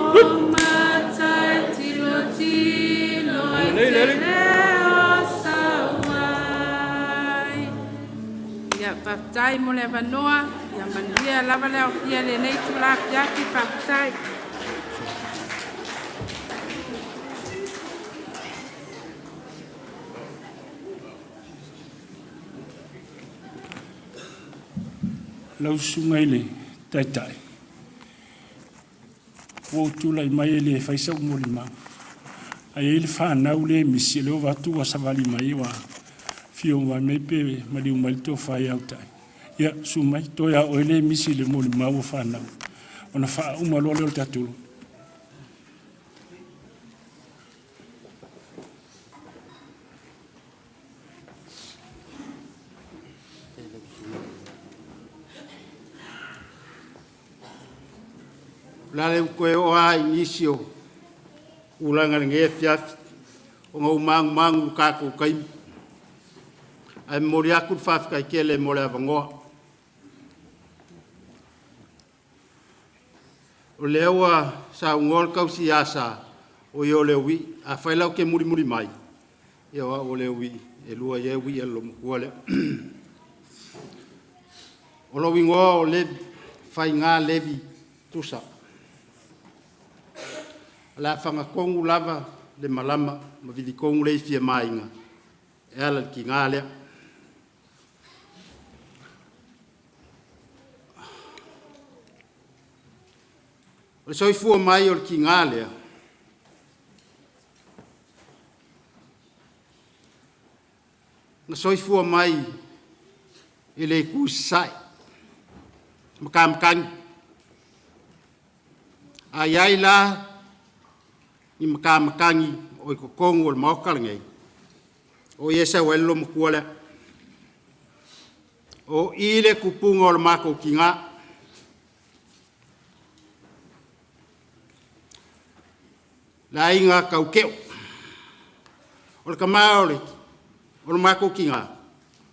matai tilo tilo ai te leo sauai. Ia, faafetai mo le avanoa. Ia manuia lava le aofia i lenei itula afiafi. Faafetai. Lau susuga i le Taitai, ua ou tulai mai e le fai sau molimau. Ae i ai le fanau lea e misi, o lea ua vaatu ua savali mai, ua fio mai pe maliu mai le tofa ia utai. Ia, susu mai, toe a oe lea e misi i le molimau o fanau. Ona faauma loa lea o le tatou O le a le toe oo lava i nisi o tulaga i lenei afiafi ona ua manumanu i le tatou taimi. Ae momoli atu le faafetai tele mo le avanoa. O lea ua saunoa le tausi Asa, o ia o Leuii. Afai la ou te mulimuli mai, ia o au o Leuii, e lua i ai uii a le loomatua lea. O lou igoa o Levi, Faiga Levi Tusa. O le a fagatonu lava le malama ma vilitonu le ifi a Maina e ala i le tiga lea. O le soifua mai o le tiga lea, na soifua mai i le itu i Sasae, Matamatagi. A i ai la ni matamatagi o i totonu o le Maota lenei, o i e sau ai le loomatua lea. O i le tupuga o le matou tiga. Le aiga Taukeo. O le tama o le matou tiga,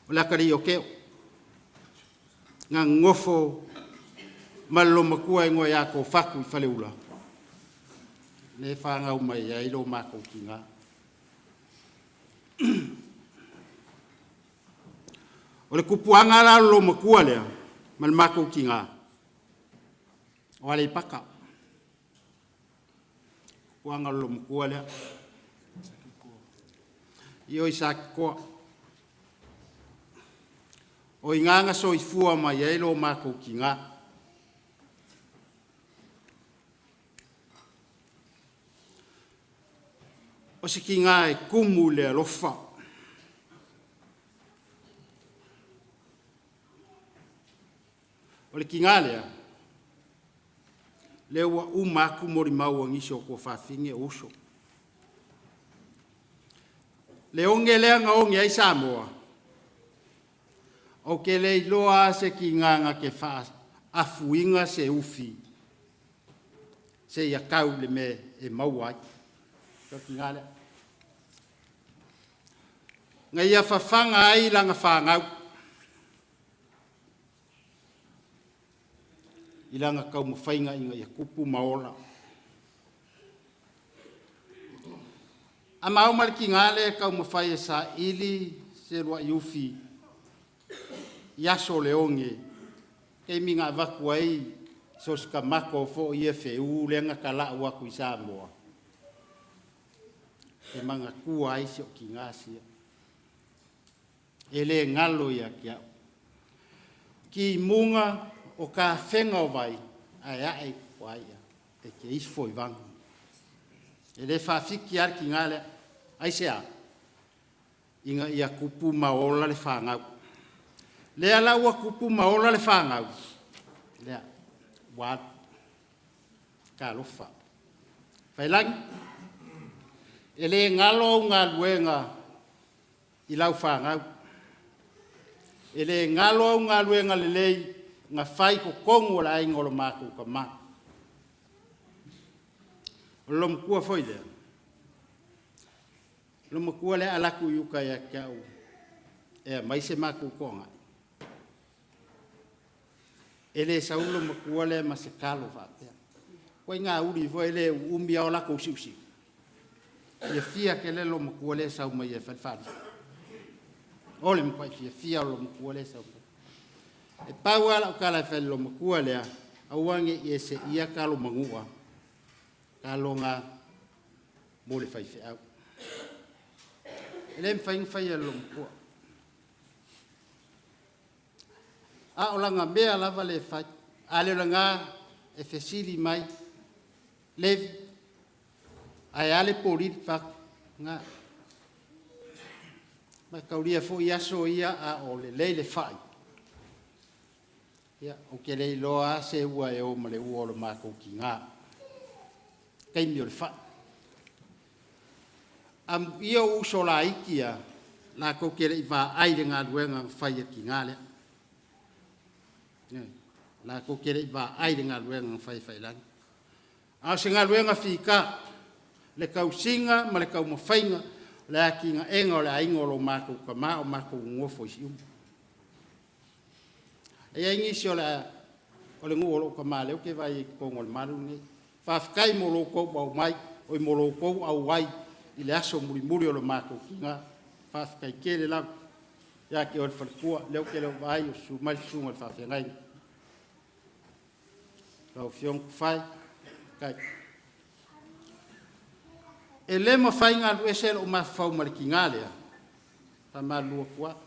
o le atalii o Keo, na nonofo ma le loomatua e igoa ia Tofatu i Faleula, lea e fanau mai ai lo matou tiga. O le tupuaga la o le loomatua lea ma le matou tiga, o Aleipata, tupuaga o le loomatua lea. Ioe, Satitoa. O i ina na soifua mai ai lo matou tiga. O se tiga e tumu i le alofa. O le tiga lea, lea ua uma atu molimau a nisi o tuafafine o uso. Le oge lea na oge ai Samoa, ou te le iloa lava se tiga na te faafuina se ufi seia tau i le mea e maua ai. O le tiga lea. Na ia fafaga ai lana fanau. i lana taumafaiga ina ia tupu ma ola. A maua ma le tiga lea e taumafai e saili se uluai ufi i aso o le oge, taimi na avatu ai so o se tamato foi ia feú lea na talau atu i Samoa, e manatua ai si ou tiga sia. E le galo ia te au. Timuga o tafega o vai, ae ae i tuaia, e te ifo i vanu. E le faafiki lava le tiga lea. Aisea? Ina ia tupu ma ola le fanau. Lea la ua tupu ma ola le fanau, lea, ua alu. Talofa. Faiilagi, e le galo au galuega i lau fanau. E le galo au galuega lelei na fai i totonu o le aiga o lo matou tama. O le loomatua foi lea, le loomatua lea a alu atu i uta ia te au e aumai se matou toagai, e le sau le loomatua lea ma se talo faapea. Ituaiga uli foi lea e uumi lava o latou siusiu. Fiafia tele le loomatua lea e sau mai e fai le faalifo. O le matuai fiafia o le loomatua lea e sau mai. E pau lava lau tala e fai i le loomatua lea, aua ne i e seia talo manua, talo na mo le faifeau. E le mafai ona faia e le loomatua. A o lana mea lava lea e fai, a le o lena, e fesili mai, Levi, ae a le polili? Fai atu, na. Mataulia foi aso ia a o lelei le fai, ia, ou te le iloa lava se ua e o ma le ua o le matou tiga, taimi o le fai. Amuia ou uso laiti ia, latou te le i vaai i le galuega na fai e le tiga lea. Ioe. Latou te le i vaai i le galuega na fai e Faiilagi. A o se galuega fita, le tausiga ma le taumafaiga o le atinaega o le aiga o lo matou tama o matou nonofo i Siumu. E i ai nisi o le nuu o lou tama lea ou te vaai ai i totonu o le malu lenei. Faafetai mo lo outou aumai, oi mo lo outou auai i le aso mulimuli o le matou tiga. Faafetai tele lava ia te oe le faletua, lea ou te le o vaai o susu mai le susuga i le faafeagaiga. Lau Afioga Tufae, faafetai. E le mafai ona alu ese lou mafaufau ma le tiga lea, faamalulu atu lava.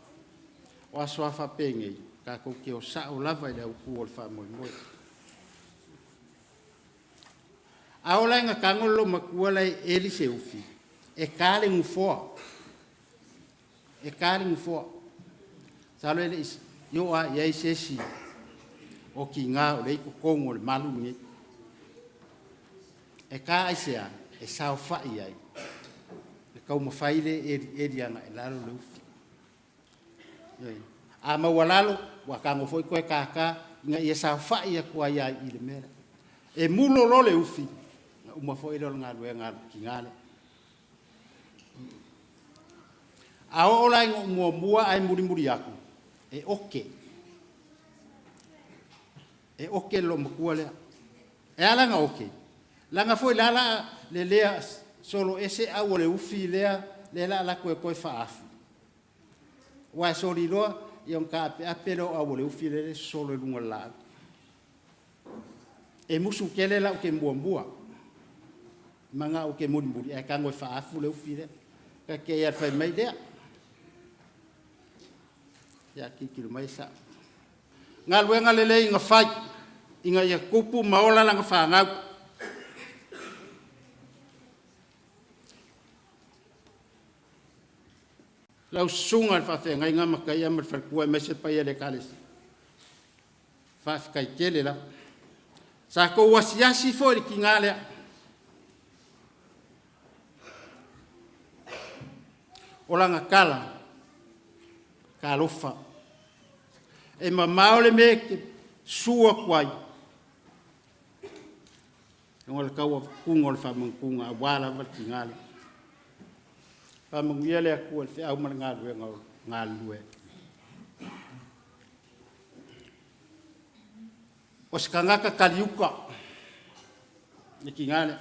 O aso lava faapenei, tatou te o sao lava i le autu o le faamoemoe. A oo la ina tago le loomatua la e eli se ufi, e ta le gafoa, e ta le gafoa. Masalo e le i oo lava i ai se isi o tiga o lea e i totonu o le malu lenei. E ta aisea? E saofai ai le taumafai lea e elieli agai i lalo le ufi. Ioe. A maualalo, ua tago foi toe tata ina ia saofai atu ai lava i i le mea lea. E mulo loa le ufi, ona uma foi lea o le galuega a le tiga lea. A oo la ina ou muamua ae mulimuli atu, e oke. E oke le loomatua lea. E ala ona oke, leaga foi la o le a lelea solo ese au o le ufi lea o le a alu atu e toe faaafu, aua e soli loa, ia ona taapeape lea o au o le ufi lea e sosolo i luga o le laau. E musu tele la ou te muamua, manao ou te mulimuli ae tago e faaafu le ufi lea. Ta te i lava i le fai mai, lea, ia tilotilo mai e sao. Galuega lelei na fai ina ia tupu ma ola lana fanau. Lau susuga i le faafeagaiga Mataia ma le faletua aemaise le paia o le Ekalesia, faafetai tele lava. Sa tou asiasi foi i le tiga lea. O lana tala, talofa, e mamao le mea e te susu atu ai, ona o le tau avatuga o le faamagatuga aua lava le tiga lea. Faamanuia le Atua i le feau ma le galuega o galulue ai. O se tagata kaliuka le tiga lea.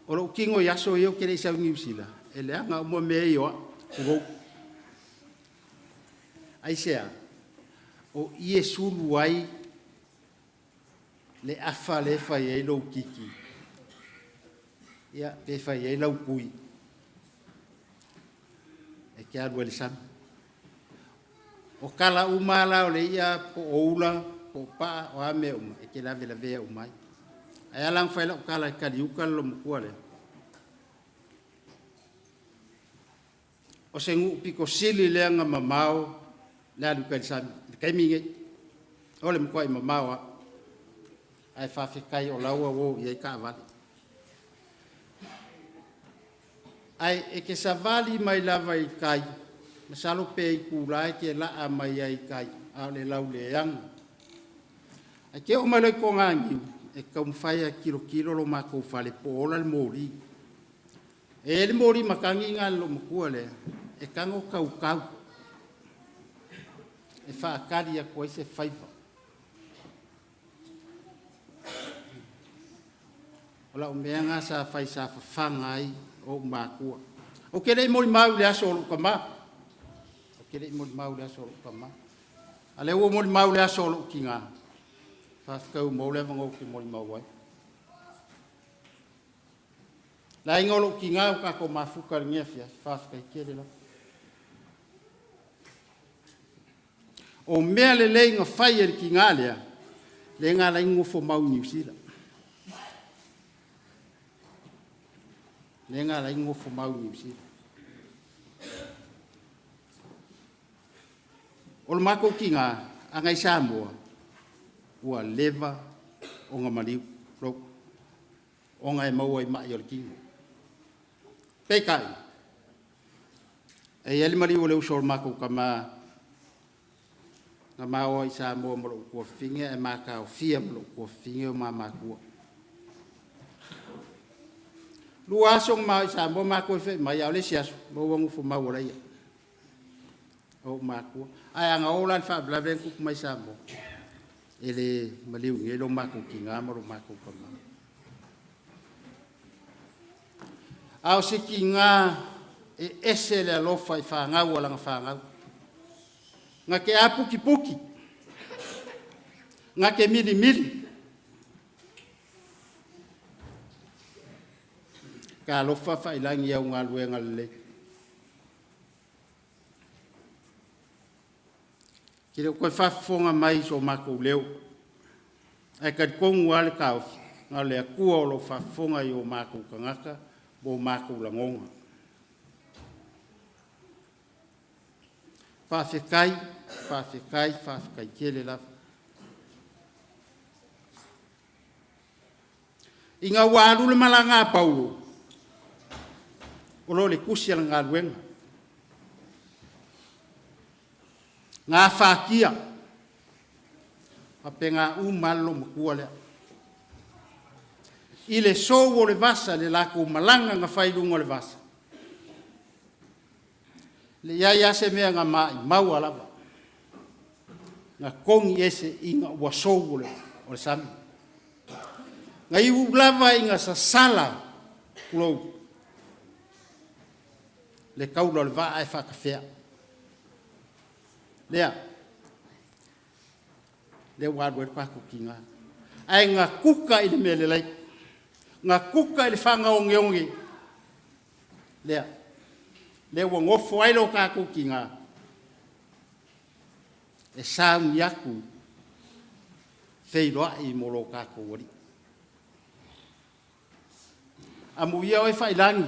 O lou tino i aso ia ou te le i sau i Niu Sila, e leaga uma mea ia o au, tulou. Aisea? O i e sulu ai le afa lea e fai ai lou titi, ia, pe fai ai lau tui e te alu ai i le sami. O tala uma lava la o le i'a po o ula po o paa o a mea uma, e te lavelavea uma ai. Ae ala ona fai lau tala e kaliuka le loomatua lea, o se nuu pito sili lea ona mamao le alu i tai i le sami i le taimi lenei. O le matuai mamao lava. Ae faafetai o la ua o i ai taavale. Ae e te savali mai lava i tai, masalo pe itula e te laa mai ai i tai, a o le lauleaga. Ae te oo mai loa i Toganiu, e taumafai lava e tilotilo lo matou fale po o ola le moli. E i ai le moli matagi lena a le loomatua lea, e tago tautau e faatali atu ai se faiva. O lau mea lena sa fai sa fafaga ai ou matua. Ou te le i molimau i le aso o lou tama. Ou te le i molimau i le aso o lou tama. A o lea ua ou molimau i le aso o lou tina, faafetai ua maua le avanoa ou te molimau ai. Le aiga o lou tina ua tatou mafuta i lenei afiafi, faafetai tele lava. O mea lelei na fai e le tina lea, lea na ala ai ona nofo mau i Niu Sila. Lea na ala ai ona nofo mau i Niu Sila. O le matou tina, a na i Samoa, ua leva ona maliu, ona e maua i mai o le tino. Peitai, e i ai le maliu o le uso a le matou tama na ma o ai i Samoa ma lou tuafafine ae ma taofia ma lou tuafafine o ma matua. 2 aso na ma o ai i Samoa ma toe foi mai, a o le isi aso, maua nofo mau e ia ou matua. Ae a na oo la i le faalavelave na tupu mai Samoa, e le maliu i ai lo matou tina ma lo matou tama. A o se tina e ese le alofa i fanau a lana fanau. Na te aputiputi, na te milimili. Talofa faiilagi i au galuega lelei. Te le o toe faafofoga mai i so matou leo, ae talitonu lava le taofi, na o le Atua o lo o faafofoga i o matou tagata ma o matou lagona. Faafetai, faafetai, faafetai tele lava. Ina ua alu le malaga a Paulo, o lo o le tusi a le galuega, gafatia, faapena uma lava le loomatua lea. I le sou o le vasa i le latou malaga na fai i luga o le vasa, e leai lava se mea na maumau lava, na togi ese ina ua sou o le sami. Na iu lava ina sasala, tulou, le taula o le vaa ae faatafea. Lea, lea ua alu ai le tatou tiga. Ae na kuka i le mea lelei, na kuka i le faga ogeoge, lea, lea ua nofo ai lo tatou tiga e sauni atu, feiloai mo lo tatou Alii. Amuia oe Faiilagi,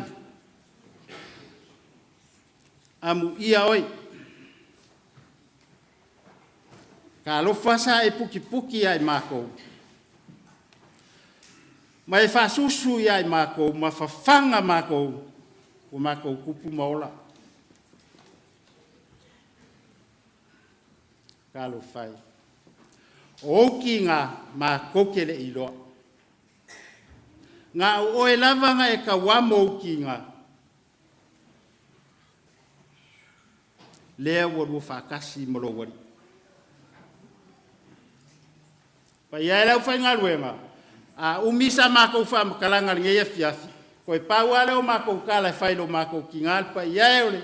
amuia oe. Talofa sa e putiputi ia i matou, ma e faasusu ia i matou ma fafaga matou, ua matou tupu ma ola. Talofa e. O ou tiga matou te le i iloa. Na o oe lava na e tauamo ou tiga. Lea ua lua faatasi ma lou Alii. Paia e le aufaigaluega, a umi sa matou faamatalaga i lenei afiafi, toe pau lava lea o matou tala e fai i lo matou tina, le paia e o le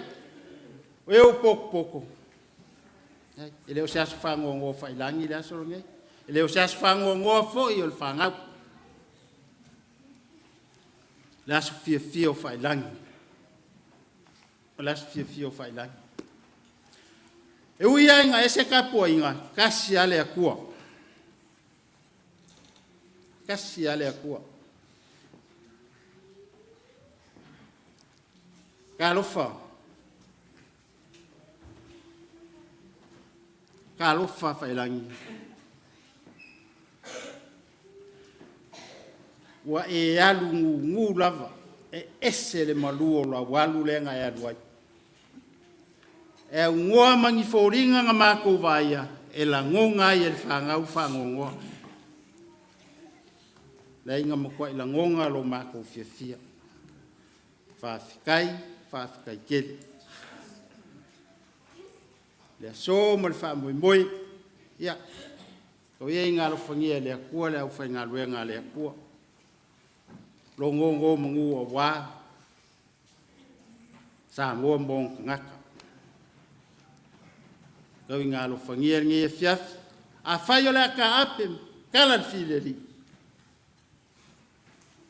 e ua potopoto, e le o se aso faanoanoa failagi le aso lenei, e le o se aso faanoanoa foi o le fanau, o le aso fiafia o faiilagi. O le aso fiafia o faiilagi. E ui lava ina ese tapuaiga, tasi lava le Atua. Tasi lava le Atua. Talofa, talofa faiilagi, ua e alu gugu lava, e ese le malu o lau alu lea na e alu ai. E aunoa ma ni foliga na matou vaaia, e lagona ai e le fanau le faanoanoa. Leai na matuai lagona lo matou fiafia. Faafetai, faafetai tele. Le aso ma le faamoemoe, ia, tau ia ina alofagia e le Atua le aufaigaluega a le Atua, lo nonomanu aua Samoa ma ona tagata. Tau ina alofagia lenei afiafi, afai o le a taape ma tatala le fili a alii,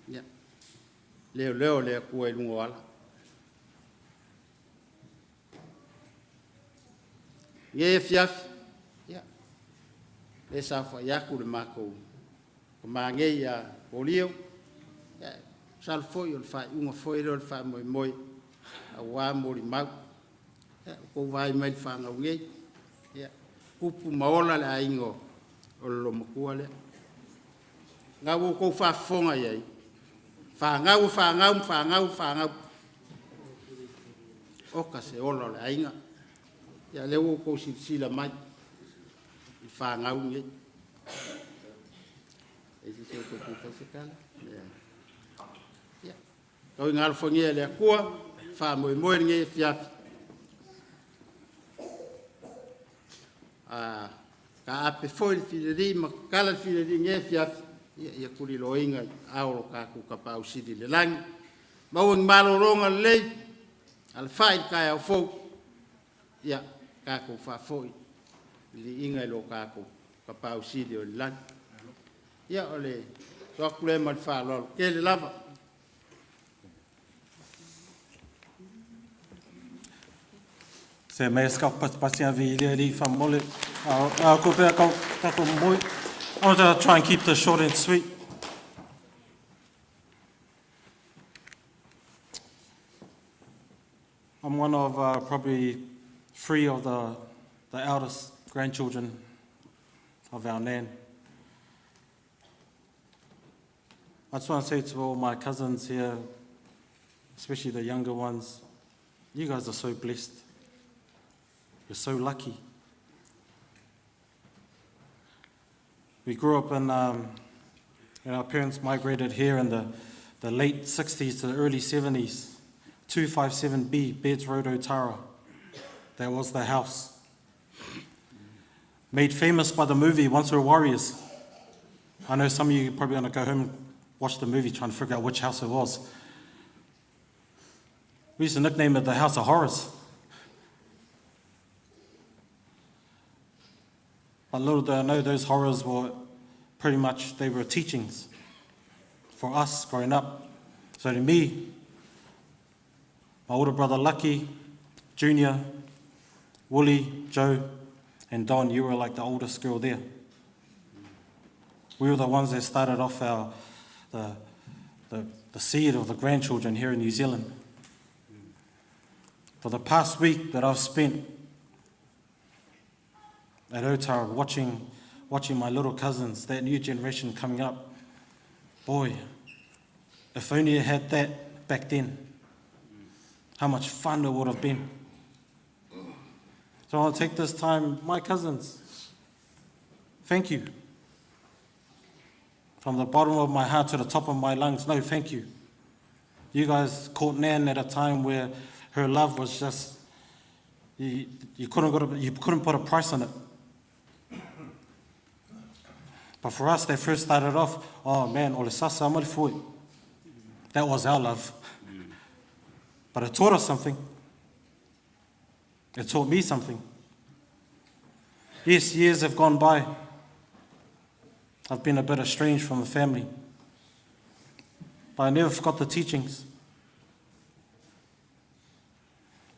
ia, leoleo le Atua i luga o ala. Lenei afiafi, ia, lea e saofai atu le matou tama nei ia Kolio, ia, masalo foi o le faaiuga foi lea o le faamoemoe aua molimau. Ia, ua outou vaai mai i le fanau nei, ia, tupu ma ola le aiga o le loomatua lea. Na ua outou faafofoga i ai, fanau e fanau ma fanau e fanau. Oka se ola o le aiga. Ia, lea ua outou silasila mai i fanau nei. E i ai se isi o outou e fia fai se tala? Ia, tau ina alofagia e le Atua, faamoemoe lenei afiafi. A taape foi le fili a alii ma tatala le fili a alii i lenei afiafi, ia tuliloaina i aao o lo tatou Tapaau Sili i le lagi, maua ni malologa lelei, alafai i le taeao fou, ia tatou faafoi le viiga i lo tatou Tapaau Sili oi le lagi. Ia, o le atu lea ma le faaaloalo tele lava. Se mea ska pasi avi ile ali famole. Ko pea kau tatou moi. I want to try and keep this short and sweet. I'm one of probably three of the, the eldest grandchildren of our nan. I just want to say to all my cousins here, especially the younger ones, you guys are so blessed. You're so lucky. We grew up in, our parents migrated here in the, the late 60s to the early 70s. 257B, Beds Road, Otara. That was the house. Made famous by the movie Once Were Warriors. I know some of you are probably going to go home and watch the movie trying to figure out which house it was. We used to nickname it the House of Horrors. But little did I know those horrors were pretty much, they were teachings for us growing up. So to me, my older brother Lucky, Junior, Wooly, Joe, and Don, you were like the oldest girl there. We were the ones that started off our, the, the, the seed of the grandchildren here in New Zealand. For the past week that I've spent at Otara watching, watching my little cousins, that new generation coming up, boy, if only I had that back then, how much fun it would have been. So I'll take this time, my cousins, thank you. From the bottom of my heart to the top of my lungs, no, thank you. You guys caught Nan at a time where her love was just You, you, couldn't, got a, you couldn't put a price on it. But for us, they first started off, oh man, ole sasa amali fui. That was our love. But it taught us something. It taught me something. Yes, years have gone by. I've been a bit estranged from the family. But I never forgot the teachings.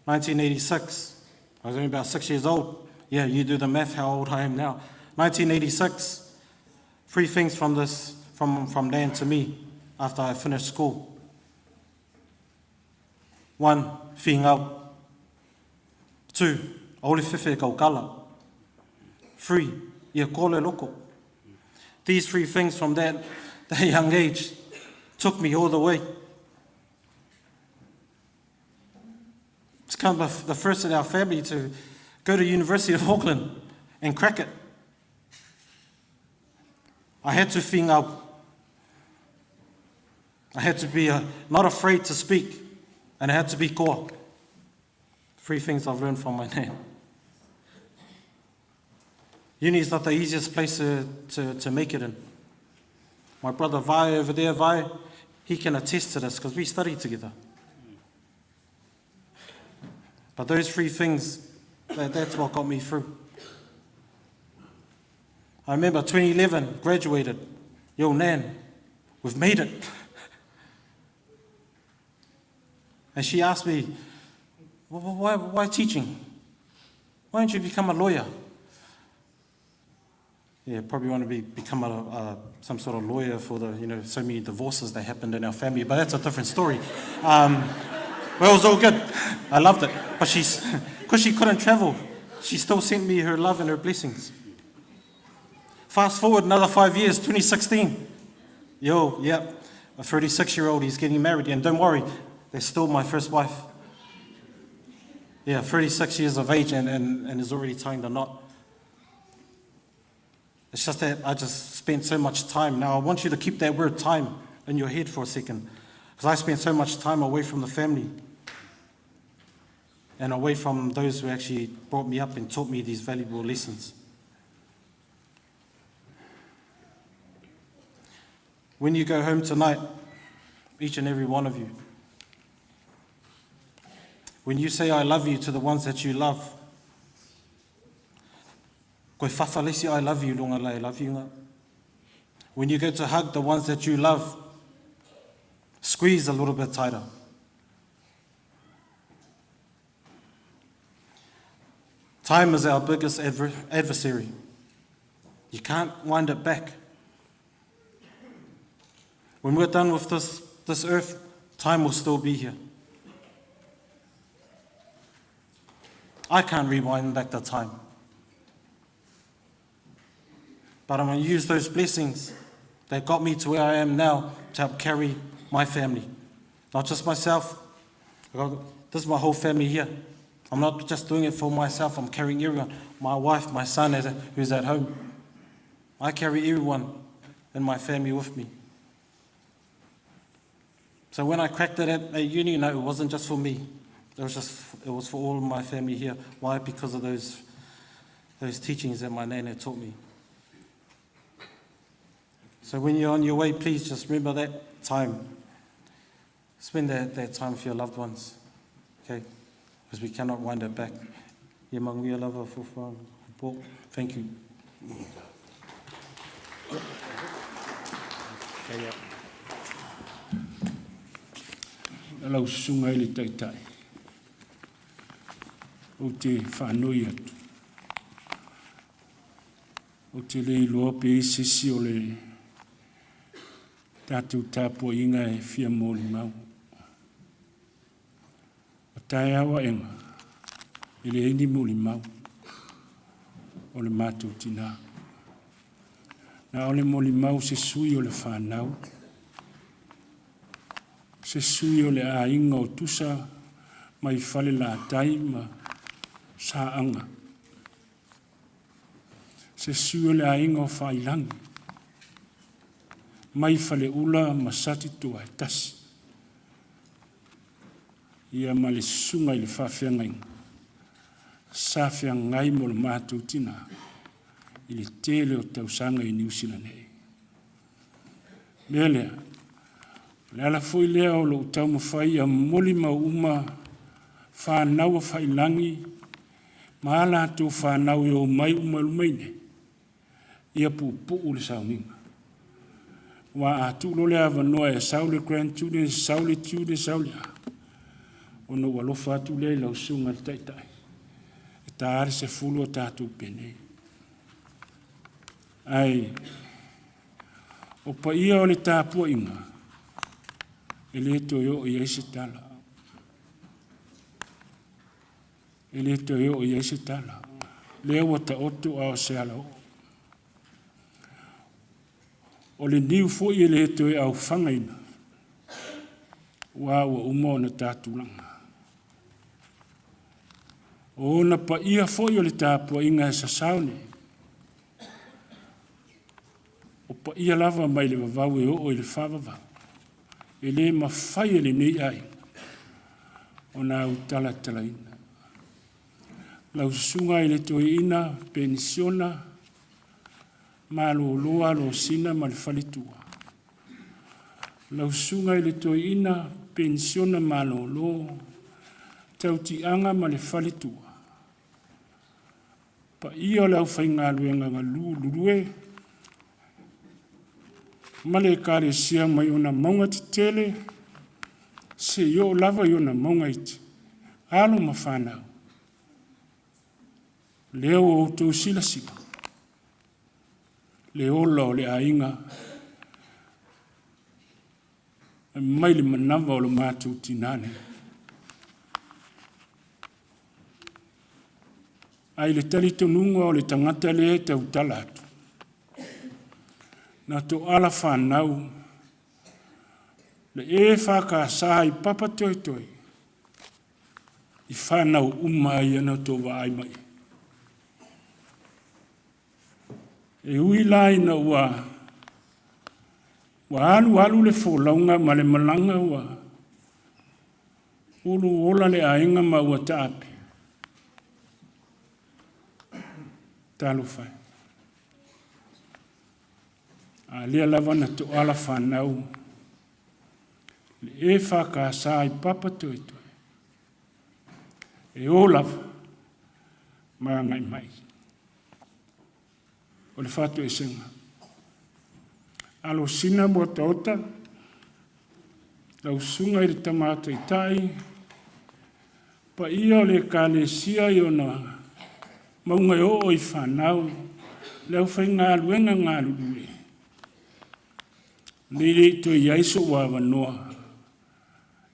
1986, I was only about six years old. Yeah, you do the math, how old I am now. 1986, three things from this, from, from Dan to me after I finished school. One, whingau. Two, aole fefe kaukala. Three, ia kole loko. These three things from that, that young age took me all the way. It's kind of the first in our family to go to University of Auckland and crack it. I had to think up. I had to be uh, not afraid to speak, and I had to be koa. Three things I've learned from my nan. Uni is not the easiest place to, to, to make it in. My brother Vai over there, Vai, he can attest to this because we studied together. But those three things, that, that's what got me through. I remember 2011, graduated. Yo, Nan, we've made it. And she asked me, why, why teaching? Why don't you become a lawyer? Yeah, probably want to be, become a, a, some sort of lawyer for the, you know, so many divorces that happened in our family, but that's a different story. Um, well, it was all good. I loved it. But she's, because she couldn't travel, she still sent me her love and her blessings. Fast forward another five years, 2016. Yo, yep, a 36 year old, he's getting married. And don't worry, they're still my first wife. Yeah, 36 years of age and, and, and is already tying the knot. It's just that I just spent so much time. Now, I want you to keep that word time in your head for a second. Because I spent so much time away from the family and away from those who actually brought me up and taught me these valuable lessons. When you go home tonight, each and every one of you, when you say I love you to the ones that you love, Koe whawhalesi I love you, lunga lai love you ngā. When you go to hug the ones that you love, squeeze a little bit tighter. Time is our biggest adver adversary. You can't wind it back. When we're done with this, this earth, time will still be here. I can't rewind back the time. But I'm going to use those blessings that got me to where I am now to help carry my family. Not just myself. Got, this is my whole family here. I'm not just doing it for myself, I'm carrying everyone. My wife, my son who's at home. I carry everyone in my family with me. So when I cracked it at, at uni, no, it wasn't just for me. It was just it was for all my family here. Why? Because of those those teachings that my nana taught me. So when you're on your way, please just remember that time. Spend that, that time with your loved ones, okay? Because we cannot wind it back. Thank you. Lau susunga i le taitai. Ou te whaanoi atu. Ou te le iloa pe i sisi o le tātou tāpuainga e fia mōli mau. O tae awa enga, e le eini mōli mau o le mātou tinā. Na o le mōli mau se sui o le whānau, se sui o le āinga o tusa mai fale la tai ma saanga. Se sui o le āinga o whailangi, mai fale ula ma sati tua e tasi. Ia ma le susunga i le faafeagaiga. sa feagai mo le matou tinā i le tele o tausaga i Niu Sila nei. Mea lea, o le ala foi lea o lou taumafai ia molimau uma fanau a Faiilagi ma a latou fanau e omai uma i luma iinei, ia puupuu le sauniga. Aua a tuu loa le avanoa e sau le grandchildren, sau le children, sau le a, ona ou alofa atu lea i lau susuga i le Taitai, e ta le 10 o tatou penei. Ae o paia o le tapuaiga, e le toe oo i ai se tala. E le toe oo i ai se tala. Lea ua taoto a o se alaoo. O le niu foi e le toe aufagaina, ua ua uma ona tatulaga. O ona paia foi o le tapuaiga e sasao nei, o paia lava mai le vavau e oo i le faavavau, e le mafai e lenei aiga ona autalatalaina. Lau susuga i le toeaina penisiona malolo alosina ma le faletua. Lau susuga i le toeaina penisiona malolo tautiaga ma le faletua. Paia o le aufaigaluega galulue ma le Ekalesia mai ona mauga tetele seia oo lava i ona mauga iti, alo ma fanau, lea ua outou silasila le ola o le aiga mai le manava o lo matou tinā nei. Ae i le talitonuga o le tagata lea e tautala atu, na toala fanau le EFKS i Papatoetoe i fanau uma ai na outou vaai mai. E ui la ina ua ua alu alu le folauga ma le malaga ua ulu ola le aiga ma ua taape. Talofa e. A lea lava na toala fanau le EFKS i Papatoetoe e o lava ma agai mai. O le faatoesega. Alosina Moataota, lau susuga i le Tama Taitai, paia o le Ekalesia i ona mauga e oo i fanau, le aufaigaluega galulue, nei le i toe i ai so'u avanoa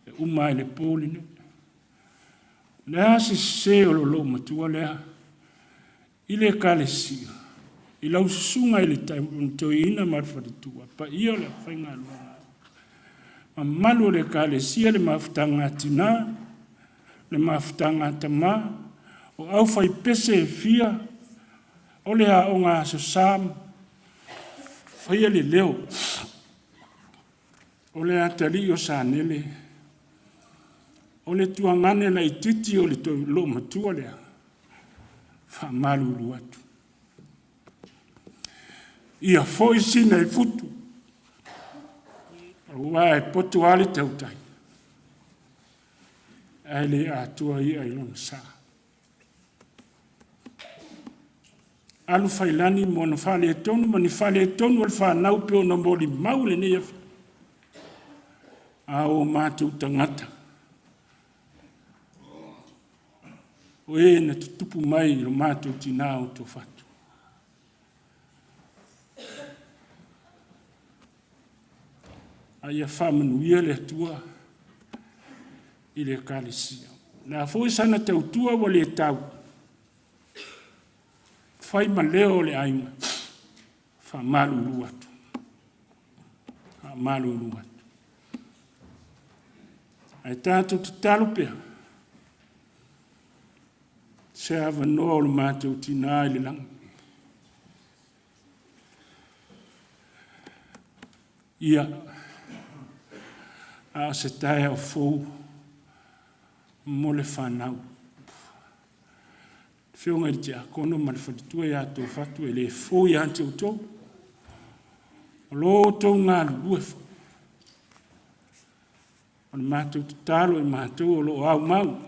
e uma ai le po lenei. O le a se sese o lo loomatua lea i le Ekalesia, i lau susuga i le toeaina ma le faletua, paia o le aufaigaluega, mamalu o le Ekalesia, le mafutaga a tinā, le mafutaga a tamā, o aufaipese e fia, o le aoga Aso Sa, faia le leo o le atalii o Sanele, o le tuagane laitiiti o le loomatua lea, faamalulu atu. Ia foi sina i futu, aua e poto lava le tautai, ae le atoa ia i lona sa. Alu Failani mo ona faaletonu ma ni faaletonu o le fanau pe ona molimau lenei afi. A o matou tagata, o e na tutupu mai i lo matou tinā o Tofatu. A ia faamanuia le Atua i le Ekalesia. O le a foi sana tautua ua le tau, fai ma leo o le aiga, faamalulu atu. Faamalulu atu. Ae tatou tatalo pea, se avanoa o le matou tinā i le lagi. Ia, a o se taeao fou mo le fanau. Afioga i le Tiakono ma le faletua ia Tofato e le fou ia te outou. O lo outou galulue foi. O le matou tatalo i matou o lo o aumau,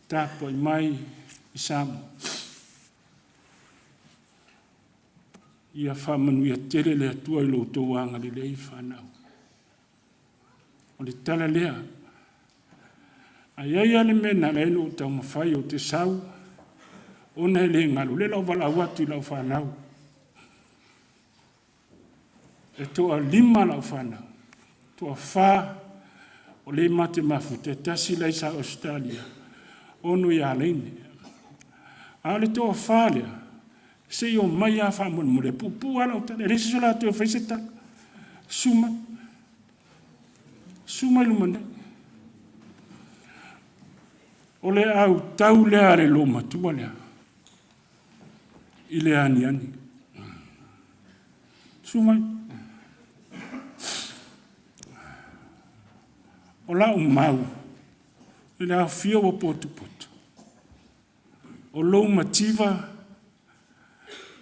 tapuai mai i Samoa. Ia faamanuia tele le Atua i lo outou agalelei fanau. O le tala lea. A i ai lava le mea na ala ai ona ou taumafai ou te sau, ona e le galo, lea o le a ou valaau atu i lau fanau. E toa-5 lau fanau, toa-4 o lea ma te mafuta, e tasi la i sa Ausetalia, 6 i Alaine. A o le toa-4 lea, se i o mai lava faamolemole, e puupuu lava lau tala, e leai se isi o latou e fai se tala. Susu mai. Susu mai luma nei. O le autau lea a le loomatua lea, i le aniani. Susu mai. O lau mau, i le aofia ua potopoto, o lou mativa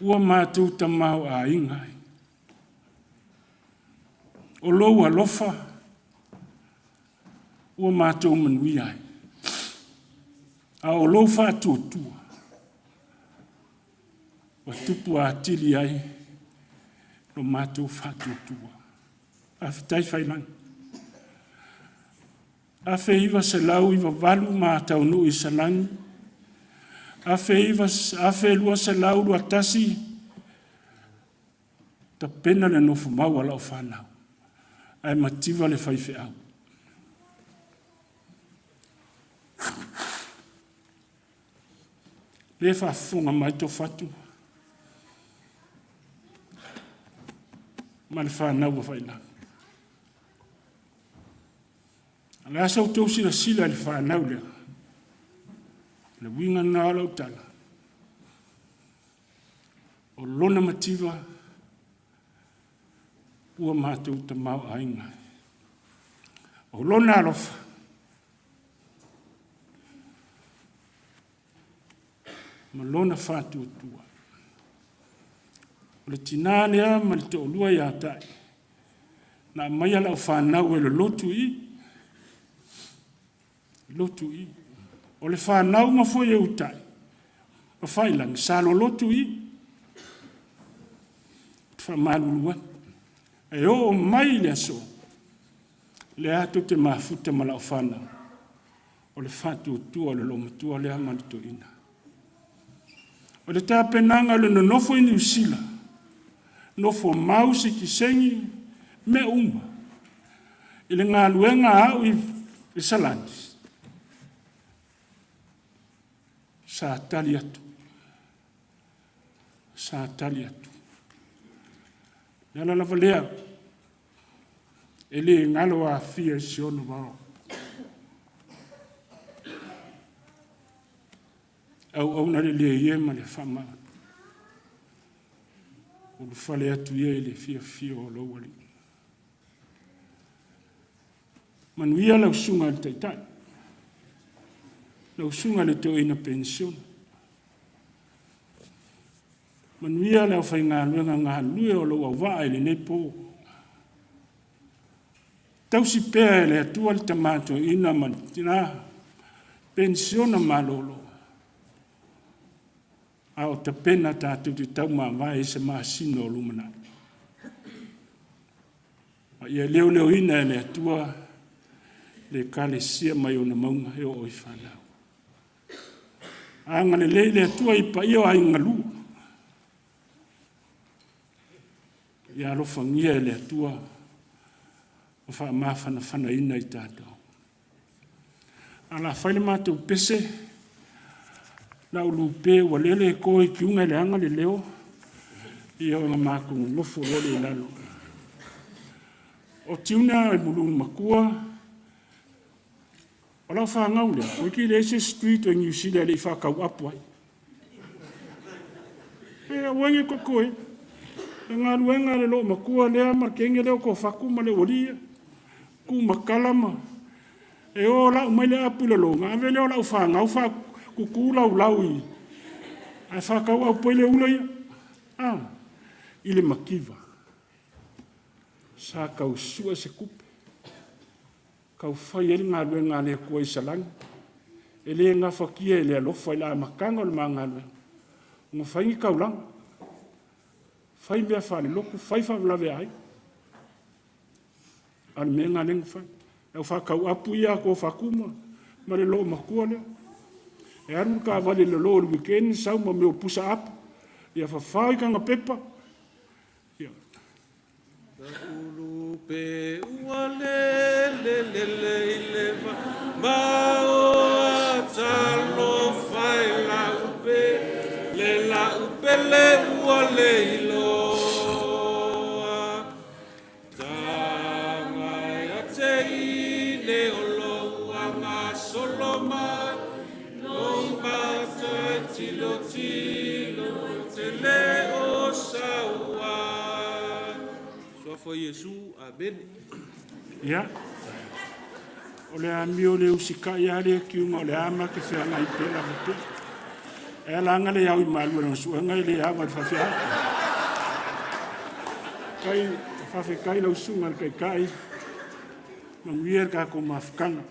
ua matou tamaoaiga ai. O lou alofa ua matou manuia ai. A o lou faatuatua ua tupu atili ai lo matou faatuatua. Faafetai Faiilagi. 1998 ma taunuu i Salani, 1221 tapena le nofomau a lau fanau, ae mativa le faifeau. Le faafofoga mai Tofato ma le fanau a Failagi. O le a sa outou silasila i le fanau lea? O le uiga lena o lau tala. O lona mativa ua matou tamaoaiga. O lona alofa ma lona faatuatua. O le tinā lea ma le toalua ia tai, na aumaia lau fanau e lolotu i, lotu i. O le fanau ma foi e utai, ma Failagi, sa lolotu i. Faamalulu atu. E oo mai le aso, lea tou te mafuta ma lau fanau, o le faatuatua o le loomatua lea ma le toeaina. O le tapenaga o le nonofo i Niu Sila, nofo mau sitiseni, mea uma, i le galuega a au i Salani, sa tali atu. Sa tali atu. Le ala lava lea, e le galo afia i si ona vao. Auauna lelei e ma le faamaoni. Ulufale atu ia i le fiafia o lou Alii. Manuia lau susuga i le Taitai, lau susuga i le Toeaina Penisiona. Manuia le aufaigaluega galulue o lou auvaa i lenei po. Tausi pea e le Atua le tama toeaina ma le tina penisiona malolo, a o tapena tatou te taumavae i se masina o lumanai. Ma ia leoleoina e le Atua le Ekalesia mai ona mauga e oo i fanau. Agalelei le Atua i paia o aiga lua. Ia alofagia e le Atua ma faamafanafanaina i tatou. A la fai le matou pese, lau lupe ua lele e to i kiuga e leaga le leo, ia ona matou nonofo loa lea i lalo. O tiuna e muluni matua, o lau fanau lea, toeitiiti leai se street o Niu Sila e le i faatauapu ai. E aua ne i totoe. Le galuega a le loomatua lea ma le teine lea o Tofatu ma le aualii ia. Tuumatala ma e o lau mai le apu i lalo, ona ave lea o lau fanau faatutu laulau i Ae faakauau poi le ula ia. A, i le mativa. Sa tau sue se tupe. Tau fai ai le galuega a le Atua i Salani. E le gafatia e le alofa i le amataga o le ma galuega. Ona fai ni taulaga. Fai mea faalelotu, fai faalavelave a aiga. A o le mea lena lea na fai. Le au faatauapu ia a Toafatuma ma le loomatua lea. E alu le taavale i le lolo i le weekend, sau ma mea o pusa apu, ia fafao i Kagapepa, ia. Ulu pe ua lele lele i le va ma o talofa e lau pele lau pele ua le iloa taga ia te ine o lou agasolo mai lou mata e tilotilo te le o sau ai. Suafa Iesu, Amene. Ia, o le amio le usikai lava le kiuga o le a ma te feagai pea lava pea. E ala anga le au i malu e lona suega e le ava i le faafeau. Kai, faafetai lau susuga i le Taitai, manuia le tatou mafutaga.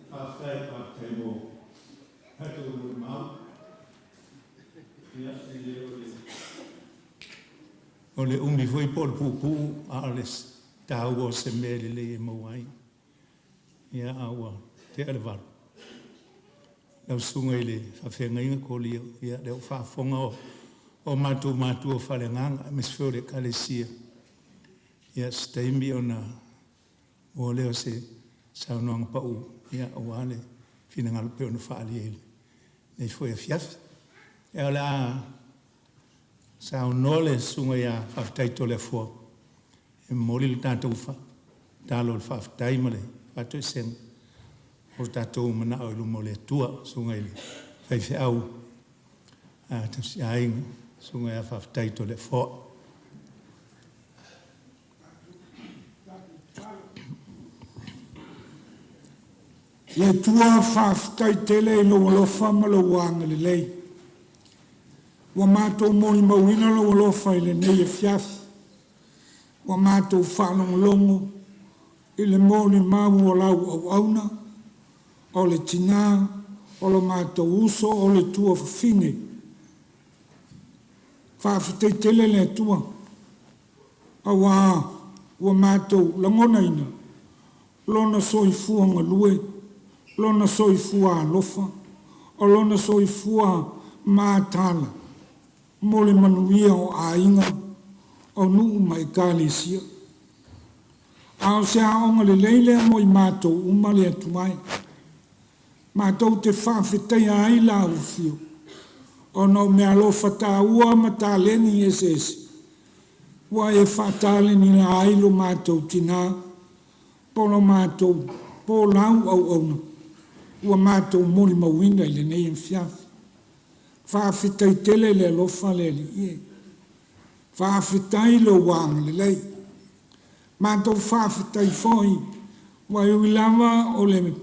Faafetai, faafetai mo tatou molimau. Ia, e le o le o le umi foi po o le puupuu, a o le taua o se mea lelei e maua ai. Ia, a ua tea le 8. Lau susuga i le faafeagaiga Kolia, ia, lea ua faafofoga o matou matua faaleagaga, aemaise foi o le Ekalesia, ia, se taimi ona maua lea o se saunoaga pau, ia, aua le finagalo pei ona faaalia i lenei foi afiafi. Ia, o le a saunoa le susuga ia Faafetai Toleafoa e momoli le tatou tatalo o le faafetai ma le faatoesega o tatou manao i luma o le Atua, susuga i le faifeau tausiaiga, susuga ia Faafetai Toleafoa. Le Atua, faafetai tele i lou alofa ma lou agalelei. Ua matou molimauina lou alofa i lenei afiafi. Ua matou faalogologo i le molimau o lau auauna, o le tina o lo matou uso o le tuafafine. Faafetai tele le Atua, auā ua matou lagonaina Lona soifua galue, Lona soifua alofa, o Lona soifua mataala mo le manuia o aiga, o nuu ma Ekalesia. A o se aoga lelei lea mo i matou uma le Atua e. Matou te faafetaia ai la Afio, ona o meaalofa taua ma taleni eseese ua e faataleniina ai lo matou tinā po lo matou po lau auauna ua matou molimauina i lenei afiafi. Faafetai tele le alofa le Alii e. Faafetai lou agalelei. Matou faafetai foi ua ui lava o le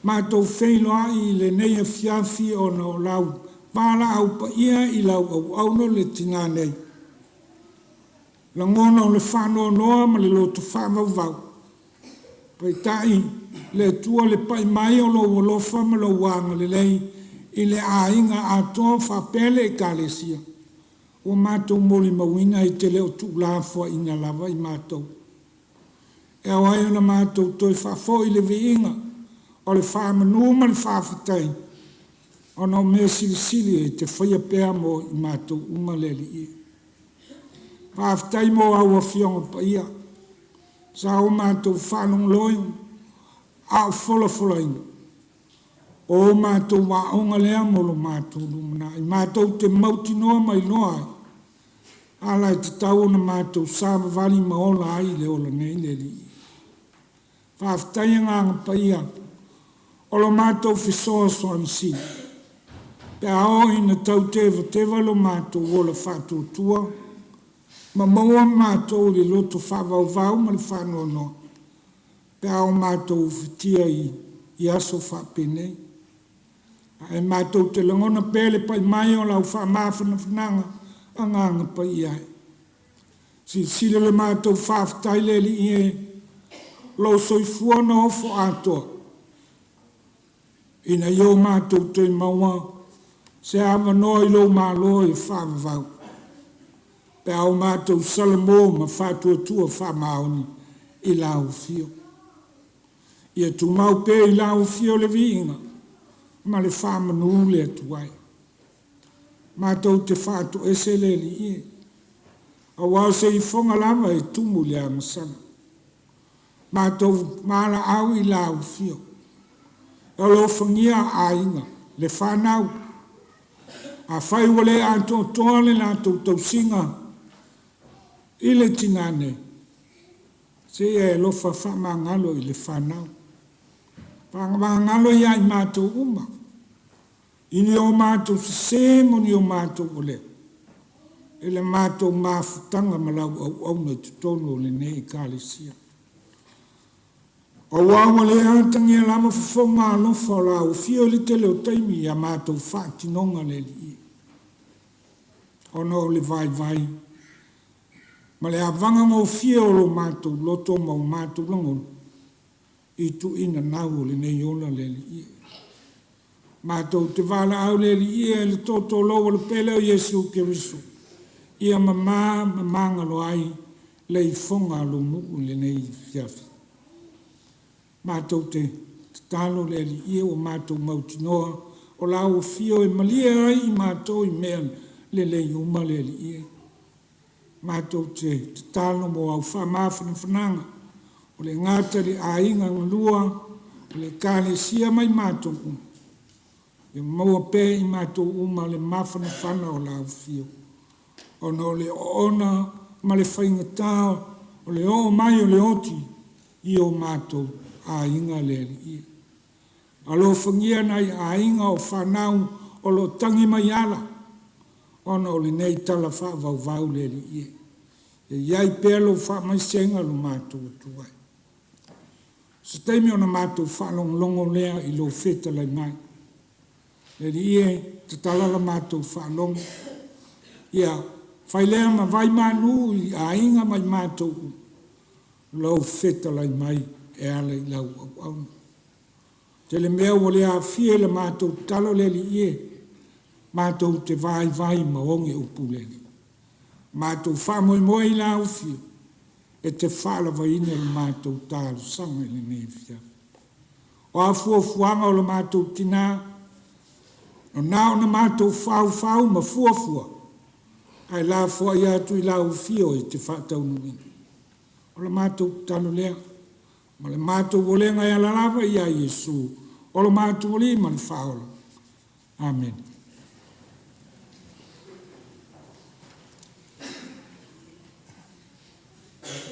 matou feiloai i lenei afiafi ona o lau valaau paia i lau auauna le tinā nei. Lagona o le faanoanoa ma le loto faavauvau. Peitai, le Atua le pai mai o lou alofa ma lou agalelei i le aiga atoa faapea le Ekalesia, ua matou molimauina e te le o tuulafoaiina lava i matou. E ao ai ona matou toe faafoi le viiga o le faamanu ma le faafetai ona o mea silisili e te faia pea mo i matou uma le Alii. Faafetai mo au Afioga Paia sa o matou faalogologo a o folafolaina. O matou aoga lea mo lo matou lumanai. Matou te mautinoa ma iloa ai ala e tatau ona matou savavali ma ola ai i le ola nei le Alii. Faafetai Agaga Paia o lo matou fesoasoani sili. Pe a oo ina tau tevateva lo matou ola faatuatua ma maua matou i le loto faavauvau ma le faanoanoa, pe a o matou ufitia i i aso faapenei. Ae matou te lagona pea le pai mai o lau faamafanafanaga Agaga Paia e. Silasila le matou faafetai le Alii e, lou soifua na ofo atoa ina ia o matou toe maua se avanoa i lou Malo e faavavau, pe a o matou salamo ma faatuatua faamaoni i lau afio. Ia tumau pea i lau afio le viiga ma le faamanu le Atua e. Matou te faatoese le Alii e, aua o se ifoga lava e tumu i le agasala. Matou valaau i lau afio, e alofagia aiga, le fanau. Afai ua le atoatoa le latou tausiga i le tinã nei, seia e alofa faamagalo i le fanau. Faamagalo ia i matou uma, i ni o matou sesē ma ni o matou olea, i le matou mafutaga ma lau auauna i totonu o lenei Ekalesia. Aua ua le atagia lava fofoga alofa o lau afio i le tele o taimi i a matou faatinoga le Alii, ona o le vaivai ma le avagagofie o lo matou loto ma o matou lagona i tuuina nau o lenei ola le Alii. Matou te valaau le Alii e le totolou o le pele o Iesu Keriso, ia mamā ma magalo ai le ifoga a lou nuu i lenei afiafi. Matou te tatalo le Alii e ua matou mautinoa o lau afio e malie ai i matou i mea lelei uma le Alii e. Matou te tatalo mo au faamafanafanaga o le gata i le aiga galua o le Ekalesia ma i matou uma. Ia maua pea e i matou uma le mafanafana o lau afio, ona o le oona ma le faigata o le oo mai o le oti i o matou aiga le Alii e. Alofagia nai aiga o fanau o lo o tagi mai ala ona o lenei tala faavauvau le Alii e. Ia i ai pea lou faamaisega lo matou Atua e. O se taimi ona matou faalogologo lea i lou fetalai mai. Le Alii e, tatala la matou faalogo, ia fai lea ma vaimanu i aiga ma i matou uma, lou fetalai mai e ala i lau auauna. Tele mea ua le aofia i la matou tatalo le Alii e, matou te vaivai ma oge upu le Alii. Matou faamoemoe i lau Afio e te faalavaina le matou talosaga i lenei afiafi. O a fuafuaga o lo matou tinā, o na ona matou faufau ma fuafua, ae lafoai atu i lau Afio e te faataunuuina. O le matou tatalo lea, ma le matou olega e ala lava ia Iesu, o lo matou Alii ma le Faaola. Amene.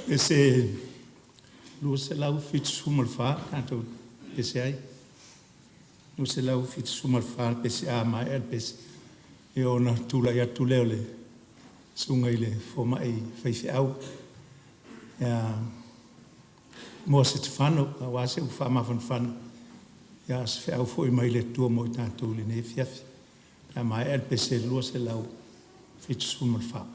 Pese 274 tatou pese ai. 274 le pese a maea le pese, ia ona tulai atu lea o le susuga i le fomai faifeau ia Moa Setefano aua se upu faamafanafana, ia a o se feau foi mai le Atua mo i tatou i lenei afiafi pe a maea le pese 274.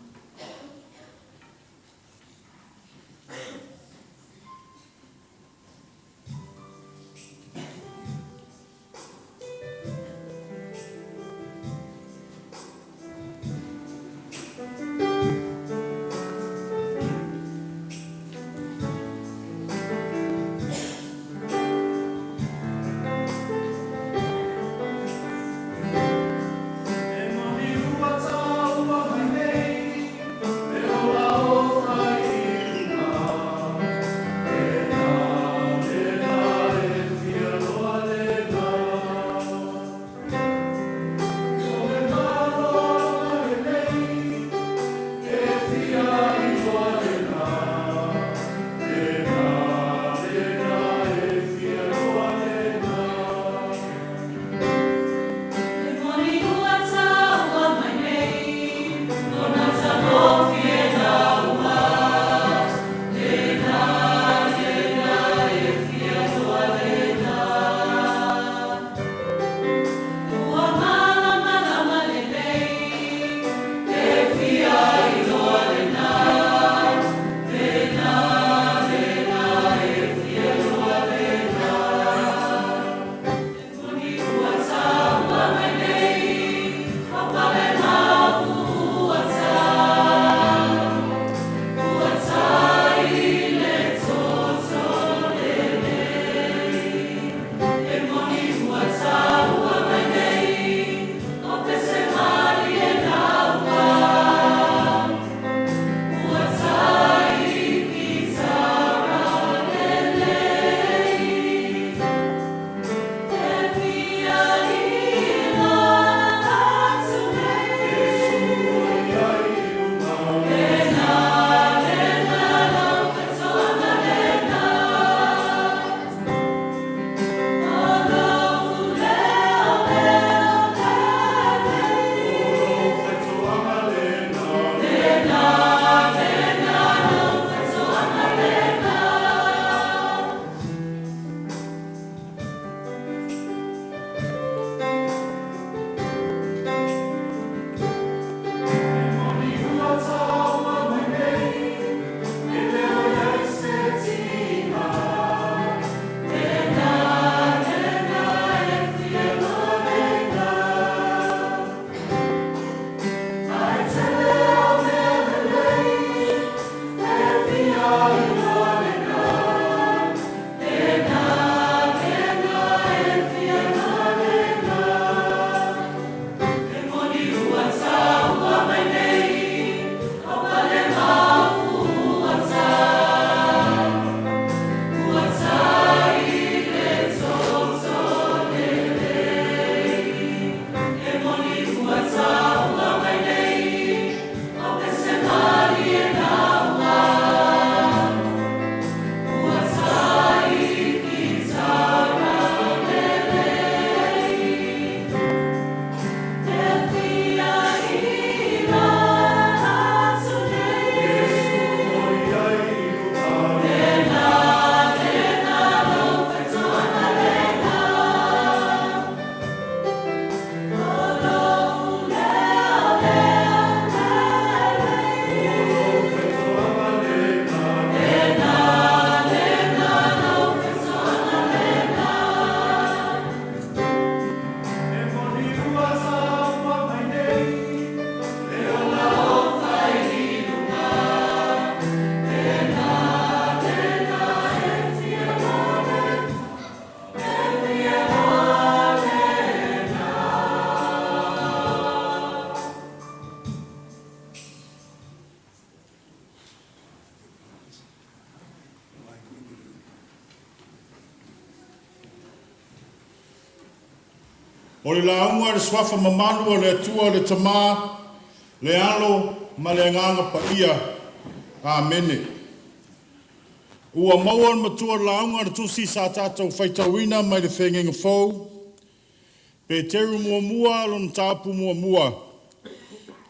E maliu a taua mai nei. O le lauga i le Suafa mamalu o le Atua le Tama, le Alo ma le Agaga Paia. Amene. Ua maua e le matua o le lauga le tusi sa tatou faitauina mai le Feagaiga Fou, Peteru muamua lona mataupu muamua,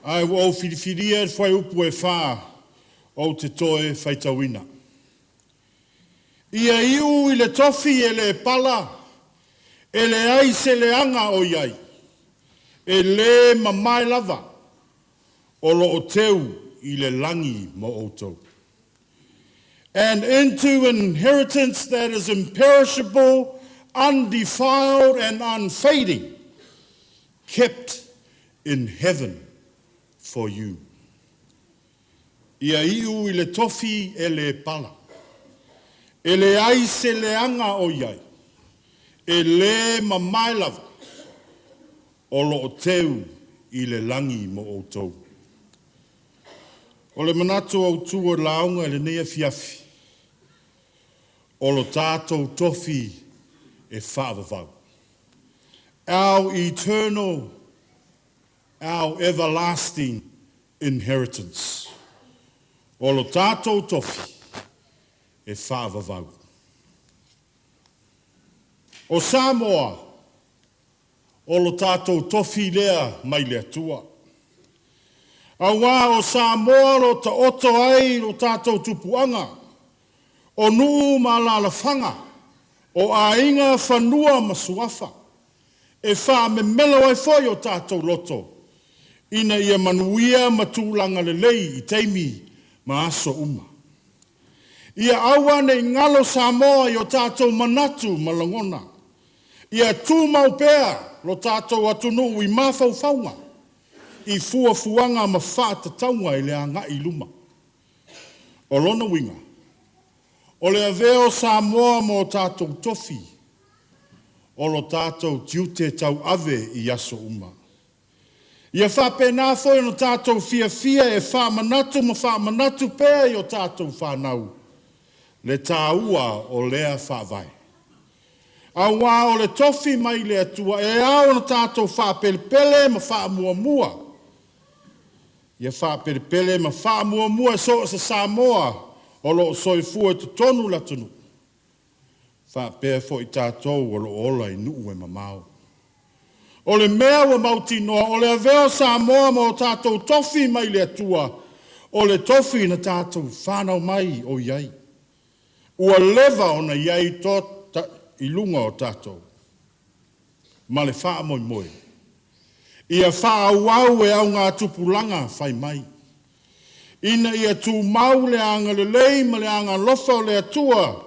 ae ua ou filifilia le fuaiupu e 4 ou te toe faitauina. Ia iu i le tofi e le pala, e leai se leaga o i ai, e le mamae lava, o lo o teu i le lagi mo outou. And into an inheritance that is imperishable, undefiled, and unfading, kept in heaven for you. Ia iu i le tofi e le pala, e leai se leaga o i ai, e le mamae lava, o lo o teu i le lagi mo outou. O le manatu autū o le lauga i lenei afiafi, o lo tatou tofi e faavavau. Our eternal, our everlasting inheritance. O lo tatou tofi e faavavau. O Samoa, o lo tatou tofi lea mai le Atua. Auā o Samoa lo taoto ai lo tatou tupuaga, o nuu ma alaalafaga, o aiga, fanua ma suafa, e faamemelo ai foi o tatou loto, ina ia manuia ma tulaga lelei i taimi ma aso uma. Ia aua ne i galo Samoa i o tatou manatu ma lagona. Ia tumau pea lo tatou atunuu i mafaufauga, i fuafuaga ma faatatauga i le agai i luma. O lona uiga, o le avea o Samoa ma o tatou tofi, o lo tatou tiute tauave i aso uma. Ia faapena foi ona tatou fiafia e faamanatu ma faamanatu pea i o tatou fanau le taua o lea faavae. Auā o le tofi mai le Atua e ao ona tatou faapelepele ma faamuamua. Ia faapelepele ma faamuamua e so o se Samoa o lo o soifua i totonu o le atunuu, faapea foi tatou o lo o ola i nuu e mamao. O le mea ua mautinoa, o le avea o Samoa ma o tatou tofi mai le Atua, o le tofi na tatou fanau mai o i ai. Ua leva ona i ai to ta, i luga o tatou ma le faamoemoe. Ia faaauau e augatupulaga fai mai, ina ia tumau le agalelei ma le agalofa o le Atua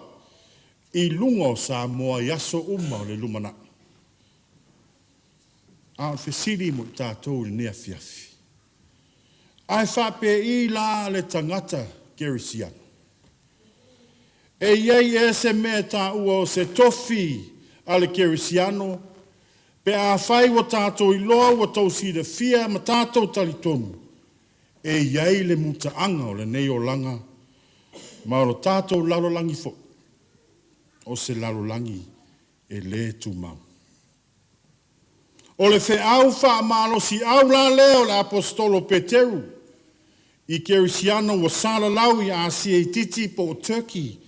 i luga o Samoa i aso uma o le lumanai. A o le fesili mo i tatou i lenei afiafi, ae faapei la le tagata kerisiano? E i ai ea se mea e taua o se tofi a le kerisiano pe afai ua tatou iloa ua tou silafia ma tatou talitonu e i ai le mutaaga o lenei olaga ma o lo tatou lalolagi foi, o se lalolagi e le tumau. O le feau faamalosiau la lea o le Aposetolo o Peteru i kerisiano ua salalau i Asia Itiiti po o Turkey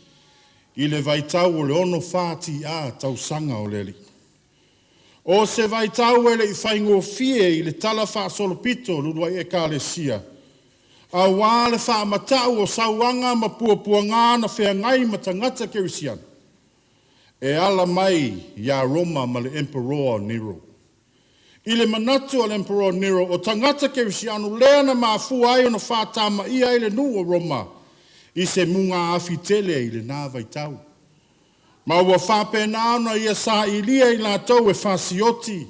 i le vaitau o le 64 TA tausaga o le Alii. O se vaitau e le i faigofie i le talafaasolopito o le uluai Ekalesia, auā le faamata'u o sauaga ma puapuagā na feagai ma tagata kerisiano e ala mai iā Roma ma le Emperoa o Nero. I le manatu o le Emperoa Nero, o tagata kerisiano lea na mafua ai ona faatamaia ai le nuu o Roma i se mugaafi tele i lena vaitau. Ma ua faapena ona ia sailia i latou e fasioti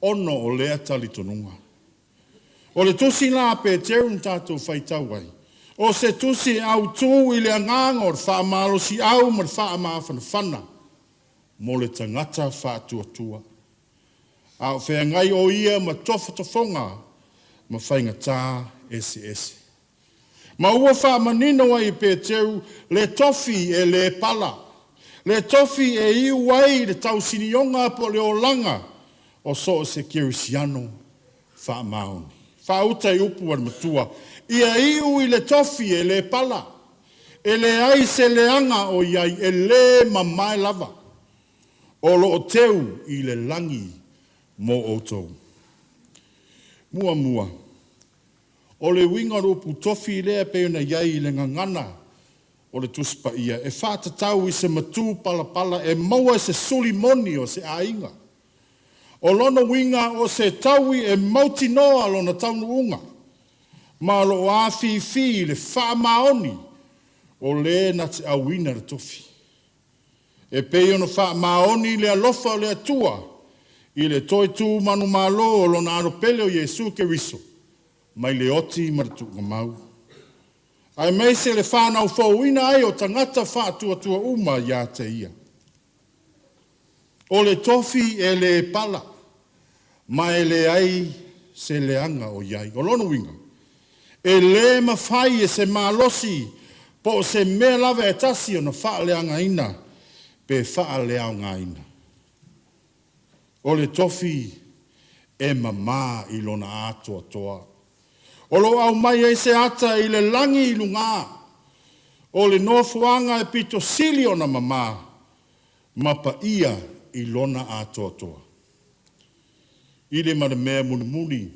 ona o lea talitonuga. O le tusi la a Peteru na tatou faitau ai, o se tusi e autū i le agaga o le faamalosiau ma le faamafanafana mo le tagata faatuatua, a o feagai o ia ma tofotofoga ma faigatā eseese. Ma ua faamanino ai e Peteru le tofi e le pala, le tofi e iu ai i le tausinioga po o le olaga o so o se kerisiano faamaoni. Faauta i upu a le matua, ia iu i le tofi e le pala, e leai se leaga o i ai, e le mamae lava, o lo o teu i le lagi mo outou. Muamua, o le uiga o le upu tofi lea pei ona i ai i le gagana o le Tusi Paia, e faatatau i se matu palapala e maua e se suli moni o se aiga. O lona uiga o se taui e mautinoa lona taunuuga, ma o lo o afifi i le faamaoni o le na te auina le tofi. E pei ona faamaoni le alofa o le Atua i le toe tu manumalo o lona alo pele o Iesu Keriso mai le oti ma le tuugamau, aemaise le fanau fouina ai o tagata faatuatua uma ia te Ia. O le tofi e le pala, ma e leai se leaga o i ai. O lona uiga, e le mafai e se malosi po o se mea lava e tasi ona faaleagaina pe faaleaogaina. O le tofi e mamā i lona atoatoa. O lo o aumai ai se ata i le lagi i lugā, o le nofoaga e pito sili ona mamā ma paia i lona atoatoa. I le ma le mea mulimuli,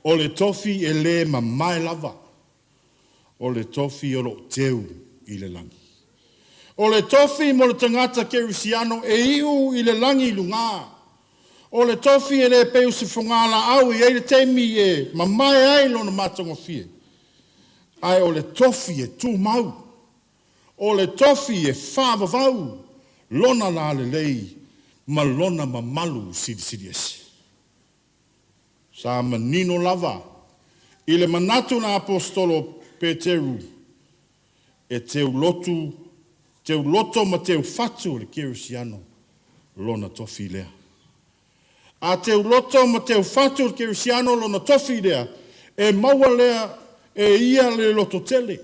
o le tofi e le mamae lava, o le tofi o lo o teu i le lagi. O le tofi mo le tagata kerisiano e iu i le lagi i lugā. O le tofi e le pei o se fogalaau e i ai le taimi e mamae ai lona matagofie, ae o le tofi e tumau. O le tofi e faavavau lona lalelei ma lona mamalu silisili ese. Sa manino lava i le manatu o le Aposetolo Peteru e teulotu, teuloto ma teufatu o le kerisiano lona tofi lea. A teuloto ma teufatu le kerisiano lona tofi lea, e maua lea e ia le lototele,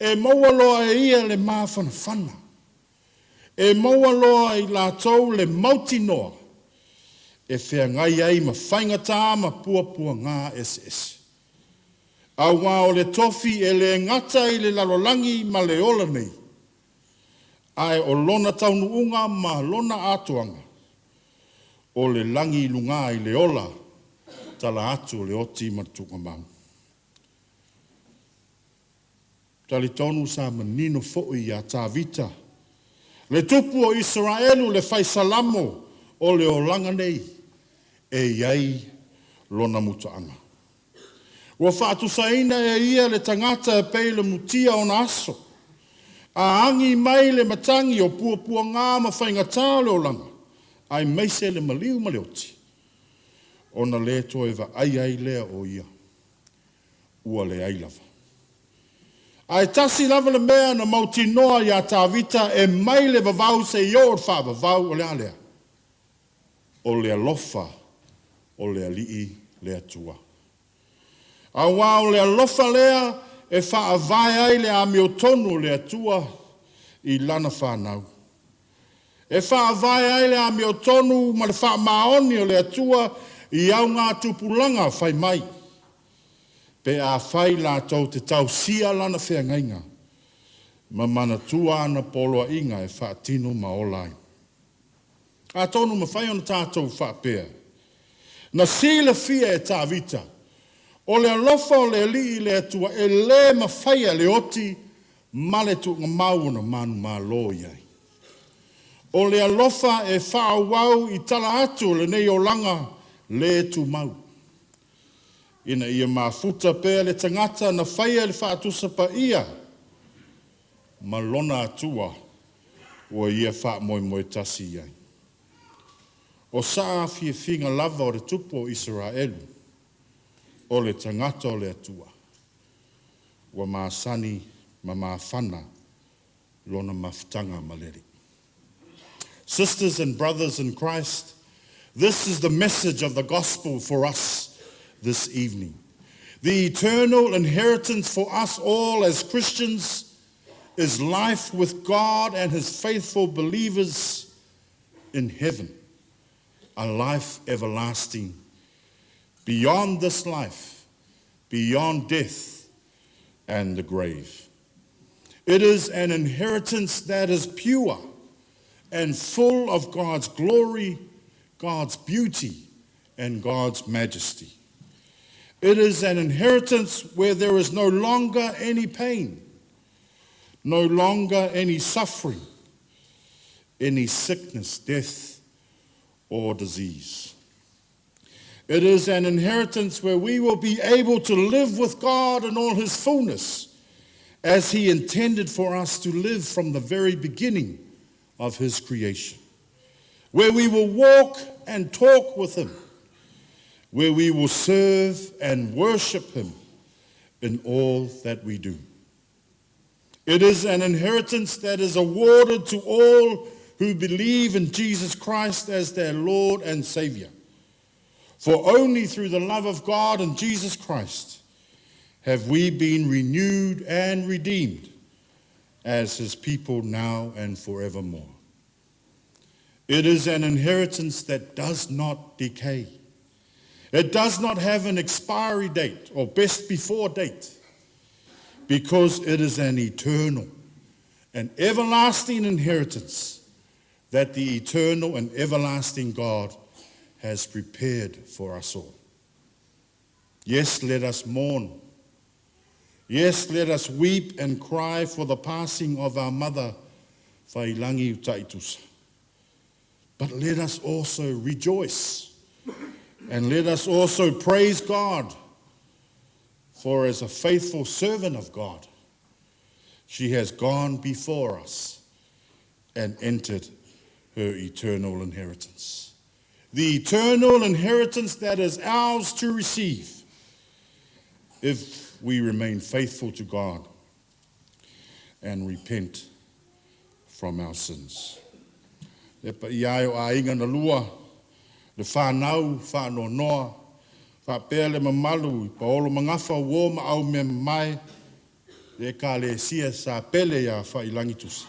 e maua loa e ia le mafanafana, e maua loa i latou le mautinoa e feagai ai ma faigata ma puapuaga eseese. Auā o le tofi e le gata i le lalolagi ma le ola nei, ae o lona taunuuga ma lona atoaga, o le lagi i lugā i le ola tala atu o le oti ma le tuugamau. Talitonu sa manino foi iā Tavita, le tupu o Isaraelu le fai Salamo o le olaga nei e i ai lona mutaaga. Ua faatusaina e ia le tagata e pei le mutia ona aso, a agi mai le matagi o puapuaga ma faigata o le olaga, aemaise le maliu ma le oti, ona le toe vaaia ai lea o ia, ua leai lava. Ae tasi lava le mea na mautinoa iā Tavita e mai le vavau seia oo i le faavavau, o le a lea? O le alofa o le Alii le Atua. Auā o le alofa lea e faavae ai le amiotonu o le Atua i Lana fanau. E faavae ai le amiotonu ma le faamaoni o le Atua i augatupulaga fai mai, pe afai latou te tausia Lana feagaiga ma manatua ana poloaiga e faatino ma ola ai. Atonu mafai ona tatou faapea, Na silafia e Tavita, o le alofa o le Alii le Atua e le mafaia le oti ma le tuugamau ona manumalo i ai. O le alofa e faaauau i tala atu o lenei olaga le tumau, ina ia mafuta pea le tagata na faia i le faatusa paia ma lona Atua ua ia faamoemoe tasi i ai. O saafiafiga lava o le tupu o Isaraelu, o le tagata o le Atua, ua masani ma mafana lona mafutaga ma le Alii. Sisters and brothers in Christ, this is the message of the gospel for us this evening. The eternal inheritance for us all as Christians is life with God and His faithful believers in heaven. a life everlasting beyond this life, beyond death and the grave. It is an inheritance that is pure and full of God's glory, God's beauty, and God's majesty. It is an inheritance where there is no longer any pain, no longer any suffering, any sickness, death, or disease. It is an inheritance where we will be able to live with God in all his fullness, as he intended for us to live from the very beginning of his creation, where we will walk and talk with him, where we will serve and worship him in all that we do. It is an inheritance that is awarded to all who believe in Jesus Christ as their Lord and Savior. For only through the love of God and Jesus Christ have we been renewed and redeemed as his people now and forevermore. It is an inheritance that does not decay. It does not have an expiry date or best before date because it is an eternal and everlasting inheritance that the eternal and everlasting God has prepared for us all. Yes, let us mourn. Yes, let us weep and cry for the passing of our mother, Failangi Utaitusa. But let us also rejoice and let us also praise God, for as a faithful servant of God, she has gone before us and entered her eternal inheritance. The eternal inheritance that is ours to receive if we remain faithful to God and repent from our sins. Le paia e o aiga na lua, le whānau, whānoa, whapea le mamalu i paolo mangafa uō ma au mea mai, le ka le sia sa pele ia whailangitusa.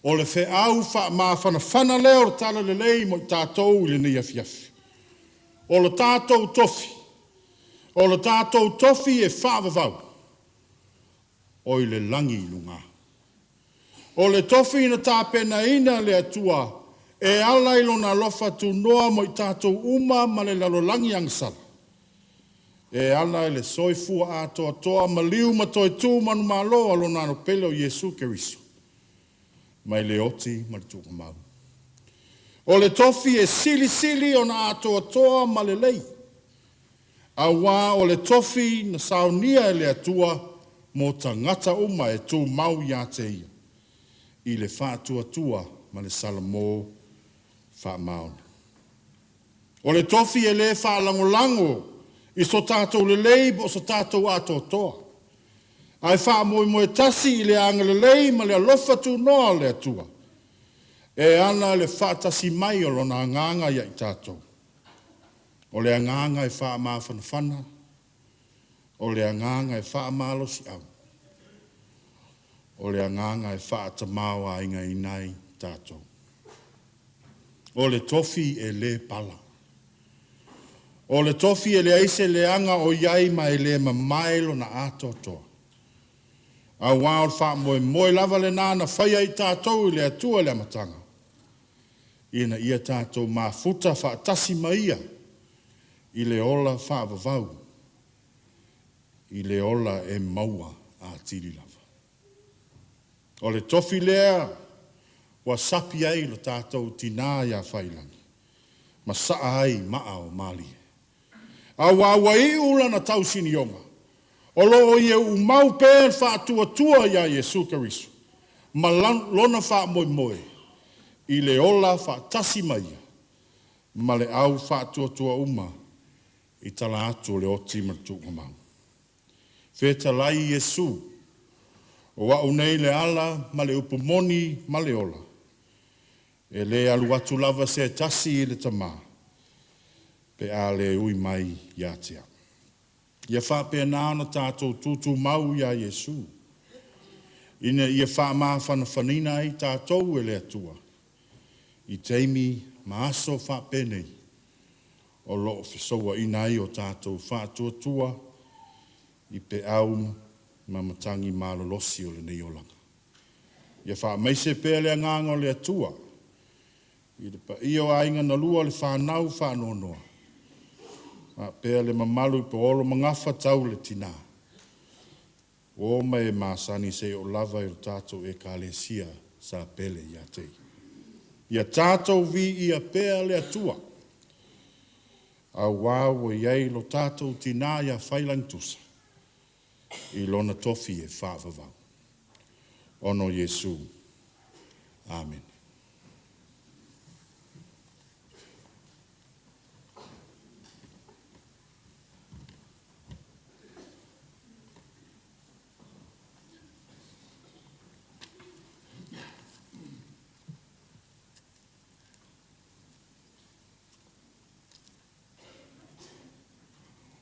O le feau wha mawhanawhana leo o tala le lei mo i tātou i le nei afiafi. O le tātou tofi, o le tātou tofi e whaavavau, o i le langi i lunga. O le tofi na tāpena ina le atua, e ala i lona alofa tunoa mo i tātou uma ma le lalolangi agasala. E ala i le soifua atoatoa ma liu ma toe tū manumalo a lona ano pele o Iesu Keriso. Mai le oti ma le tuugamau. O le tofi e silisili ona atoatoa ma lelei. Auā o le tofi na saunia e le Atua mo tagata uma e tumau iā te Ia, i le faatuatua ma le salamo faamaoni. O le tofi e lē faalagolago i so tatou lelei po o so tatou atoatoa, ae faamoemoe tasi i le agalelei ma le alofa tunoa o le Atua, e ala le faatasi mai o Lona Agaga iā i tatou. O le agaga e faamafanafana, o le agaga e faamalosiau, o le agaga e faatamaoaigaina ai tatou. O le tofi e lē pala. O le tofi e leai se leaga o i ai ma e lē mamae lona atoatoa. Auā o le faamoemoe lava lenā na faia i tatou i le Atua i le amataga, ina ia tatou mafuta faatasi ma Ia i le ola faavavau, i le ola e maua atili lava. O le tofi lea ua sapi ai lo tatou tinā iā Faiilagi, ma saa ai maa o Malie. Auā ua iu lana tausinioga, o loo ia uumau pea le faatuatua iā Iesu Keriso, ma lona faamoemoe i le ola faatasi ma Ia, ma le au faatuatua uma i tala atu o le oti ma le tuugamau. Fetalai Iesu, o a'u nei le ala ma le upu moni ma le ola. E lē alu atu lava se tasi i le Tamā, pe a lē ui mai iā te a'u. Ia faapena ona tatou tutumau iā Iesu, ina ia faamafanafanaina ai tatou e le Atua. i taimi ma aso faapenei o loo fesouaina ai o tatou faatuatua i peau ma matagi malolosi o lenei olaga. Ia faamaise pea le agaga o le Atua i le paia o aiga na lua, le fanau faanoanoa faapea le mamalu i paolo ma gafa tau le tina, uo ma e masani seia oo lava i le tatou Ekalesia sa pele ia te ia. Ia tatou viia pea le Atua auā ua i ai lo tatou tina ia Failagitusa i lona tofi e faavavau. Ona o Iesu. Amene.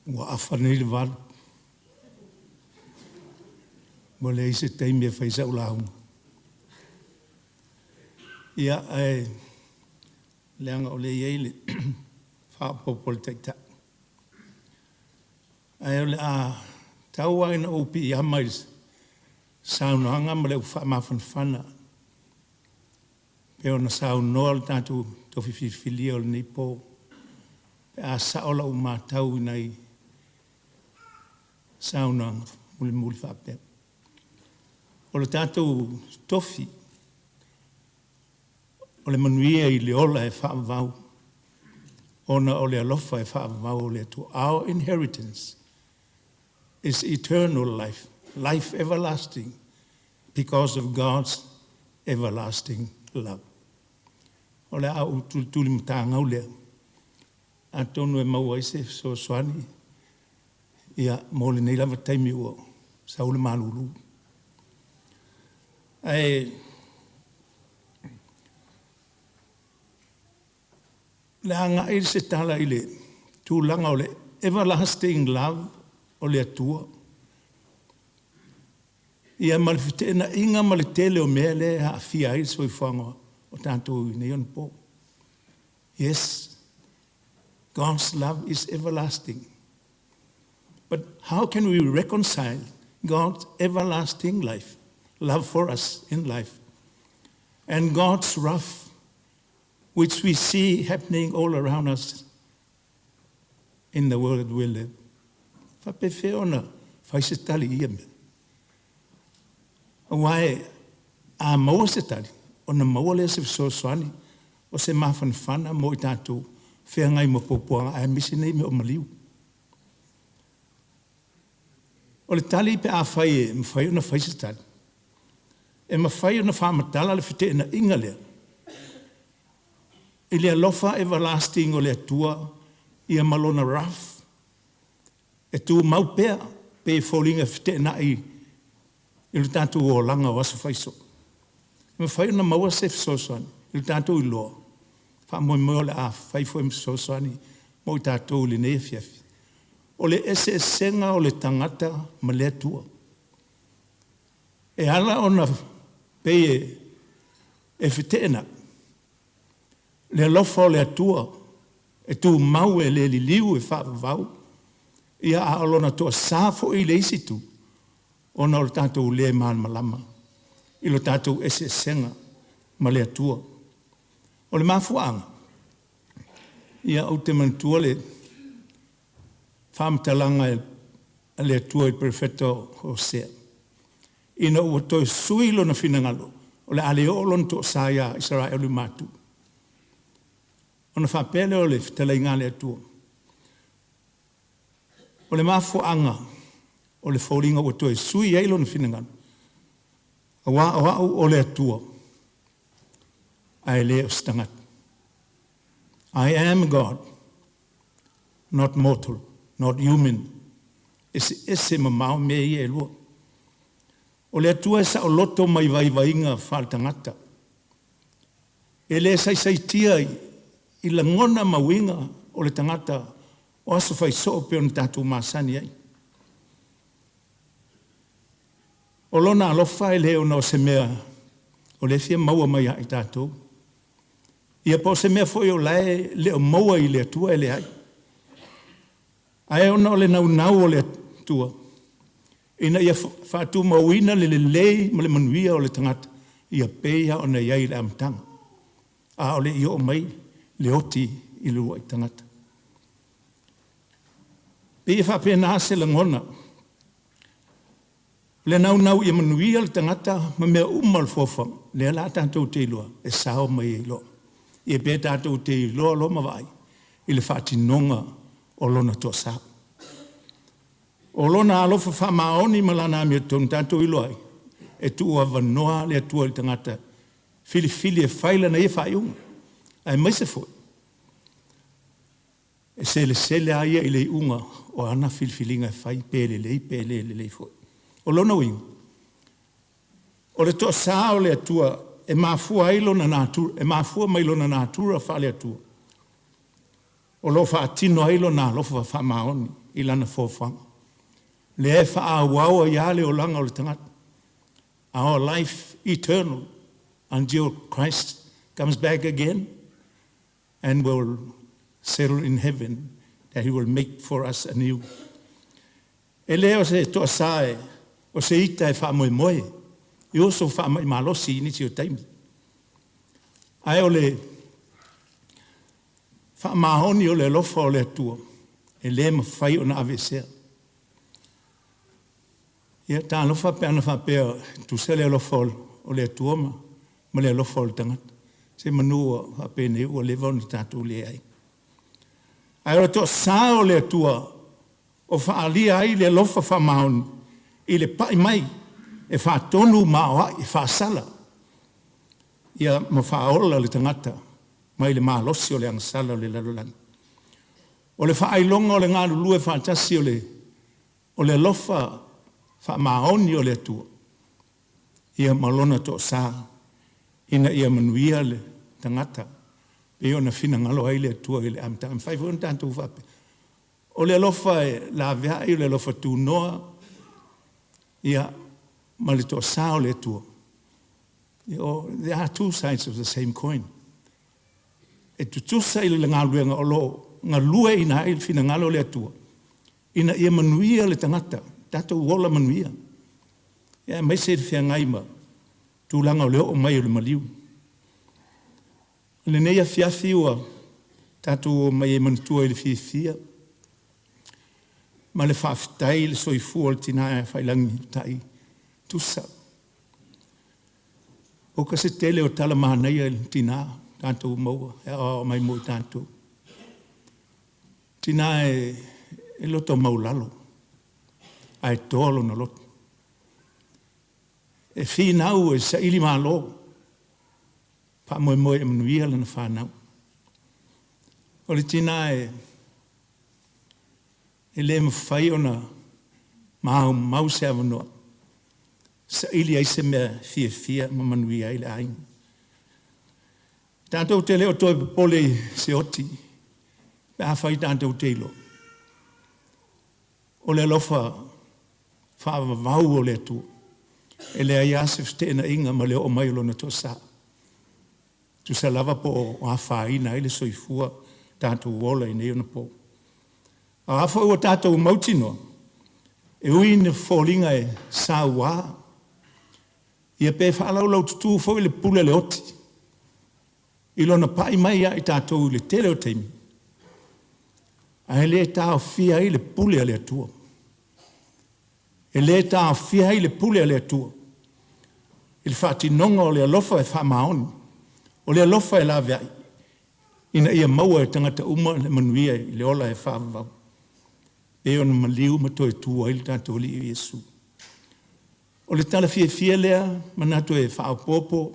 Ua afa nei le 8, ua leai se taimi e fai ai sau lauga. Ia, ae leaga o lea e i ai le faaopoopo a le Taitai. Ae o le a tau lava ina ou piiama i le saunoaga ma le faamafanafana e pei ona saunoa le tatou tofi filifilia o lenei po, pe a sao lau matau i nai saunoaga mulimuli faapea. O le tatou tofi, o le manuia i le ola e faavavau ona o le alofa e faavavau o le Atua. Our inheritance is eternal life, life everlasting, because of God's everlasting love. O le a ou tulitulimatagau lea, atonu e maua ai se fesoasoani ia mo lenei lava taimi ua sau le malulu. Ae o le a agai se tala i le tulaga o le everlasting love o le Atua, ia ma le feteenaiga ma le tele o mea lea e aafia ai le soifuaga o tatou i nei ona po. Yes, God's love is everlasting. But how can we reconcile God's everlasting life, love for us in life, and God's wrath, which we see happening all around us in the world we live? Faapefea ona fai se tali i ia mea? Aua a maua se tali, ona maua lea o se fesoasoani, o se mafanafana mo i tatou feagai ma puapuaga aemaise nei mea o maliu. O le tali pe afai e mafai ona fai se tali, e mafai ona faamatala le feteenaiga lea i le alofa everlasting o le Atua ia ma Lona wrath e tumau pea, pei e foliga e feteenai i le tatou olaga o aso fai soo. E mafai ona maua se fesoasoani i le tatou iloa, faamoemoe o le a fai foi ma fesoasoani mo i tatou i lenei afiafi. O le eseesega o le tagata ma le Atua. E ala ona pei e feteenai le alofa o le Atua e tumau e le liliu e faavavau, ia a o Lona toasa foi i le isi itu, ona o le tatou le malamalama i lo tatou eseesega ma le Atua. O le mafuaaga, ia ou te manatua le faamatalaga a le Atua i le Perofeta o Hosea, ina ua toe sui lona finagalo o le a le oo lona toasa ia Isaraelu i matu, ona faapea lea o le fetalaiga a le Atua, o le mafuaaga o le foliga ua toe sui ai lona finagalo, aua o au o le Atua, ae le o se tagata. I am God, not mortal, not human. Eseese mamao mea ia e lua. O le Atua e saoloto mai vaivaiga faaletagata. E le saisaitia i lagona ma uiga o le tagata o aso fai soo pei ona tatou masani ai. O Lona alofa e le ona o se mea o lea e fia maua mai ia i tatou. Ia po o se mea foi o la e le o maua i le Atua e leai. Ae ona o le naunau o le Atua ina ia faatumauina le lelei ma le manuia o le tagata ia pei lava ona i ai i le amataga, a o le i oo mai le oti i le uluai tagata. E pei e faapena se lagona, o le naunau ia manuia le tagata ma mea uma o le fuafuaga, lea la tatou te iloa e sao mai ai loa. Ia pe tatou te iloa loa ma vaai i le faatinoga o lona toasa. O lona alofa faamaoni ma lana amiotonu tatou te iloa ai, e tuuavanoa le Atua i le tagata filifili e fai lana ia faaiuga, aemaise foi e selesele lava ia i le iuga o ana filifiliga e fai, pe lelei pe le lelei foi. O lona uiga, o le toasa o le Atua e mafua ai lona natura, e mafua mai lona natura faale-Atua, o lo o faatino ai lona alofa faamaoni i lana foafoaga, lea e faaauau ai lava le olaga o le tagata, our life eternal until Christ comes back again and will settle in heaven that he will make for us anew. E le o se toasa e, o se ita e faamoemoe, e oso faamai malosi i nisi o taimi. Ae o le faamaoni o le alofa o le Atua, e le mafai ona aveesea. Ia talofa pe ana faapea e tutusa le alofa o le Atua ma le alofa o le tagata, semanu ua faapenei ua leva ona tatou leai. Ae o le toasa o le Atua o faaalia ai le alofa faamaoni i le pai mai e faatonu ma aoai e faasala ia ma faaola le tagata mai le malosi o le agasala o le lalolagi. O le faailoga o le galulue faatasi o le alofa faamaoni o le Atua ia ma Lona toasa ina ia manuia le tagata pei ona finagalo ai le Atua i le amataga. E mafai foi ona tatou faapea, o le alofa e laveai, o le alofa tunoa, ia ma le toasa o le Atua, they are two sides of the same coin. E tutusa i le galuega o lo o galueaiina ai le finagalo o le Atua ina ia manuia le tagata, tatou ola manuia, aemaise le feagai ma tulaga o le oo mai o le maliu. I lenei afiafi ua tatou omai e manatua i le fiafia ma le faafetai le soifua o le tina ia Faiilagi Tusa. Oka se tele o tala manaia i le tina ua tatou maua e aoao mai mo i tatou. Tina e loto maualalo ae toa lona loto. E finau e sailimalo, faamoemoe e manuia lana fanau. O le tina e le mafai ona maumau se avanoa e saili ai se mea e fiafia ma manuia ai le aiga. Tatou te le o toe popole i se oti pe afai tatou te iloa o le alofa faavavau o le Atua, e leai lava se feteenaiga ma le oo mai o Lona toasa, tusa lava po o afaina ai le soifua ma tatou ola i nei onapo. A foi ua tatou mautinoa, e ui ina foliga e saua, ia pe faalaulau tutu foi le pule a le oti i lona pai mai ia i tatou i le tele o taimi, ae le taofia ai le pule a le Atua. E le taofia ai le pule a le Atua i le faatinoga o le alofa e faamaoni, o le alofa e laveai, ina ia maua e tagata uma le manuia i le ola e faavavau, pei ona maliu ma toe tu ai le tatou Alii Iesu. O le tala fiafia lea manatu e faaopoopo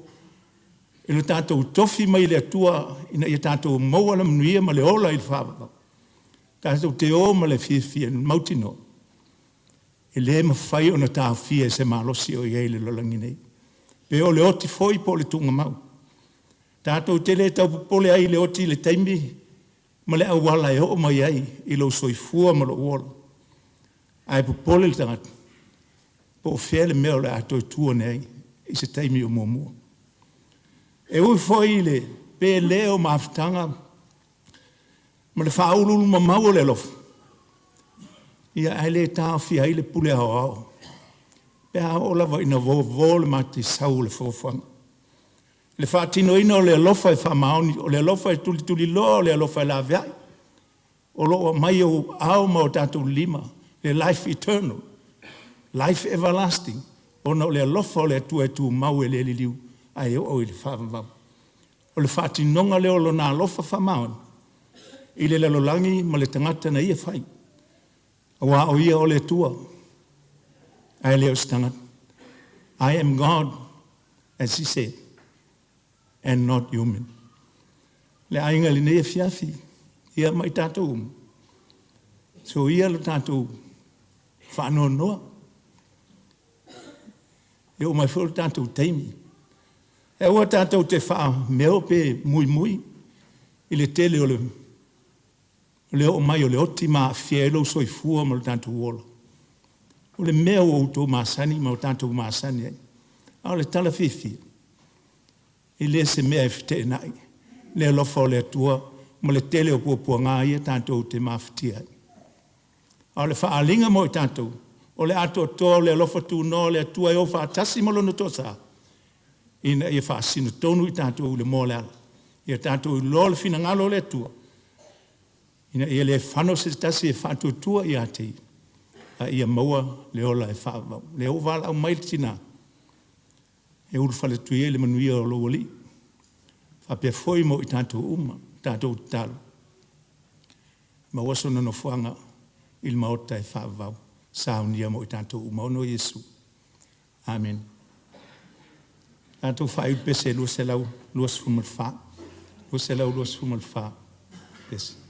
i lo tatou tofi mai le Atua ina ia tatou maua le manuia ma le ola i le faavavau, tatou te o ma le fiafia mautinoa e le mafai ona taofia e se malosi o i ai i le lalolagi nei, pe o le oti foi po o le tuugamau. Tatou te le tau popole ai i le oti i le taimi ma le auala e oo mai ai i lou soifua ma lou ola, ae popole le tagata po o fea le mea o le a toe tu ane ai i se taimi o muamua. E ui foi i le pele o mafutaga ma le faauluulu mamau o le alofa, ia ae le taofia ai le pule aoao pe a oo lava ina vovo le mataisau o le foafoaga. Le faatinoina o le alofa e faamaoni, o le alofa e tulituliloa, o le alofa e laveai, o lo o aumai i ou aao ma o tatou lima le life eternal, life everlasting, ona o le alofa o le Atua e tumau e le liliu ae oo i le faavavau. O le faatinoga lea o Lona alofa faamaoni i le lalolagi ma le tagata na Ia fai, aua o Ia o le Atua ae le o se tagata. I am God, as he said, and not human. Le aiga i lenei afiafi, ia ma i tatou uma, soia lo tatou faanoanoa, e oo mai foi lo tatou taimi. E aua tatou te faameo pe muimui i le tele o le oo mai o le oti ma aafia ai lou soifua ma lo tatou ola. O le mea ua outou masani ma o tatou masani ai. A o le tala fiafia, e le o se mea e feteenai le alofa o le Atua ma le tele o puapuaga ia tatou te mafatia ai. A o le faaaliga mo i tatou, o le atoatoa o le alofa tunoa o le Atua e o faatasi ma Lona toasa, ina ia faasino tonu i tatou i le moa o le ala, ia tatou iloa le finagalo o le Atua, ina ia le fano se tasi e faatuatua ia te ia, a ia maua le ola e faavavau. O lea ua valaau mai le tina, e ulufale atu ia i le manuia o lou Alii, faapea foi mo i tatou uma. Tatou tatalo, maua sona nofoaga i le Maota e faavavau, saunia mo i tatou uma ona o Iesu. Amene. Tatou faaiu i le pese 224, 224 pese.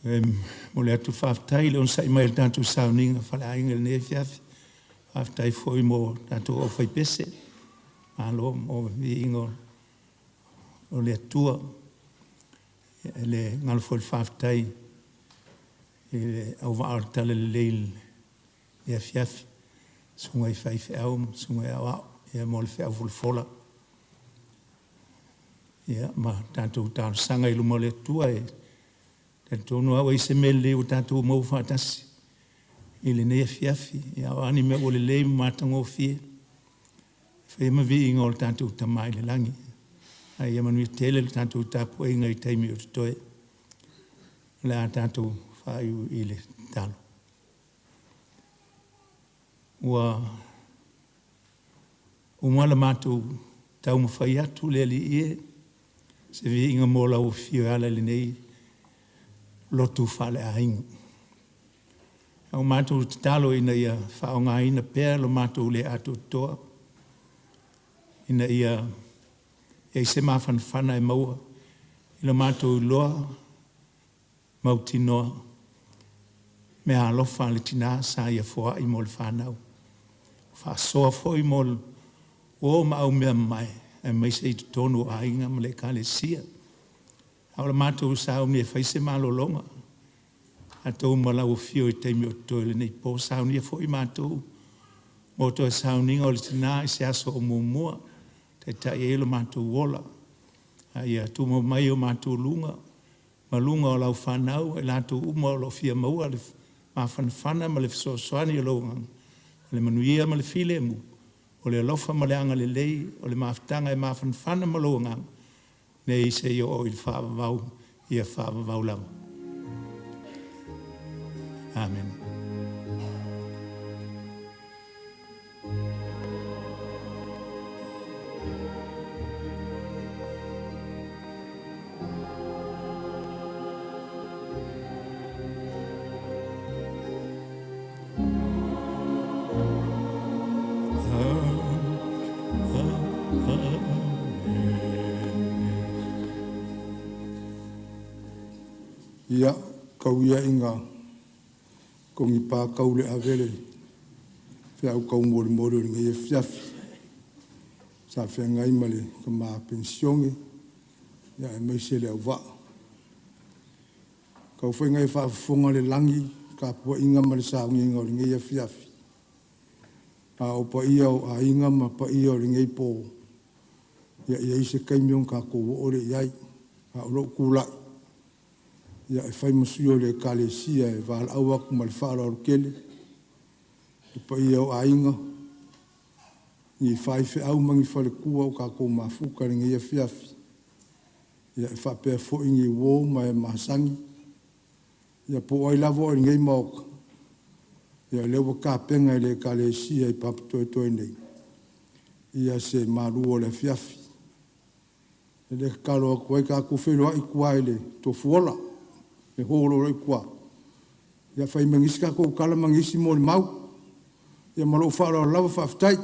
E momoli atu le faafetai i le onosai mai i le tatou sauniga faleaiga i lenei afiafi. Faafetai foi mo tatou aufaipese, malo mo le viiga o le Atua. E le galo foi le faafetai i le auvaa o le Talalelei i lenei afiafi, susuga i faifeau ma susuga i aoao mo le feau folafola. Ia ma tatou talosaga i luma o le Atua e talitonu lava ua i ai se mea lelei ua tatou maua faatasi i lenei afiafi. Ia o a ni mea ua lelei ma matagofie, e faia ma viiga o le tatou Tama i le lagi. Ae ia manuia tele le tatou tapuaiga i taimi o totoe. O le a tatou faaiu i le tatalo. Ua uma la matou taumafai atu le Alii e, se viiga mo lau afio e ala i lenei lotu faaleaiga. A ua matou tatalo ina ia faaaogaina pea lo matou le atoatoa ina ia i ai se mafanafana e maua i lo matou iloa mautinoa meaalofa a le tina sa ia foai mo le fanau, faasoa foi mo uo ma aumeamamae aemaise i totonu o aiga ma le Ekalesia. A o le matou sauni e fai se malologa, tatou ma lau afio i taimi o totoe o lenei po, saunia foi matou mo toe sauniga o le tina i se aso o muamua, taitai ai lo matou ola, a ia tumau mai o matou luga ma luga o lau fanau, o i latou uma o lo o fia maua le mafanafana ma le fesoasoani o lou Agaga, o le manuia ma le filemu, o le alofa ma le agalelei, o le mafutaga e mafanafana ma lou Agaga, nei seia oo i le faavavau, ia faavavau lava. Amene. Ia, tau ia ina togipā tau le ave le feau taumolimoli o lenei afiafi. Sa feagai ma le tama penisione, aemaise le auvaa. Tau foi ina e faafofoga le lagi i le tapuaiga ma le sauniga o lenei afiafi, a o paia o aiga ma paia o lenei po, ia e i ai se taimi ona tatou oo lea i ai. A o lou tulai, e fai ma sui o le Ekalesia e valaau atu ma le faaaloalo tele i le paia o aiga, i faifeau ma ni faletua ua tatou mafuta i lenei afiafi, e faapea foi ni uo ma e masani, ia po o ai lava o i lenei Maota, ia o lea ua tapena e le Ekalesia i Papatoetoe nei se malu o le afiafi. O lea e tatalo atu ai, tatou feiloai i tua i le Tofuola, le hall o lo o i tua, fai ai ma nisi tatou tala ma nisi molimau. Ia ma lou faaaloalo lava, faafetai.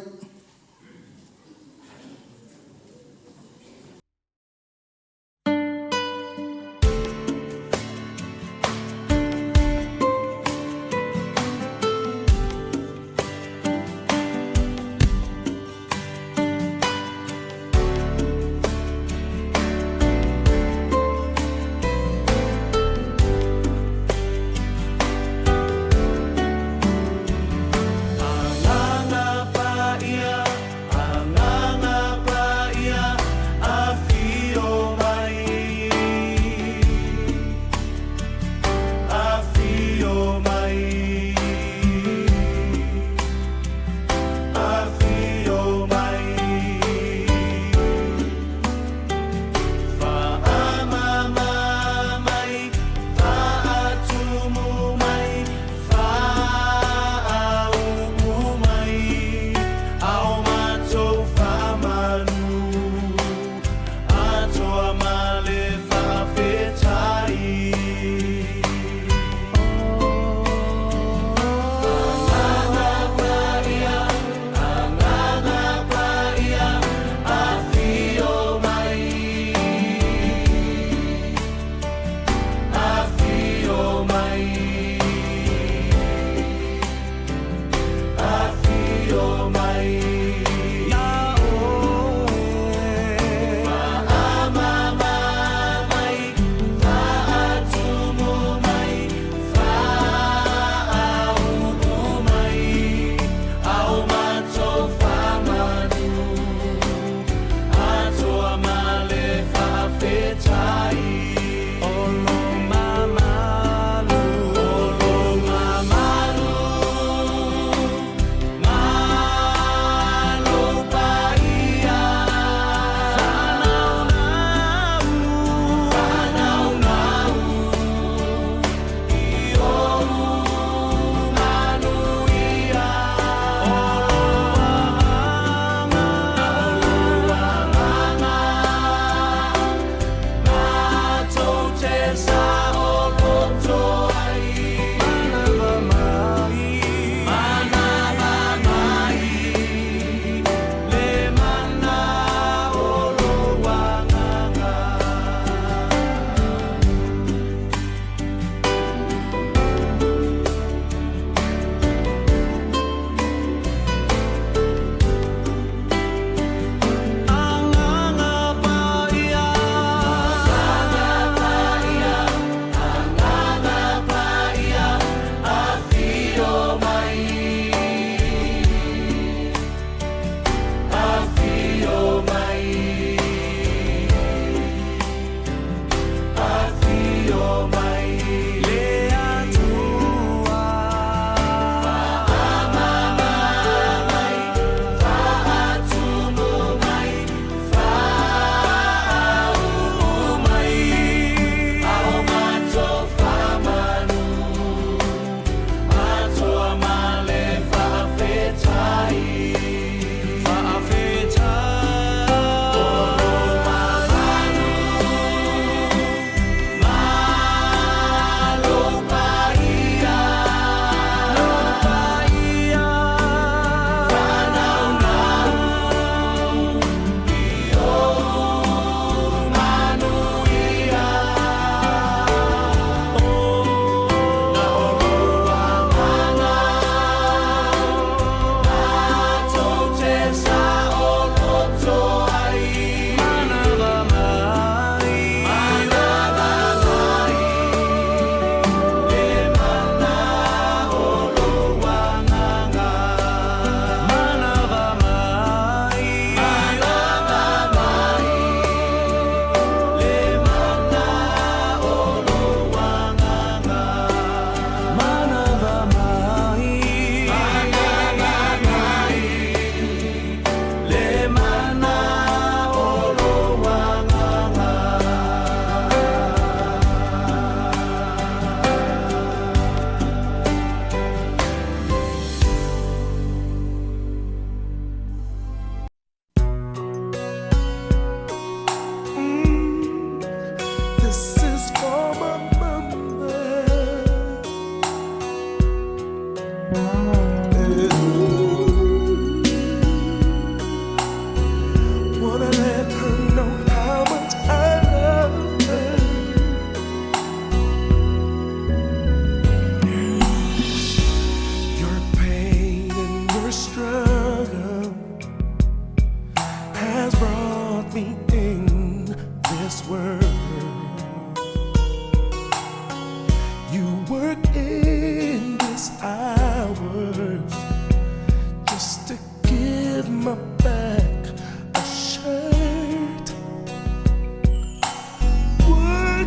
Agaga Paia.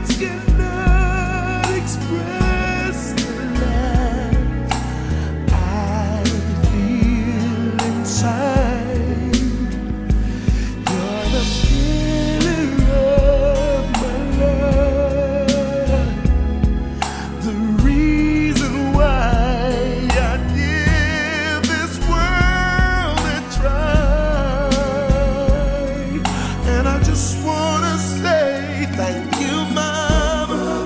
Words cannot express the love I feel inside. You're the pillar of my life, the reason why I give this world a try. And I just wanna say thank you, Mama,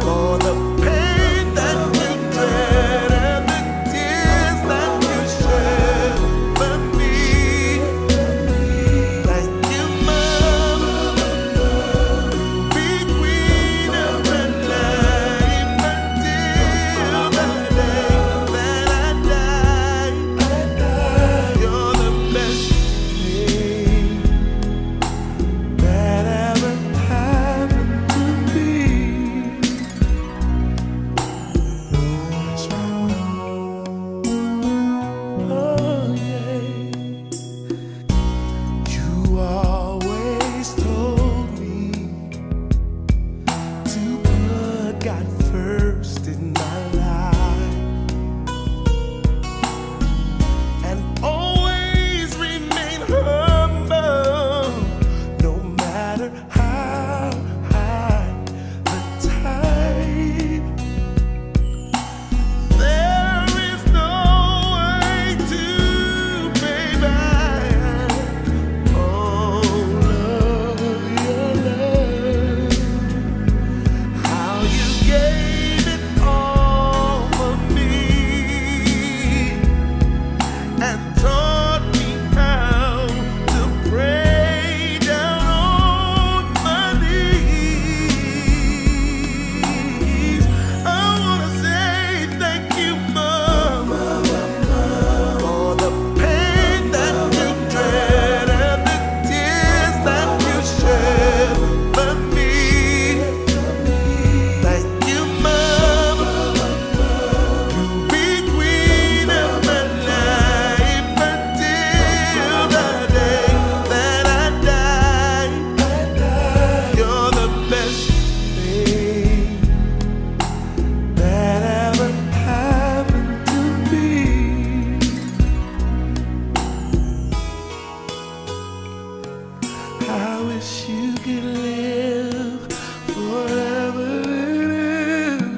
for the pain that you bled and the tears that you shed for me. Thank you, Mama. Be queen of my life until the day that I die. You're the best thing that ever happened to me. That's right. Oh, yeah. You always told me to put God first in my life and always remain humble, no matter how high the tide. There is no way to pay back all of your love. How you gave it all for me and taught me how to pray down on my knees. I wanna say thank you, Mama, for the pain that you dread and the tears that you shed for me. Thank you, Mama. You be queen of my life until the day that I die. You're the best thing that ever happened to me. I wish you could live forever and ever.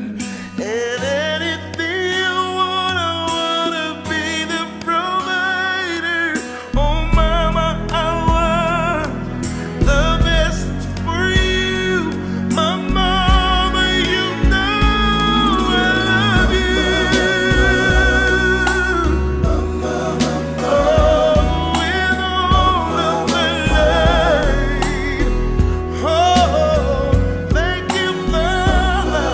And anything you want, I wanna be the provider. Oh, mama, I want the best for you. My mama, you know I love you. Oh, with all of my life. Oh, thank you, Mama.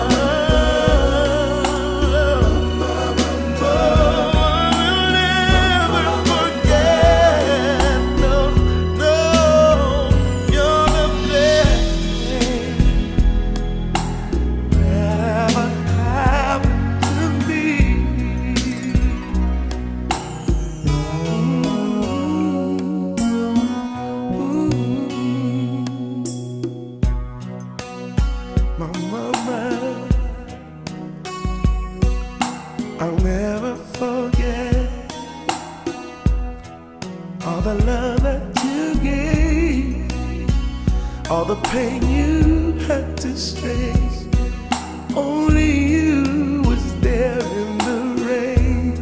Oh, I will never forget. No, no, you're the best thing that ever happened to me. My mama, I'll never forget all the love that you gave, all the pain you had to face. Only you was there in the rain.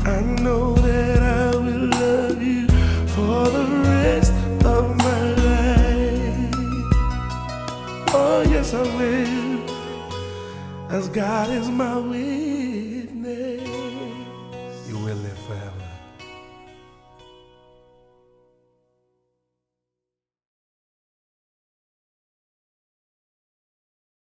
I know that I will love you for the rest of my life. Oh, yes, I will. As God is my witness. You will live forever.